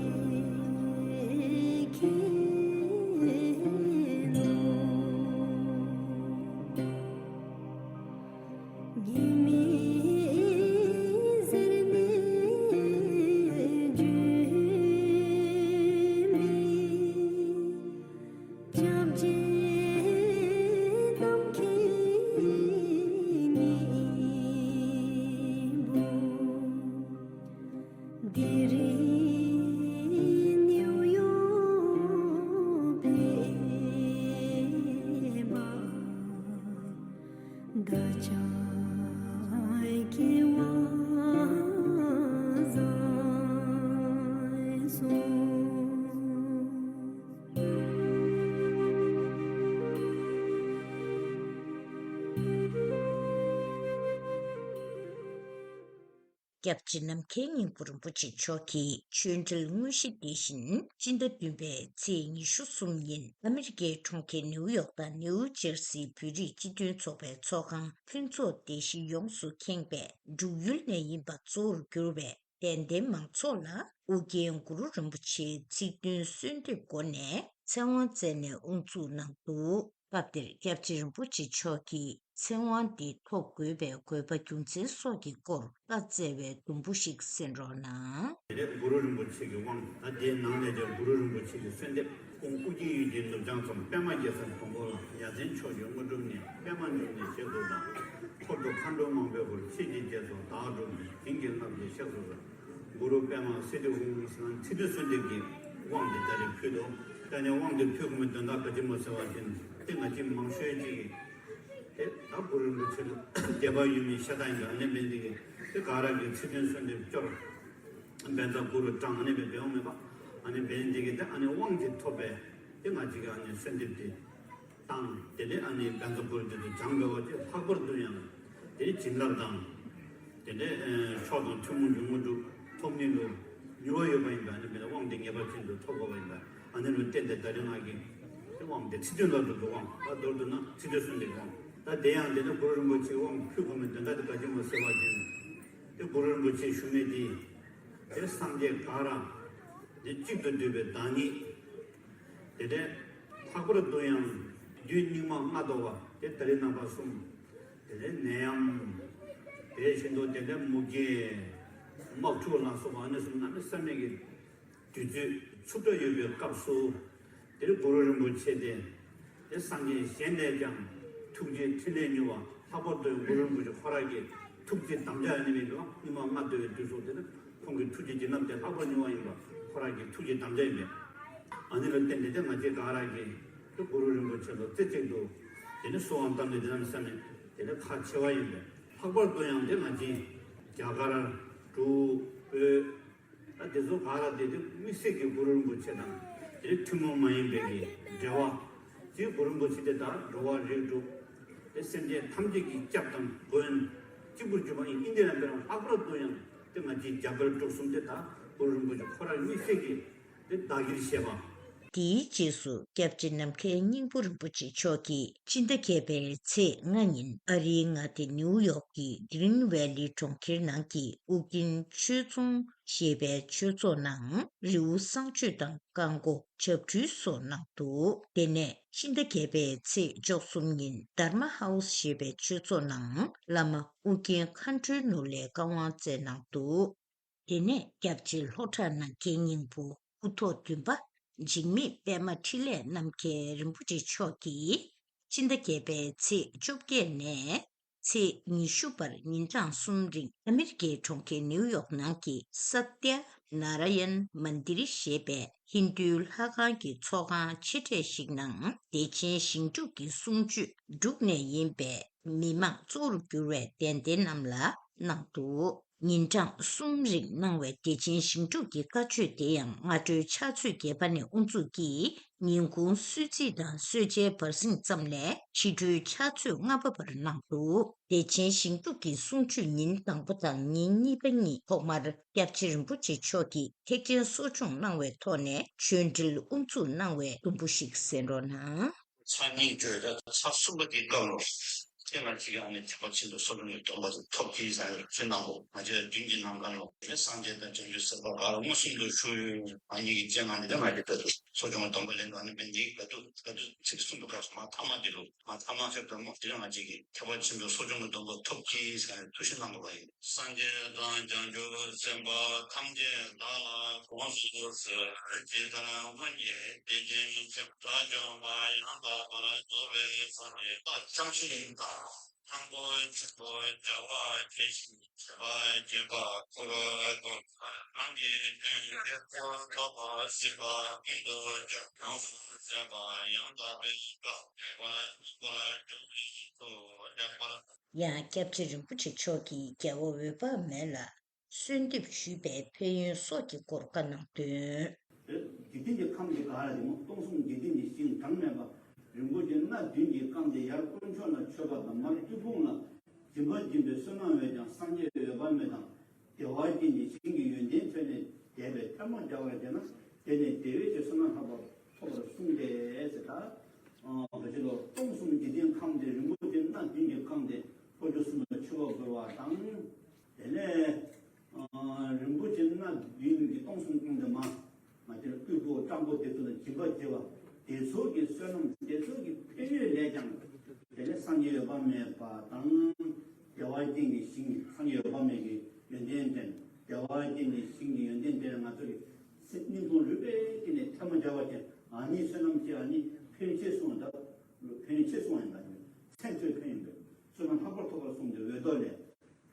མཁྱེན་ནོ། ཉི་མའི་ཟེར་ནས་བརྗོད་མེད། སྐྱབས་རྗེ་རྣམ་མཁྱེན་སྙིང་པོ། དེ་རིང་ནིའུ་ཡོག་ཕེབས་པ། བདག་ཅག་སྐྱེ་བ་བཟང་སོང་། སྐྱབས་རྗེ་རྣམ་མཁྱེན་སྙིང་པོ་རིན་པོ་ཆེ་མཆོག་གི་ཆོས་འབྲེལ་དངོས་གཞི་དེ་བཞིན་སྤྱི་ཟླ་བདུན་པའི་ཚེས་ཉི་ཤུ་གསུམ་ཉིན་ཨ་མི་རི་ཀའི་གྲོང་ཁྱེར་ནིའུ་ཡོག་དང་ནིའུ་ཇར་སིའི་བོད་རིགས་སྤྱི་མཐུན་ཚོགས་པའི་ཚོགས་ཁང་ཕུན་ཚོགས་སྡེ་བཞི་ཡོངས་སུ་ཁེངས་པའི་འབྲུག་ཡུལ་ནས་ཡིན་པ་གཙོ་བོར་གྱུར་བའི་དད་ལྡན་མང་ཚོགས་ལ་ཨོ་རྒྱན་གུ་རུ་རིན་པོ་ཆེའི་ཚིག་བདུན་གསོལ་འདེབས་སྒོ་ནས་ཚེ་དབང་སྩལ་ནས་དབུ་འཛུགས་གནང་འདུག་སྐབས་དེར་སྐྱབས་རྗེ་རིན་པོ་ཆེ་མཆོག་གིས་ཚེ་དབང་འདི་ཐོབ་དགོས་པའི་དགོས་པ་རྒྱུ་མཚན་སོགས་ཀྱི་སྐོར་བཀའ་སྩལ་བའི་དུམ་བུ་ཞིག་གསན་རོགས་གནང་། དེ་ནས་གུ་རུ་རིན་པོ་ཆེ་གི་དབང་། ད་དེའི་ནང་ནས་ཀྱང་གུ་རུ་རིན་པོ་ཆེ་གི་གསོལ་འདེབས། ཁོང་ཨོ་རྒྱན་ཡུལ་གྱི་ནུབ་བྱང་མཚམས་པད་མ་རྒྱལ་ས་མགོན་པོ་ལ། ཡ་མཚན་མཆོག་གི་དངོས་གྲུབ་བརྙེས། པདྨ་འབྱུང་གནས་ཞེས་སུ་གྲགས། འཁོར་དུ་མཁའ་འགྲོ་མང་པོའི་འཁོར། ཆོས་ཀྱི་རྗེ་ཚོགས་བདག་སྒྲུབ་ནས། དེང་གི་སྔགས་ཀྱི་གཤེགས་སུ་གསོལ། གུ་རུ་པདྨ་སིདྡྷི་ཧཱུྃ་ཟེར་ན་ཚིག་བདུན་གསོལ་འདེབས་ཀྱི་དབང་དེ་ད་རེས་ཕུལ་འདུག་ད་ནི་དབང་དེ་ཕུལ་དགོས་པའི་དོན་དག་ག་ཅི་སྨོ་ཟེར་བ་ཅིན་དེ་ང་ཅི་མང་ཤོས་ཅིག་གིས་དེ་ད་གུ་རུ་རིན་པོ་ཆེ་ལ་དད་པ་ཡོད་མི་ཤ་སྟག་ཡིན་པས། ཨ་ནི་འབད་ནི་དེ་གིས་དེ་ག་ར་གིས་ཚིག་བདུན་གསོལ་འདེབས་སྐྱོར། བཛྲ་གུ་རུ་བགྲང་། ཨ་ནི་འབད་འབད་འོང་མེད་པ། ཨ་ནི་འབད་ནི་དེ་གིས་དེ་ཨ་ནི་དབང་དེ་ཐོབ་པས་དེ་ང་ཅི་གིས་ཨ་ནི་གསོལ་འདེབས་དེ། དང་། དེ་ནས་ཨ་ནི་བཛྲ་གུ་རུ་དེ་ཚོ་བགྲང་དགོས་པ་དེ་ལྷག་པར་དུ་ཡང་དེ་ནི་བྱིན་རླབས་དང་། དེ་ནས་ཨ་མཆོག་དང་ཐུན་མོང་གི་དངོས་གྲུབ་ཐོབ་ནི་ལུ་མྱུར་བ་ཡོད་པ་ཡིན་པས། ཨ་ནི་མེད་ན་དབང་དེ་ངེས་པར་ཅན་དུ་ཐོབ་དགོས་པ་ཡིན་པས། ཨ་ནི་ལུ་བརྟེན་ཏེ་ད་རེས་ང་གིས་དེ་དབང་དེ་ཚིག་བདུན་ལ་སྒྲུབ་པའི་དབང་། ད་མདོར་བསྡུ་ན་ཚིག་བདུན་གསོལ་འདེབས་ཀྱི་དབང་། ད་དེ་ཡང་དེ་ནི་གུ་རུ་རིན་པོ་ཆེའི་དབང་ཕུལ་དགོས་པའི་དོན་དག་དེ་ག་ཅི་སྨོ་ཟེར་བ་ཅིན་དེ་གུ་རུ་རིན་པོ་ཆེ་ཞུ་མི་དེ་དེ་སངས་རྒྱས་ག་ར་དེ་གཅིག་ཏུ་བསྡུས་པའི་བདག་ཉིད། དེ་ལས་ལྷག་པར་དུ་ཡང་བདུད་སྙིགས་མ་ལྔ་བདོ་བ་དེ་ད་རེས་ནངས་པ་གསུམ། དེ་ལས་ནད་ཡམས། དེ་བཞིན་དུ་དེ་ལས་མུ་གེ། དམག་འཁྲུག་ལ་སོགས་པ་ཨ་ནི་གསུམ་གནམ་མེད་ས་མེད་ཀྱི་དུས་ཚོད་འཚུབ་དྲགས་ཡོད་པའི་སྐབས་སུ། དེ་ལས་གུ་རུ་རིན་པོ་ཆེ་དེ་དེ་སངས་རྒྱས་གཞན་ལས་ཀྱང་ཐུགས་རྗེའི་ཕྲིན་ལས་མྱུར་བ། ལྷག་པར་དུ་གུ་རུ་རིན་པོ་ཆེ་ཁོ་རང་གི་ཐུགས་ཀྱི་དམ་བཅའ་ཡང་ནི་མེད་པ། སྙིགས་མ་ལྔ་བདོ་བའི་དུས་སུ་དེ་ནི་ཁོང་གི་ཐུགས་ཀྱི་བྱིན་རླབས་དེ་ལྷག་པར་མྱུར་བ་ཡིན་པ་ཁོ་རང་གི་ཐུགས་ཀྱི་དམ་བཅའ་ཡིན་པས། ཨ་ནི་ལ་བརྟེན་ཏེ་དེ་ང་བཅས་ག་ར་གིས་དེ་གུ་རུ་རིན་པོ་ཆེ་ལ་རྩེ་གཅིག་ཏུ་དེ་ནི་གསོལ་བ་བཏབ་ནས་དེ་ནམ་ས་ནས་དེ་ནི་ཁག་ཆེ་བ་ཡིན་པས། ལྷག་པར་དུ་ཡང་དེ་ང་བཅས་རྒྱ་གར། འབྲུག། བོད། ད་དེ་ཚོ་ག་ར་དེ་དེ་དམིགས་བསལ་གྱི་གུ་རུ་རིན་པོ་ཆེ་དང་དེ་ཐུན་མོང་མ་ཡིན་པའི་གི་འབྲེལ་བ། དེ་གུ་རུ་རིན་པོ་ཆེ་དེ་དག་འགྲོ་བ་རིགས་དྲུག་དེ་སེམས་ཅན་ཐམས་ཅད་ཀྱི་སྐྱབས་དང་མགོན་གཅིག་པུར་གྱུར་པ་ཡིན། ཨིན་དེ་ར་འབད་རུང་ལྷག་པར་དུ་ཡང་དེ་ང་བཅས་རྒྱ་བལ་འབྲུག་གསུམ་དེ་དག་གུ་རུ་རིན་པོ་ཆེ་ཁོ་རང་དམིགས་བསལ་གྱི་དེ་བདག་གིར་བཞེས་པ། དེའི་རྗེས་སུ་སྐྱབས་རྗེ་ནམ་མཁའི་སྙིང་པོ་རིན་པོ་ཆེ་མཆོག་གིས་སྤྱི་ཟླ་བརྒྱད་པའི་ཚེས་ལྔ་ཉིན་ཨ་རིའི་མངའ་སྡེ་ནིའུ་ཡོག་གི་གྷི་རིན་ཝེ་ལི་གྲོང་ཁྱེར་ནང་གི་ཨོ་རྒྱན་ཆོས་རྫོང་ཞེས་པའི་ཆོས་ཚོགས་ནང་རི་བོ་བསང་མཆོད་དང་བཀའ་བསྒོ་ཞབས་བྲུས་སོགས་གནང་འདུག་དེ་ནས་ཕྱི་ཟླ་བརྒྱད་པའི་ཚེས་བཅུ་གསུམ་ཉིན་དྷརྨ་ཧའུ་སི་ཞེས་པའི་ཆོས་ཚོགས་ནང་བླ་མ་ཨོ་རྒྱན་མཁའ་འགྲོའི་ནོར་ལས་བཀའ་དབང་སྩལ་གནང་འདུག་དེ་ནས་སྐྱབས་རྗེ་ལྷོ་བྲག་ནམ་མཁའི་སྙིང་པོ་སྐུ་ཐོག་བདུན་པ་འཇིགས་མེད་པད་མ་འཕྲིན་ལས་རྣམ་རྒྱལ་རིན་པོ་ཆེ་མཆོག་གིས་ཕྱི་ཟླ་བརྒྱད་པའི་ཚེས་བཅོ་བརྒྱད་ནས་ཚེས་ཉི་ཤུ་བར་ཉིན་གྲངས་གསུམ་རིང་ཨ་མི་རི་ཀའི་གྲོང་ཁྱེར་ནིའུ་ཡོག་ནང་གི་སཏྱ་ནཱ་ར་ཡན་མན་དིར་ཞེས་པའི་ཧིན་རྡུའི་ལྷ་ཁང་གི་ཚོགས་ཁང་ཆེ་གྲས་ཤིག་ནང་བདེ་ཆེན་ཞིང་སྒྲུབ་ཀྱི་གསུང་ཆོས་སྒྲུབ་ནས་ཡིན་པའི་མི་མང་གཙོ་བོར་གྱུར་བའི་དད་ལྡན་རྣམས་ལ་གནང་འདུག་ཉིན་གྲངས་གསུམ་རིང་གནང་བའི་བདེ་ཆེན་ཞིང་སྒྲུབ་ཀྱི་བཀའ་ཆོས་དེ་ཡང་སྔ་དྲོའི་ཕྱག་ཚོད་བརྒྱད་པ་ནས་དབུ་འཛུགས་ཀྱིས་ཉིན་གུང་གསོལ་ཚིགས་དང་གསོལ་ཇའི་བར་གསེང་ཙམ་ལས་ཕྱི་དྲོའི་ཕྱག་ཚོད་ལྔ་པ་བར་གནང་འདུག་བདེ་ཆེན་ཞིང་སྒྲུབ་ཀྱི་གསུང་ཆོས་ཉིན་དང་པོ་དང་ཉིན་གཉིས་པ་གཉིས་ཐོག་མར་སྐྱབས་རྗེ་རིན་པོ་ཆེ་མཆོག་གིས་ཐེག་ཆེན་གསོ་སྦྱོང་གནང་བའི་ཐོག་ནས་ཆོས་འབྲེལ་དབུ་འཛུགས་གནང་བའི་དུམ་བུ་ཞིག་གསན་རོགས་གནང་། ཚར་གཉིས་བརྗོད་ད་ཚར་གསུམ་པ་དེའི་སྐབས་ལ། དེ་ང་གཅིག་གིས་ཨ་ནི་ཐེག་པ་ཆེན་པོའི་གསོ་སྦྱོང་གི་སྡོམ་པ་དེ་ཐོབ་ཀྱིས་ཟེར་ནས་ཞུ་གནང་གོ། ང་བཅས་མདུན་གྱི་ནམ་མཁའ་ལ་དེ་སངས་རྒྱས་དང་བྱང་ཆུབ་སེམས་དཔའ་ག་ར་མངོན་སུམ་དུ་བཞུགས་ཡོད། ང་གཉིས་ཀྱིས་མཇལ་ང་འདི་ལྟར་ང་གཅིག་ད་དུ་གསོ་སྦྱོང་གི་སྡོམ་པ་ལེན་དུ་ཨ་ནི་མི་འདི་ག་དུས་ག་དུས་ཚིག་གསུང་དུ་ག་སོང་མ་ཐ་མ་འདི་རུ་མ་ཐ་མ་ཁྱབ་དང་མོ་དེ་རིང་ང་གཅིག་གིས་ཐེག་པ་ཆེན་པོའི་གསོ་སྦྱོང་གི་སྡོམ་པ་ཐོབ་ཀྱིས་ཟེར་ནས་ཐུགས་བཞེད་གནང་དགོས་པ་ཡིན། སངས་རྒྱས་དང་བྱང་ཆུབ་སེམས་དཔའ་ཐམས་ཅད་བདག་ལ་དགོངས་སུ་གསོལ། ཇི་ལྟར་སྔོན་གྱི་དེ་བཞིན་གཤེགས་པ་དགྲ་བཅོམ་པ་ཡང་དག་པར་རྫོགས་པའི་སངས་རྒྱས་བཀའ་བཅམ་ཞིང་དང་། དང་པོ་ཆེན་པོ་བྱ་བ་བྱེད་བཞིན་བྱེད་པ་བྱེད་པ་འཁོར་བ་བསྐོར་བ་རང་གི་དོན་ཡོད་དོ་ལྡོག་པ་སྲིད་པ་ཀུན་ཏུ་སྦྱོར་ཡོངས་སུ་ཟད་པ་ཡང་དག་པའི་བཀའ་ཐེག་པ་ཆེན་པོ་སྦྱོར་བའི་ཡུལ་དུ་ལེགས་པར། ཡང་སྐྱབས་རྗེ་རིན་པོ་ཆེ་མཆོག་གིས་རྒྱལ་བ་འོད་དཔག་མེད་ལ་གསོལ་འདེབས་ཞུས་པའི་ཕན་ཡོན་སོགས་ཀྱི་སྐོར་བཀའ་གནང་དོན། འཇིག་རྟེན་གྱི་ཁམས་ཀྱི་ག་ར་དེ་མོ་སྟོང་གསུམ་འཇིག་རྟེན་གྱི་ཞིང་གྲངས་མེད་པ་རིན་པོ་ཆེ་སྣ་བདུན་གྱིས་བཀང་སྟེ་ཡར་དཀོན་མཆོག་ལ་མཆོད་པ་དང་མར་སྤྲིན་ཕུང་ལ་སྦྱིན་པ་སྦྱིན་པའི་བསོད་ནམས་འོད་ཀྱང་སངས་རྒྱས་འོད་དཔག་མེད་དང་བདེ་བ་ཅན་གྱི་ཞིང་གི་ཡོན་ཏན་ཐོས་ནས་དད་པས་ཐལ་མོ་སྦྱར་བར་བྱས་ན་དེ་ནི་བདེ་བའི་ཆོས་བསོད་ནམས་ལྷག་པ་ཐོབ་པར་གསུངས་ཏེ་ཟེར་ད། ག་ཅི་ལོ་སྟོང་གསུམ་འཇིག་རྟེན་ཁམས་དེ་རིན་པོ་ཆེ་སྣ་བདུན་གྱིས་བཀང་སྟེ་དཀོན་མཆོག་གསུམ་ལ་མཆོད་པ་འབུལ་བ་དང་། དེ་ནས་རིན་པོ་ཆེ་སྣ་བདུན་གྱིས་སྟོང་གསུམ་བཀང་སྟེ་མ། ང་དེར་སྤྲུལ་སྐུ་སྤྲང་པོ་དེ་ཚོ་ལ་སྦྱིན་པ་བྱེད་པ་དེ་ཚོ་གི་བསོད་ནམས་དེ་ཚོ་གི་ཕན་ཡོན་ལས་ཀྱང་། དེ་ནས་སངས་རྒྱས་འོད་དཔག་མེད་པ་དང་། བདེ་བ་ཅན་གྱི་ཞིང་སངས་རྒྱས་འོད་དཔག་མེད་ཀྱི་ཡོན་ཏན་ཅན་བདེ་བ་ཅན་གྱི་ཞིང་གི་ཡོན་ཏན་ཅན་ང་ཚོ་གི་སེམས་སྙིང་ཁོང་རུས་པའི་གཏིང་ནས་ཐལ་མོ་སྦྱར་བ་ཅན་ཨ་ནི་བསོད་ནམས་ཀྱི་ཨ་ནི་ཕན་ཡོན་ཆེ་སོང་ད། ཕན་ཡོན་ཆེ་སོང་ཡང་ད་མཚན་ཐོས་ཕན་ཡོན་པས་བསོད་ནམས་ལྷག་པར་ཐོབ་པར་གསུངས་ཏེ་འོད་མདོ་ལས།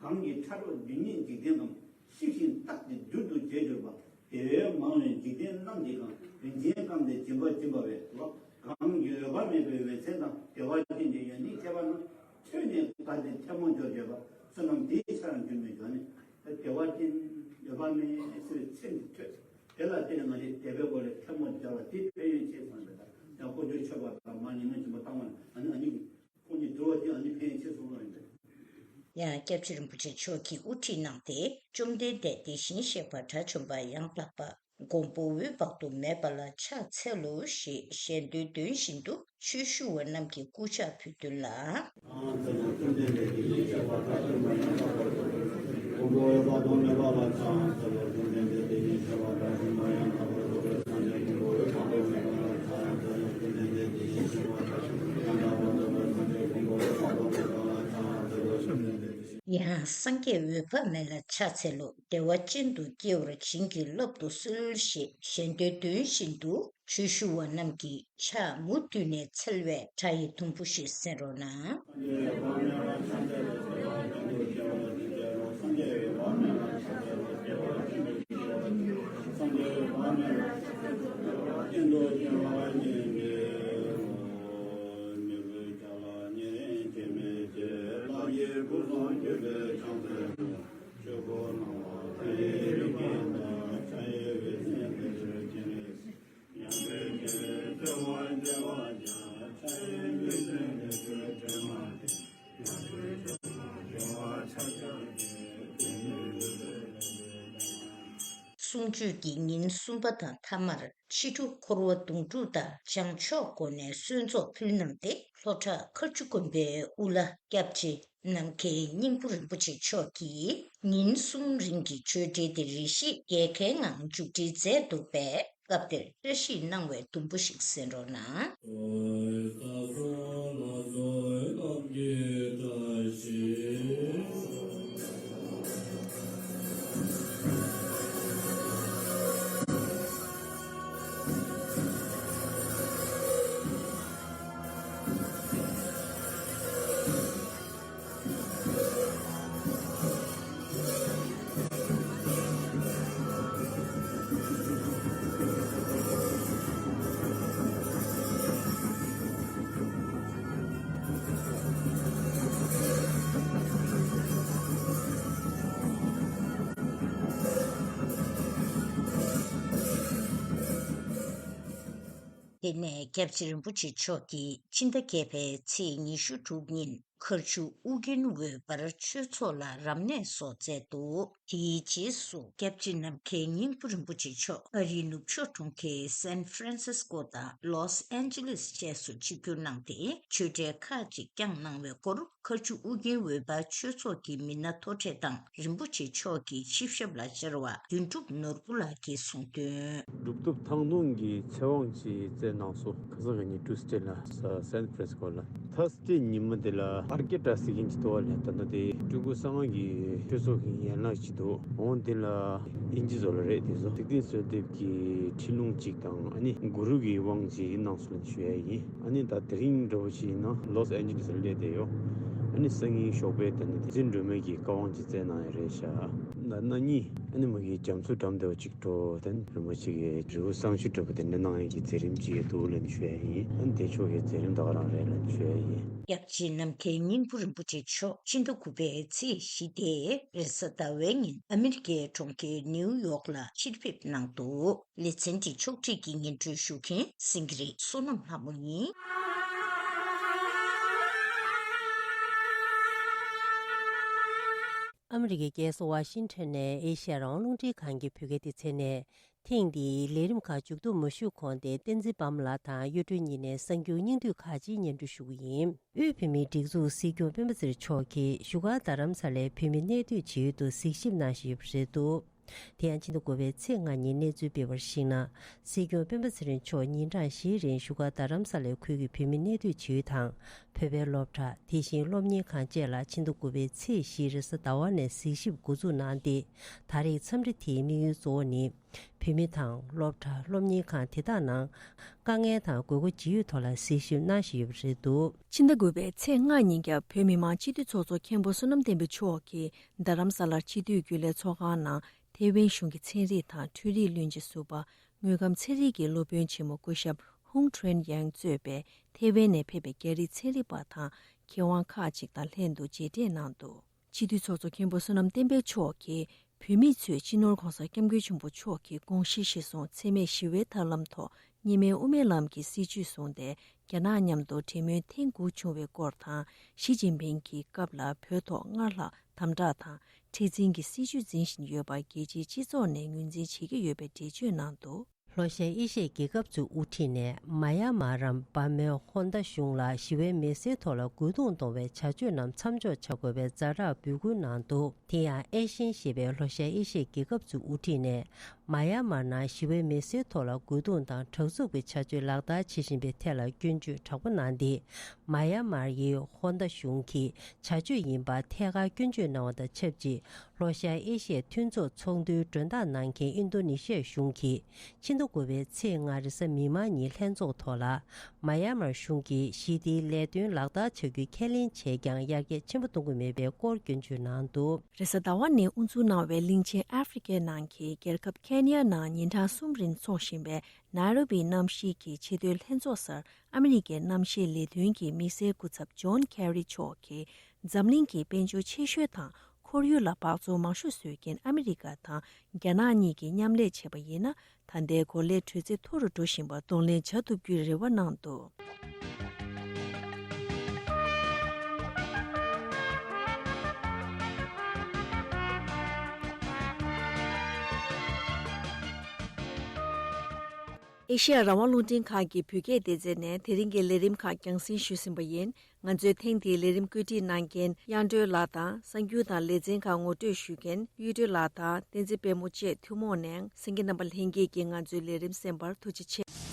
གང་གི་ཕྲ་རོལ་སྡུག་བསྔལ་འཇིག་རྟེན་ཁམས། ཤི་ཞིང་རྟག་སྟེ་འདུལ་དུ་བྱེད་གྱུར་པ། དེ་བས་མང་བའི་འཇིག་རྟེན་རྣམས་ཀྱི་ཁམས། རིན་ཆེན་གང་དེ་སྦྱིན་པ་སྦྱིན་པ་བས་ལོ། གང་གི་འོད་དཔག་མེད་པའི་འོད་མཚན་དང་བདེ་བ་ཅན་གྱི་ཡོན་ཏན་ཁྱད་པར་རྣམས་ཐོས་ནས་དགའ་སྟེ་ཐལ་མོ་སྦྱོར་བྱེད་པ་བསོད་ནམས་དེའི་ཆར་འགྱུར་མེད་འགྱུར་ནས་བདེ་བ་ཅན་འོད་དཔག་མེད་ཟེར་བའི་མཚན་འདི་ཐོས། དེ་ལ་བརྟེན་ནས་ང་ཚོས་དད་པའི་སྒོ་ལས་ཐལ་མོ་སྦྱར་བ་དེ་ཕན་ཡོན་ཆེ་ཙམ་རེད། ད་ཡང་དཀོན་མཆོག་མཆོད་པ་དང་མར་ཉི་མ་སྦྱིན་པ་བཏང་བ་ནི་ཨ་ནི་ཨ་ནི་ཁོང་གཉིས་བསྡུར་བ་དེ་ཨ་ནི་ཕན་ཆེ་སོང་ལ་ཡིན་པས། ཡང་སྐྱབས་རྗེ་རིན་པོ་ཆེ་མཆོག་གིས་དབུ་ཁྲིད་གནང་སྟེ་བཅོམ་ལྡན་འདས་དེ་བཞིན་གཤེགས་པ་དགྲ་བཅོམ་པ་ཡང་དག་པ་མགོན་པོ་འོད་དཔག་ཏུ་མེད་པ་ལ་ཕྱག་འཚལ་ལོ་ཞེས་ཞལ་འདོན་འདོན་བཞིན་དུ་ཆོས་ཞུ་བ་རྣམས་ཀྱི་སྐུ་ཕྱག་ཕུལ་དོན་ལ། ཡང་སངས་རྒྱས་འོད་དཔག་མེད་ལ་ཕྱག་འཚལ་ལོ། བདེ་བ་ཅན་དུ་སྐྱེ་བར་བྱིན་གྱིས་བརླབ་ཏུ་གསོལ་ཞེས་ཞལ་འདོན་འདོན་བཞིན་དུ་ཆོས་ཞུ་བ་རྣམས་ཀྱི་ཕྱག་མུ་མཐུད་ནས་འཚལ་བའི་སྒྲ་ཡི་དུམ་བུ་ཞིག་གསན་རོགས་གནང་། གསུང་ཆོས་ཀྱི་ཉིན་གསུམ་པ་དང་མཐའ་མར་ཕྱི་དྲོ་འཁོར་བ་དུང་སྒྲུག་དང་བྱང་ཆོག་སྒོ་ནས་གསོལ་ཚོགས་ཕུལ་གནང་སྟེ། ལྷོ་བྲག་མཁར་ཆུ་དགོན་པའི་དབུ་བླ་སྐྱབས་རྗེ་ནམ་མཁའི་སྙིང་པོ་རིན་པོ་ཆེ་མཆོག་གིས་ཉིན་གསུམ་རིང་གི་ཆོས་འབྲེལ་དེ་རེ་ཞིག་རྒྱལ་ཁའི་ངང་མཇུག་སྒྲིལ་མཛད་འདུག་པས། སྐབས་དེར་བཀྲ་ཤིས་གནང་བའི་དུམ་བུ་ཞིག་གསན་རོགས་གནང་། དེ་ནས་སྐྱབས་རྗེ་རིན་པོ་ཆེ་མཆོག་གིས་ཕྱི་ཟླ་བརྒྱད་པའི་ཚེས་ཉི་ཤུ་དྲུག་ཉིན། མཁར་ཆུ་ཨུ་རྒྱན་འོད་འབར་ཆོས་ཚོགས་ལ་རབ་གནས་སོགས་མཛད་འདུག་དེའི་རྗེས་སུ་སྐྱབས་རྗེ་ནམ་མཁའི་སྙིང་པོ་རིན་པོ་ཆེ་མཆོག་ཨ་རིའི་ནུབ་ཕྱོགས་གྲོང་ཁྱེར་སན་ཧྥ་རན་སིས་ཀོ་དང་ལོས་ཨན་ཇི་ལིས་བཅས་སུ་ཆིབས་བསྒྱུར་གནང་སྟེ། ཆོས་འབྲེལ་ཁག་ཅིག་བསྐྱངས་གནང་བའི་སྐོར། མཁར་ཆུ་ཨུ་རྒྱན་འོད་འབར་ཆོས་ཚོགས་ཀྱི་མི་སྣ་མཐོ་གྲས་དང་། རིན་པོ་ཆེ་མཆོག་གི་ཆིབས་ཞབས་ལ་བཅར་བ་དོན་གྲུབ་ནོར་བུ་ལགས་ཀྱིས་གསུངས་དོན། གྲུབ་ཐོབ་ཐང་སྟོང་གི་ཚེ་དབང་ཅིག་བསྩལ་གནང་སོང་། ཁ་སང་གི་ཉིན་ཊུས་ཌེ་ལ་ས་སན་ཧྥ་རན་སི་ཀོ་ལ། ཐར་སི་ཌེ་ཉིན་མོ་དེ་ལ་ཨར་ཀེ་ཊ་ཟེར་མཁན་ཅིག་འདུག་པ་ལས། ད་ལྟ་དེ་སྤྲུལ་སྐུ་གསང་སྔགས་ཀྱི་ཆོས་ཚོགས་ཀྱི་ཡན་ལག་ཅིག་འདུག་འོང་དེ་ལ་དབྱིན་ཇི་བཟོ་ལ་རེད། དེ་ཚོ་འཇིག་རྟེན་གསོལ་འདེབས་ཀྱི་ཁྲིད་ལུང་ཅིག་དང་། ཨ་ནི་གུ་རུ་གི་དབང་ཅིག་གནང་སོང་ལབ་ཞུ་ཡ་ཡིན། ཨ་ནི་ད་དེ་རིང་འདྲ་བོ་ཞིག་ཡིན་ན་ལོས་ཨན་ཇི་ལིས་ལ་སླེབས་བསྡད་ཡོད། ཨ་ནི་སང་ཉིན་ཞོགས་པའི་ད་ནི་བསྟན་འཛིན་སྒྲོལ་མའི་གི་བཀའ་དབང་ཅིག་བསྩལ་གནང་ཡ་རེད་ཤག་ད་གནངས་ཉིན་ཨ་ནི་མ་གི་རྒྱ་མཚོ་འགྲམ་བདེ་བ་ཅིག་འགྲོ་དེ་ནི་རིན་པོ་ཆེ་གི་རི་བོ་བསང་ཆུ་འདྲ་བོ་དེ་འདྲ་གནང་ཡ་གི་མཛད་རིམ་ཅིག་འདུག་ལབ་ནས་ཞུ་ཡ་ཡིན། ཨ་ནི་དེ་ཕྱོགས་ཀྱི་མཛད་རིམ་ད་ག་རང་རེད་ལབ་ནས་ཞུ་ཡ་ཡིན། སྐྱབས་རྗེ་ནམ་མཁའི་སྙིང་པོ་རིན་པོ་ཆེ་མཆོག་ཕྱི་ཟླ་དགུ་པའི་ཚེས་བཞི་སྟེ་རེས་གཟའ་ཟླ་བའི་ཉིན་ཨ་མི་རི་ཀའི་གྲོང་ཁྱེར་ནིའུ་ཡོག་ལ་ཕྱིར་ཕེབས་གནང་འདུག་ལེ་ཚན་འདི་ཕྱོགས་སྒྲིག་གིས་སྙན་སྒྲོན་ཞུ་མཁན་སེང་གེ་རི་བསོད་ནམས་ལྷ་མོ་ཡིན། ཨ་མི་རི་ཀའི་རྒྱལ་ས་ཝ་ཤིང་ཊོན་ནས་ཨེ་ཤེ་ཡ་རང་དབང་རླུང་འཕྲིན་ཁང་གི་བོད་སྐད་སྡེ་ཚན་ནས། ཐེངས་འདིའི་ལས་རིམ་ཁག་མཇུག་བསྡུ་མ་ཞུས་གོང་དེ་བསྟན་འཛིན་པདྨ་ལགས་དང་གཡུ་སྒྲོན་གཉིས་ནས་གསར་འགྱུར་སྙིང་བསྡུས་ཁག་ཅིག་སྙན་སྒྲོན་ཞུ་གི་ཡིན། དབུས་བོད་མིའི་སྒྲིག་འཛུགས་སྲིད་སྐྱོང་སྤེན་པ་ཚེ་རིང་མཆོག་གིས་བཞུགས་སྒར་རྡ་རམ་ས་ལའི་བོད་མི་གནས་སྡོད་བྱེད་ཡུལ་དུ་གཟིགས་ཞིབ་གནང་བཞིན་ཡོད་པ་རེད་འདུག་དེ་ཡང་ཕྱི་ཟླ་དགུ་པའི་ཚེས་ལྔ་ཉིན་གནས་ཚུལ་སྤེལ་བར་གཞིགས་ན། སྲིད་སྐྱོང་སྤེན་པ་ཚེ་རིང་མཆོག་ཉིན་གྲངས་བཞིའི་རིང་བཞུགས་སྒར་རྡ་རམ་ས་ལའི་ཁུལ་གྱི་བོད་མི་གནས་སྡོད་བྱེད་ཡུལ་དང་། བོད་པའི་སློབ་གྲྭ། དེ་བཞིན་སློབ་གཉེར་ཁང་བཅས་ལ་ཕྱི་ཟླ་དགུ་པའི་ཚེས་བཞི་རེས་གཟའ་ཟླ་བ་ནས་གཟིགས་ཞིབ་འགོ་འཛུགས་གནང་སྟེ། ད་རེས་འཚམས་འདྲི་དེའི་དམིགས་ཡུལ་གཙོ་བོ་ནི། བོད་མི་དང་སློབ་གྲྭ། སློབ་གཉེར་ཁང་དེ་དག་ནང་དཀའ་ངལ་དང་དགོས་མཁོ་ཇི་ཡོད་ཐོག་ལ་གཟིགས་ཞིབ་གནང་བཞིན་ཡོད་པ་རེད་འདུག་ཕྱི་ཟླ་དགུ་པའི་ཚེས་ལྔ་ཉིན་རྒྱ་བོད་མི་མང་སྤྱི་འཐུས་ཚོགས་གཙོ་མཁན་པོ་བསོད་ནམས་བསྟན་འཕེལ་མཆོག་གིས་རྡ་རམ་ས་ལར་སྤྱི་འཐུས་རྒྱུན་ལས་ཚོགས་ཁང་ནང་ཐེ་ཝན་གཞུང་གི་ཚན་རིག་དང་འཕྲུལ་རིག་བློན་ཆེན་ཟུར་པ། དངོས་ཁམས་ཚན་རིག་གི་སློབ་དཔོན་ཆེན་མོ་སྐུ་ཞབས་ཧུང་ཁྲོན་ཡང་གཙོས་པའི་ཐེ་ཝན་ནས་ཕེབས་པའི་རྒྱ་རིགས་ཚན་རིག་པ་དང་མཁས་དབང་ཁག་ཅིག་དང་ལྷན་དུ་མཇལ་འཕྲད་གནང་འདུག་སྤྱི་འཐུས་ཚོགས་གཙོ་མཁན་པོ་བསོད་ནམས་བསྟན་འཕེལ་མཆོག་གིས། བོད་མིའི་གཙོས་སྤྱི་ནོར་༧གོང་ས་༧སྐྱབས་མགོན་ཆེན་པོ་མཆོག་གི་དགོངས་གཞི་གཞིར་བཟུང་འཚེ་མེད་ཞི་བའི་ཐབས་ལམ་ཐོག་གཉིས་སྨན་དབུ་མའི་ལམ་གྱི་སྲིད་བྱུས་བཟུང་སྟེ། རྒྱ་ནག་མཉམ་དུ་གྲོས་མོལ་ཐེངས་དགུ་བྱུང་བའི་སྐོར་དང་། ཞི་ཅིན་ཕིང་གི་སྐབས་ལ་བོད་ཐོག་སྔར་ལྷག་དམ་དྲག་དང་མཁྲེགས་འཛིན་གྱི་སྲིད་བྱུས་འཛིན་བཞིན་ཡོད་པར་རྒྱལ་སྤྱིའི་སྤྱི་ཚོགས་ནས་ངོས་འཛིན་བྱེད་ཀྱི་ཡོད་པའི་འགྲེལ་བརྗོད་གནང་འདུག་ལྷོ་ཤར་ཨེ་ཤི་ཡའི་རྒྱལ་ཁབ་ཚོའི་དབུ་ཁྲིད་ནས་མཱ་ཡ་མཱ་རམ་བྷ་མའི་ཧོན་ཏ་གཞུང་ལ་ཞི་བའི་མེ་སེལ་ཐོག་ལ་རྒོལ་རྡུང་གཏོང་བའི་བྱ་སྤྱོད་རྣམས་མཚམས་འཇོག་བྱ་དགོས་པའི་ཛ་དྲག་འབོད་སྐུལ་གནང་འདུག་དེ་ཡང་ཨེ་ཤེན་ཞེས་པའི་ལྷོ་ཤར་ཨེ་ཤི་ཡའི་རྒྱལ་ཁབ་ཚོའི་དབུ་ཁྲིད་ནས་མཱ་ཡ་མཱར་ནང་ཞི་བའི་མེ་སེལ་ཐོག་ལ་རྒོལ་རྡུང་དང་དྲག་རྩུབ་ཀྱི་བྱ་སྤྱོད་ལག་བསྟར་བྱེད་བཞིན་པའི་ཐད་ལ་སྐྱོན་བརྗོད་དྲག་པོ་གནང་སྟེ། མཱ་ཡ་མཱར་ཡི་ཧོན་ཏ་གཞུང་གི་བྱ་སྤྱོད་ཡིན་པ་ཐད་ཀར་སྐྱོན་བརྗོད་གནང་བ་དང་ཆབས་ཅིག་ལྷོ་ཤར་ཨེ་ཤི་ཡའི་མཐུན་ཚོགས་ཚོགས་འདུའི་མགྲོན་བདག་གནང་མཁན་ཨིན་རྡོ་ནེ་ཤི་ཡ་གཞུང་གིས། ཕྱི་ཟླ་དགུ་པའི་ཚེས་ལྔ་རེས་གཟའ་མིག་དམར་ཉིན་ལྷན་ཚོགས་ཐོག་ལ། མཱ་ཡ་མར་གཞུང་གིས་ཞི་བདེའི་ལས་དོན་ལག་བསྟར་བྱ་རྒྱུ་ཁས་ལེན་བྱས་ཀྱང་ཡར་རྒྱས་ཆེན་པོ་གཏོང་གི་མེད་པའི་སྐོར་སྐྱོན་བརྗོད་གནང་འདུག་རེས་གཟའ་ཟླ་བ་ནས་དབུ་འཛུགས་གནང་བའི་གླིང་ཆེན་ཨ་ཧྥེ་རི་ཁའི་ནང་གི་རྒྱལ་ཁབ་ཁེ་ནི་ཡ་ནང་ཉིན་གྲངས་གསུམ་རིང་འཚོགས་བཞིན་པའི་ནཱི་རོ་བི་གནམ་གཤིས་ཀྱི་ཆེས་མཐོའི་ལྷན་ཚོགས་སར་ཨ་མི་རི་ཀའི་གནམ་གཤིས་ལས་དོན་གྱི་དམིགས་བསལ་སྐུ་ཚབ་ཇོན་ཁེ་རི་མཆོག་གིས། འཛམ་གླིང་གི་དཔལ་འབྱོར་ཆེ་ཤོས་དང་ཁོར་ཡུག་ལ་འབག་བཙོག་མང་ཤོས་བཟོ་མཁན་ཨ་མི་རི་ཀ་དང་རྒྱ་ནག་གཉིས་ཀྱིས་མཉམ་ལས་བྱས་པ་ཡིན་ན། ད་ལྟའི་གོ་ལའི་དྲོད་ཚད་མཐོ་རུ་འགྲོ་བཞིན་པ་གདོང་ལེན་བྱ་ཐུབ་རྒྱུའི་རེ་བ་གནང་འདུག་ཨེ་ཤེ་ཡ་རང་དབང་རླུང་འཕྲིན་ཁང་གི་བོད་སྐད་སྡེ་ཚན་ནས་དེ་རིང་གི་ལས་རིམ་ཁག་རྒྱང་སྲིང་ཞུས་ཟིན་པ་ཡིན། ང་ཚོའི་ཐེངས་འདིའི་ལས་རིམ་བཀོད་སྒྲིག་གནང་མཁན་དབྱངས་སྒྲོན་ལགས་དང་། གསར་འགྱུར་དང་ལེ་ཚན་ཁག་ངོ་སྤྲོད་ཞུ་མཁན་གཡུ་སྒྲོན་ལགས་དང་བསྟན་འཛིན་དཔལ་མོ་བཅས་ཐུན་མོང་ནས་གསན་མཁན་རྣམ་པ་ལྷན་རྒྱས་ཀྱིས་ང་ཚོའི་ལས་རིམ་གསན་པར་ཐུགས་རྗེ་ཆེ།